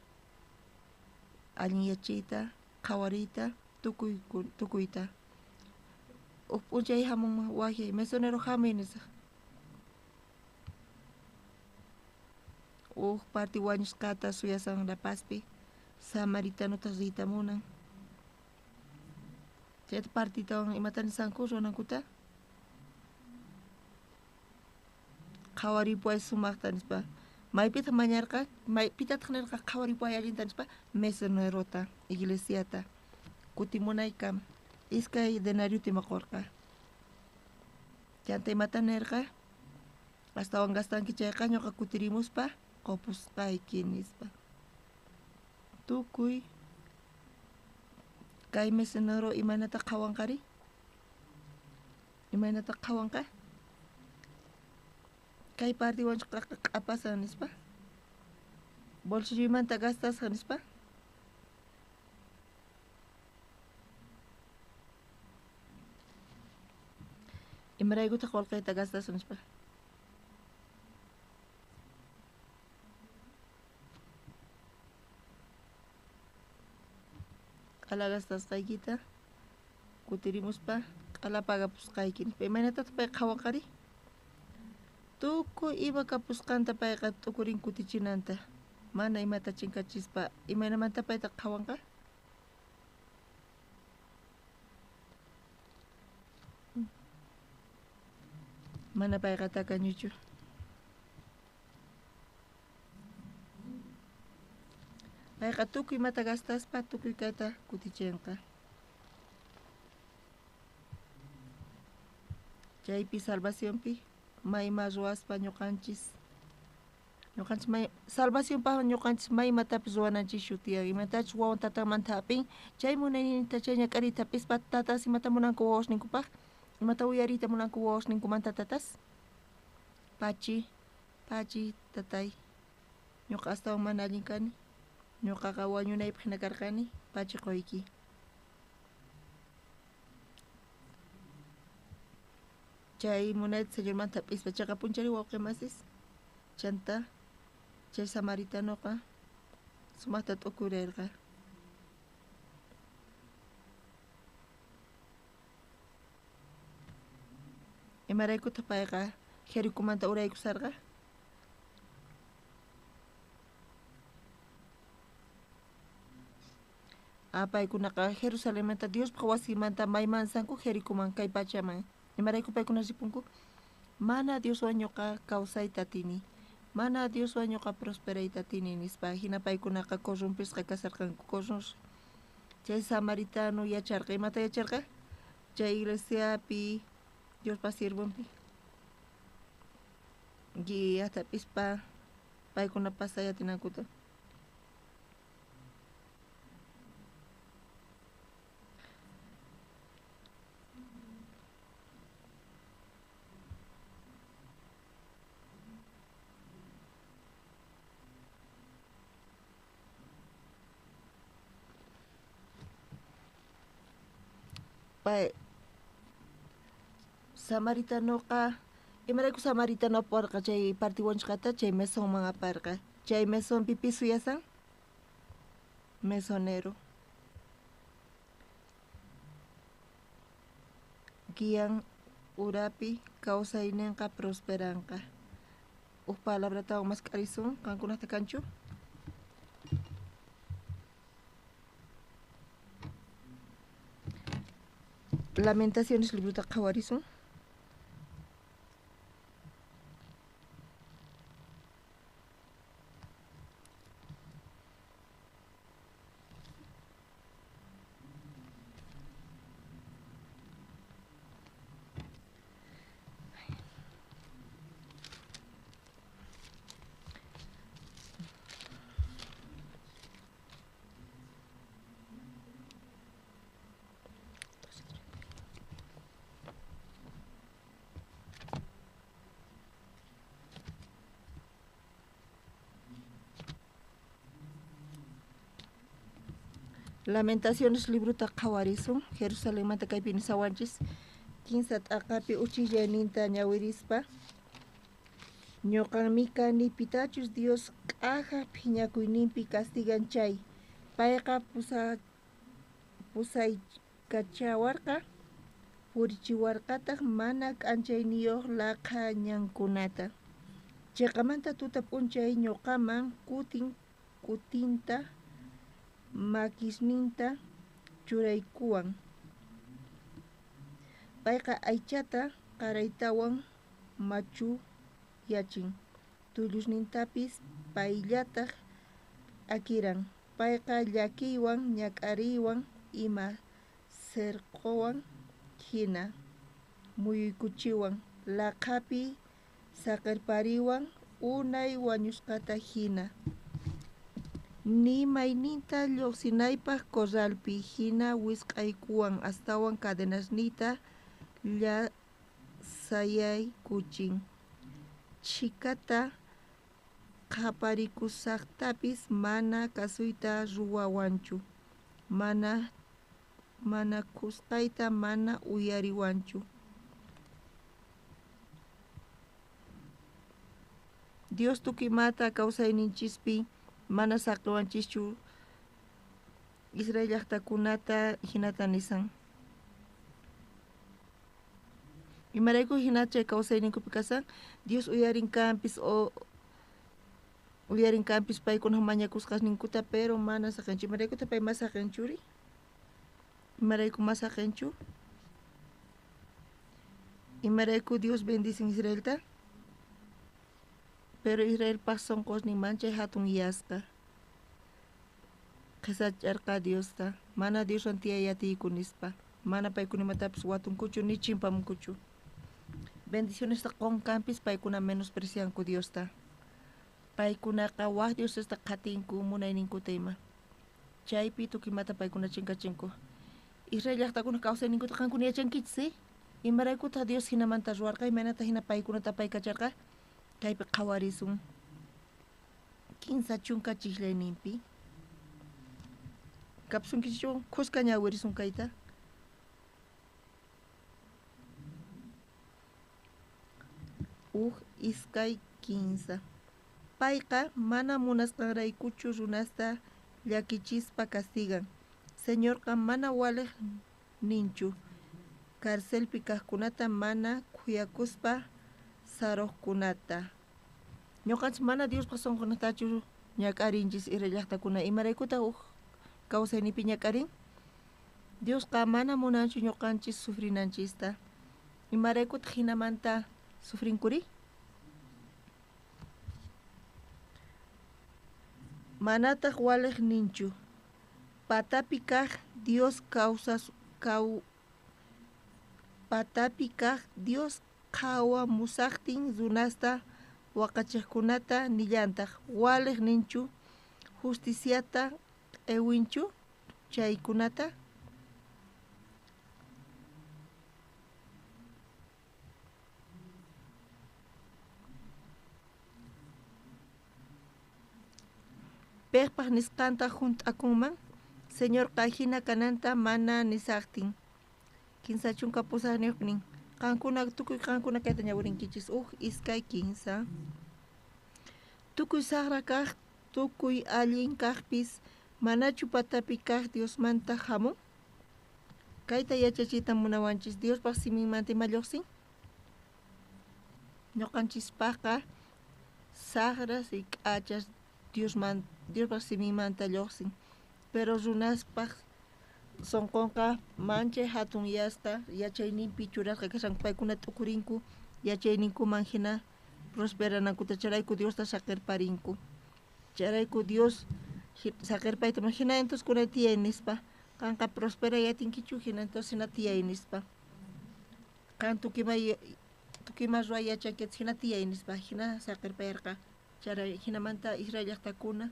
allinyachiyta, qhawariyta, tukuyta. Uj p'unchay hamunman wajyay, mesonero hamuy nisaq. Uj parti wañusqata suyasan La Pazpi, samaritanota riyta munan. Chayta partitawan imata nisanku ruwanankuta? Qhawaripuway sumaqta nispa. Maypitaq mañarqa? Maypitataq nirqa qhawaripuway allinta nispa? Mesonerota, iglesiata. Kutimunaykama iskay denariota ima qurqa. Chanta imata nirqa? Astawan gastanki chayqa ñuqa kutirimuspa qupusqayki nispa. Tukuy kay mesonero imaynata qhawanqari? Imaynata qhawanqa? Kay parti wañusqaqa q'apasan nispa. Bolsilloymanta gastasqa nispa. Imaraykutaq qullqiyta gastasqa nispa. Q'ala gastasqaykita kutirimuspa q'ala pagapusqayki nispa. Imaynatataq pay qhawanqari? Tukuy ima kapusqanta payqa t'ukurin kutichinanta. Mana imata chinkachispa, imaynamanta payta qhawanqa? Mana payqa takañuchu. Payqa tukuy imata gastaspa tukuy kayta kutichinqa. Chaypi salvacionpi mayma ruwaspa ñuqanchis ñuqanchis may salvacionpaq ñuqanchis maymatapis ruwananchischu tiyan, imatachus wawan tatanmanta hap'in, chay munayninta chay ñak'ariyta hap'ispa tatas imata munanku wawasninkupaq, imata uyariyta munanku wawasninkumanta tatas? Pachi, pachi tatay, ñuqa astawan mana allin kani, ñuqaqa wañunaypaq hina karqani, pachi quyki. Chay munayta Señormanta hap'ispa chaqapunchari wawqi masis, chanta chay samaritanoqa sumaqta t'ukurerqa. Imaraykutaq payqa Jericomanta uraykusarqa? Paykunaqa Jerusalenmanta Diospaq wasimanta mayman sanku Jericoman kay pachaman. Imarayku paykuna ripunku? Mana Dioswan ñuqa kawsayta atini, mana Dioswan ñuqa prosperayta atini nispa. Hina paykunaqa corrompisqa kasarqanku. Chay samaritano yacharqa, imata yacharqa? Chay iglesiapi Diospa siervonpi guiata hap'ispa paykuna pasay atinankuta. Pay samaritanoqa imarayku samaritano aparqa chay partiwanchqata chay mesonman aparqa. Chay mesonpi pi suyasan? Mesonero. Guian urapi kawsayninqa prosperanqa. Uj palabratawan mask'arisun, qankunata kanchu? Lamentaciones librota qhawarisun. Lamentaciones librota qhawarisun, Jerusalenmanta kaypi nisawanchis, kinsa t'aqapi uchillayninta ñawirispa, ñuqanmi kani pitachus Dios k'aja phiñakuyninpi castigan chay, payqa pusaykachawarqa, purichiwarqataq mana k'anchayniyuq laqha ñankunata. Chiqamanta tuta p'unchay ñuqaman kutin kutinta makisninta churaykuwan. Payqa aychata qaraytawan machuyachin, tullusnintapis payllataq p'akiran. Payqa llakiywan ñak'ariywan ima sirq'uwan hina muyuykuchiwan, laqhapi saqirpariwan unay wañusqata hina. Ni mayninta lluqsinaypaq corralpi hina wisq'aykuwan, astawan cadenasniyta llasayaykuchin. Chhikata qhaparikusaqtapis mana kasuyta ruwawanchu, mana khusqayta mana uyariwanchu. Dios tukuy imata kawsayninchispi mana saqiwanchischu Israel llaqtakunata hinata nisan. Imarayku hina chay kawsayninkupi kasan, Dios uyarin kanpis o uyarin kanpis paykuna mañakusqasninkuta, pero mana saqenchu. Imaraykutaq pay ma saqenchuri? Imarayku ma saqenchu? Imarayku Dios bendicen Israelta? Pero Israelpaj sonqosnin manchay hatun yasqa. Qhisacharqa Diosta, mana Dioswan tiyay atiyku nispa. Mana paykuna imatapis watunkuchu ni chimpamunkuchu. Bendicionesta qon kanpis paykuna menosprecianku Diosta. Paykunaqa waj diosesta qhatinku munayninkuta ima. Chaypi tukuy imata paykuna chinkachinku. Israel llaqtakuna kawsayninkuta qankuna yachankichis, ¿sí? Imaraykutaq Dios hinamanta ruwarqa, imaynata hina paykunata apaykacharqa? Kaypi qhawarisun. 30 chijlayninpi. Kapsunkichu khuska ñawirisun kayta. Uj iskay kinsa. Payqa mana munasqanraykuchu runasta llakichispa castigan. Señorqa mana waliq ninchu. Carcelpi kaqkunata mana khuyakuspa saruqkunata. Ñuqanchis mana Diospaq sunqunatachu ñak'arinchis Israel llaqtakuna. Imaraykutaq uj kawsaynipi ñak'arin? Diosqa mana munanchu ñuqanchis sufrinanchista. Imaraykutaq hinamanta sufrinkuri? Manataq waliq ninchu. Patapi kaq Dios kawsas kaw patapi kaq Dios qhawamusaqtin runasta waqachiqkunata nillantaq waliq ninchu justiciata q'iwinchu chaykunata. Pejpaj nisqanta junt'akunman, Señorqa hina kananta mana nisaqtin. 38 nin. Qankuna tukuy qankuna kayta ñawirinkichis. Uj iskay kinsa. Tukuy saqra kaq, tukuy allin kaqpis, manachu patapi kaq Diosmanta hamun? Kayta yachachiyta munawanchis Diospaq siminmanta ima lluqsin? Ñuqanchispaqqa saqras y k'achas Diosman Diospaq siminmanta lluqsin. Pero runaspaq sunqunqa manchay hatun yasqa yachayninpi churasqa kashanku paykuna t'ukurinku yachayninkuman hina prosperanankuta chayrayku Diosta saqirparinku. Chayrayku Dios saqirpayta hina entonces kuna tiyay nispa qanqa prosperay atinkichu hina entonces hina tiyay nispa. Qan tukuyma ruway yachankichis hina tiyay nispa hina saqirpayarqa. Charay hinamanta Israel llaqtakuna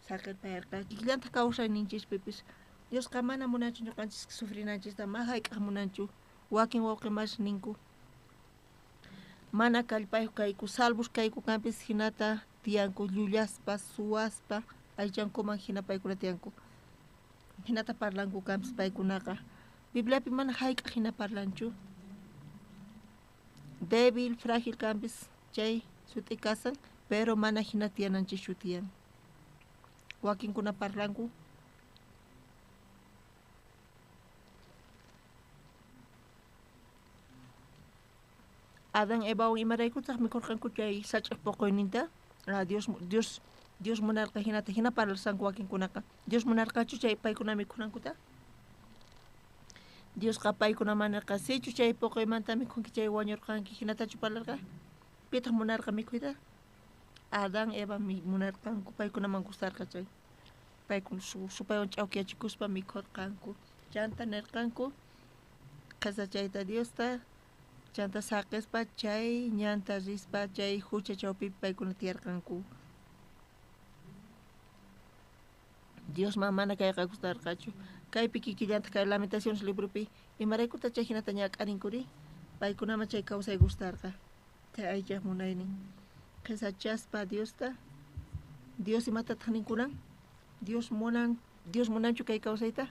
saqirpayarqa. Kikillantaq kawsayninchispipis Diosqa mana munanchu ñuqanchis sufrinanchista, ma hayk'aq munanchu. Wakin wawqi ninku mana kallpayuq kayku, salvos kayku kanpis hinata tiyanku llullaspa, suwaspa, aychankuman hina paykuna tiyanku. Hinata parlanku kanpis paykunaqa. Bibliapi mana hayk'aq hina parlanchu. Débil, frágil kanpis chay sut'i kasan, pero mana hina tiyananchischu tiyan. Wakinkuna parlanku Adán Evawan imaraykutaq mikhurqanku chay sach'aq puquyninta? Dios munarqa hinata hina parlarsanku wakinkunaqa. Dios munarqachu chay paykuna mikhunankuta? Diosqa paykunaman nirqa sichu chay puquymanta mikhunki chay wañurqanki hinatachu parlarqa? Pitaq munarqa mikhuyta? Adán Eva munarqanku paykunaman gustarqa chay. Paykuna supaywan ch'awkiyachikuspa mikhurqanku. Chanta nirqanku qhisachayta Diosta chanta saqispa chay ñanta rispa chay hucha chawpipi paykuna tiyarqanku. Diosman mana kayqa gustarqachu. Kaypi kikillantaq kay Lamentaciones libropi imaraykutaq chay hinata ñak'arinkuri? Paykunaman chay kawsay gustarqa. Chay aychaq munaynin. Qhisachaspa Diosta, Dios imatataq ninkunan? Dios munan, Dios munanchu kay kawsayta?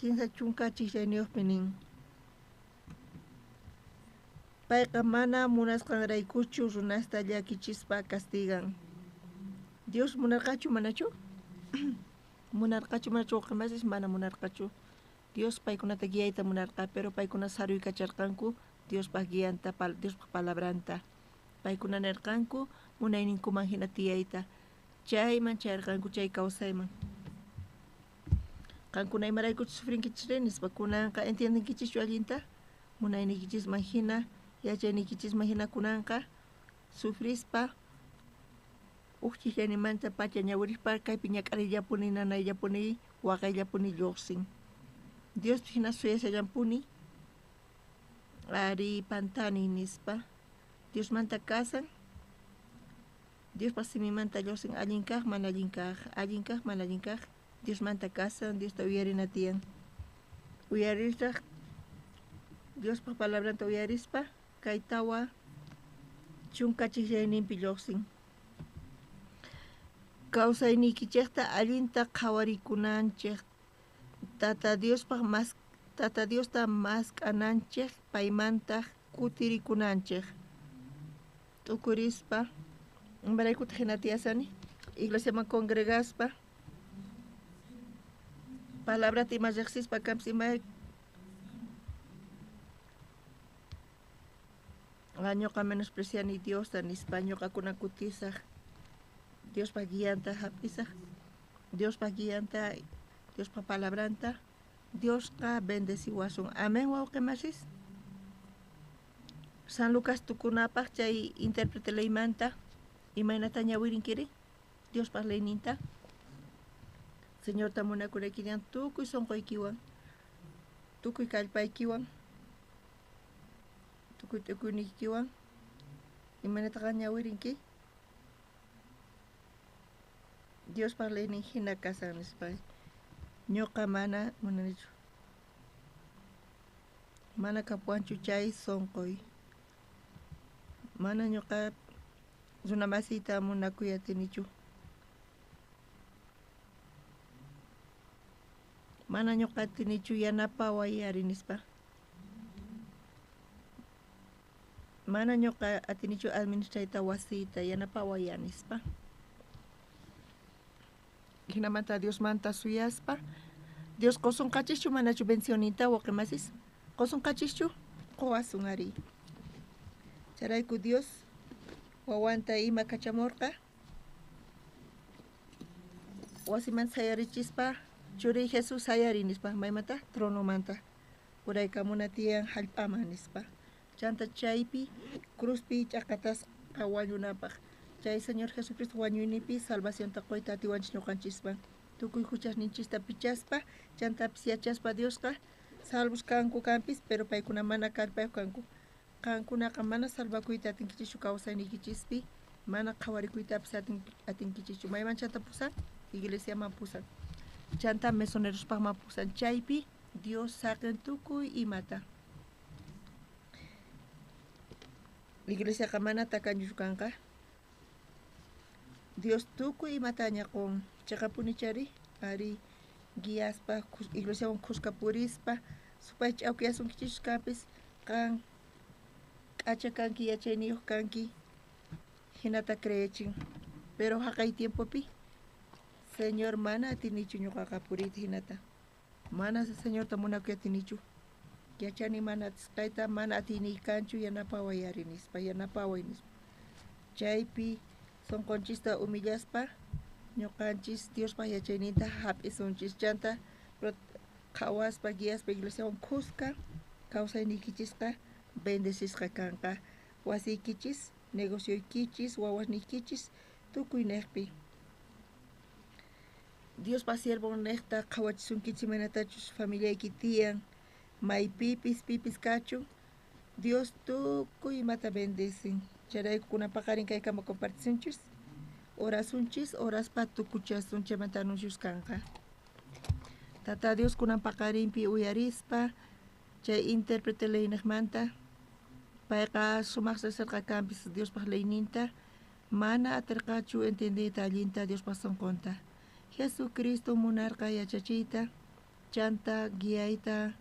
30 chijllayniyuqpi nin. Payqa mana munasqanraykuchu runasta llakichispa castigan. Dios munarqachu manachu? Munarqachu manachu wawqimasis? Mana munarqachu. Dios paykunata guiayta munarqa, pero paykuna saruykacharqanku Diospaj guianta, Diospaj palabranta. Paykuna nerqanku munayninkuman hina tiyayta. Chayman chayarqanku chay kawsayman. Qankuna imaraykuchus sufrinkichis nispa kunanqa entiendenkichischu allinta? Munayniykichisman hina, yachayniykichisman hina kunanqa sufrispa uj chijllanimanta pacha ñawirispa kaypi ñak'ariyllapuni nanayllapuni waqayllapuni lluqsin. Diospi hina suyashallanpuni ari pantani nispa. Diosmanta kasan, Diospaj simimanta lluqsin allin kaq mana allin kaq, allin kaq mana allin kaq, Diosmanta kasan, Diosta uyarina tiyan. Uyarisraq Diospaj palabranta uyarispa kay tawa chunka chijllayninpi lluqsin. Kawsayniykichikta allinta qhawarikunanchik, Tata Diospaj mas Tata Diosta mask'ananchik, paymantaq kutirikunanchik. T'ukurispa, imaraykutaq hina tiyasani? Iglesiaman congregaspa, palabrata ima riqsispa kanpis ima ñuqa menospreciani Diosta nispa ñuqakuna kutisaq, Diospaj guianta hap'isaq, Diospaj guianta, Diospaj palabranta, Diosqa bendeciwasun. Amén, wawqi masis. San Lucas tukunapaj chay intérprete leymanta imaynata ñawirinkiri Diospaj leyninta. Señorta munakunaykiwan tukuy sunquykiwan, tukuy kallpaykiwan, tukuy t'ukuyniykiwan imaynataqa ñawirinki Diospaj leynin hina kasan nispa. Ñuqa mana munanichu. Mana kapuwanchu chay sunquy. Mana ñuqa runamasiyta munakuy atinichu. Mana ñuqa atinichu yanapaway ari nispa. Mana ñuqa atinichu administrayta wasiyta yanapaway nispa. Hinamanta Diosmanta suyaspa Dios qusunqachischu manachu bendicioninta wawqi masis? Qusunqachischu? Quwasun ari. Chayrayku Dios wawanta ima kachamurqa wasimanta sayarichispa churiy Jesús sayari nispa maymanta tronomanta uraykamuna tiyan hallp'aman nispa. Chanta chaypi cruzpi ch'aqatasqa wañunapaq. Chay Señor Jesucristo wañuyninpi salvacionta quyta atiwanchis ñuqanchisman. Tukuy huchasninchista pichaspa, chantapis yachaspa Diosqa salvos kanku kanpis, pero paykuna mana kallpayuq kanku. Qankunaqa mana salvakuyta atinkichischu kawsayniykichispi, mana qhawarikuytapis atinkichischu. Mayman chanta pusan? Iglesiaman pusan. Chanta mesonerospaqman pusan. Chaypi Dios saqen tukuy imata. Iglesiaqa mana takanchu kanqa. Dios tukuy imataña qun. Chaqapuni chari ari guiaspa iglesiawan khuska purispa supay ch'awkiyasunkichis kanpis qan k'acha kanki yachayniyuq kanki hinata creechin. Pero haqay tiempopi Señor mana atinichu ñuqaqa puriyta hinata. Mana Señorta munakuy atinichu. Yachani mana atisqayta mana atiniy kanchu yanapaway ari nispa, yanapaway nispa. Chaypi sunqunchista humillaspa ñuqanchis Diospaj yachayninta hap'isunchis. Chanta qhawaspa guiaspa iglesiawan khuska kawsayniykichisqa bendecisqa kanqa. Wasiykichis, negocioykichis, wawasniykichis tukuy niqpi. Diospaj siervon niqta qhawachisunkichis imaynatachus familiayki tiyan, maypipis pipis kachun, Dios tukuy imata bendecin. Chayrayku kunan paqarin kaykama compartisunchis, orasunchis, oraspa tukuchasun chaymanta anuncios kanqa. Tata Dios kunan paqarinpi uyarispa chay intérprete leyniqmanta payqa sumaq riqsirqa kanpis Diospaj leyninta mana atirqachu entendiyta allinta Diospaj sunqunta. Jesucristo munarqa yachachiyta chanta guiayta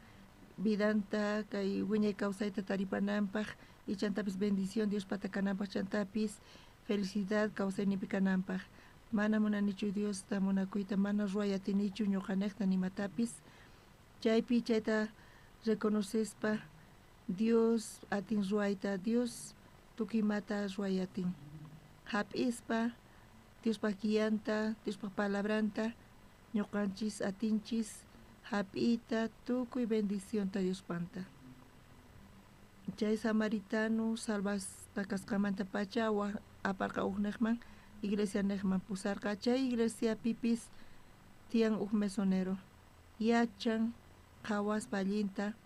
vidanta kay wiñay kawsayta taripananpaq y chantapis bendición Diospata kananpaq chantapis felicidad kawsayninpi kananpaq. Mana munanichu Diosta munakuyta mana ruway atinichu ñuqaniqta nimatapis. Chaypi chayta reconocispa Dios atin ruwayta, Dios tukuy imata ruway atin. Hap'ispa Diospaj guianta, Diospaj palabranta, ñuqanchis atinchis hap'iyta tukuy bendicionta Diospanta. Chay samaritano salvasqa kasqanmanta pacha waj aparqa ujnejman iglesia nejman pusarqa. Chay iglesiapipis tiyan uj mesonero. Yachan qhawaspa allinta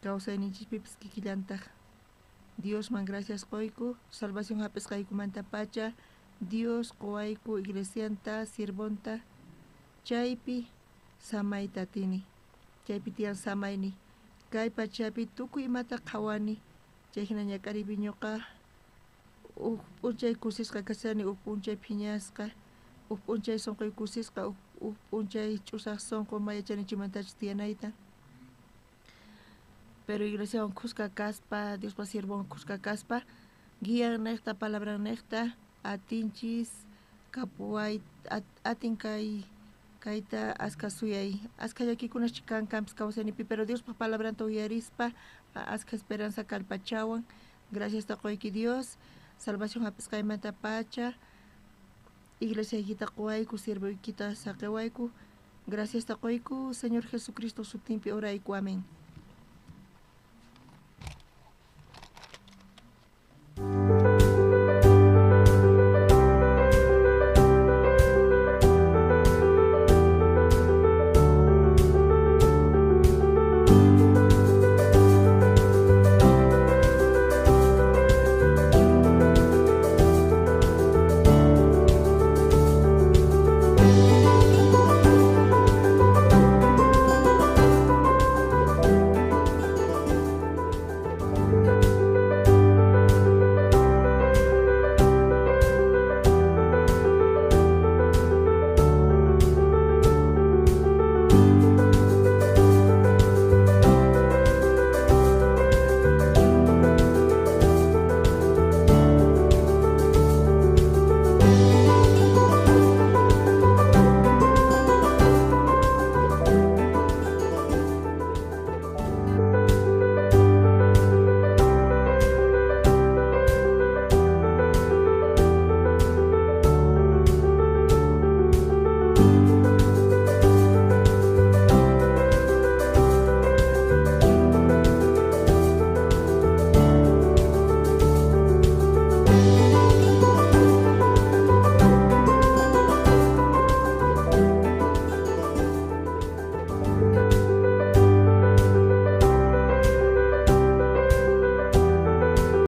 kawsayninchispipis kikillantaj. Diosman gracias qoyku, salvación hap'isqaykumanta pacha, Dios quwayku iglesianta, siervonta, chaypi samayta atini. Chaypi tiyan samayni. Kay pachapi tukuy imata qhawani, chay hina ñak'ariypi ñuqa uj p'unchay kusisqa kashani, uj p'unchay phiñasqa, uj p'unchay sunquy kusisqa, uj p'unchay ch'usaq sunqu ma yachanichimantachus tiyanayta. Pero iglesiawan khuska kaspa, Diospa siervonwan khuska kaspa, guian nejta, palabran nejta, atinchis kapuway, atin kay kayta askha suyay, askha llakikunas kan kanpis kawsaynipi, pero Diospa palabranta uyarispa, askha esperanza kallpachawan. Gracias ta qoyki Dios, salvación hap'isqaymanta pacha, iglesiaykita quwayku, siervoykita saqiwayku. Gracias ta qoyku, Señor Jesucristo sutinpi orayku, amén.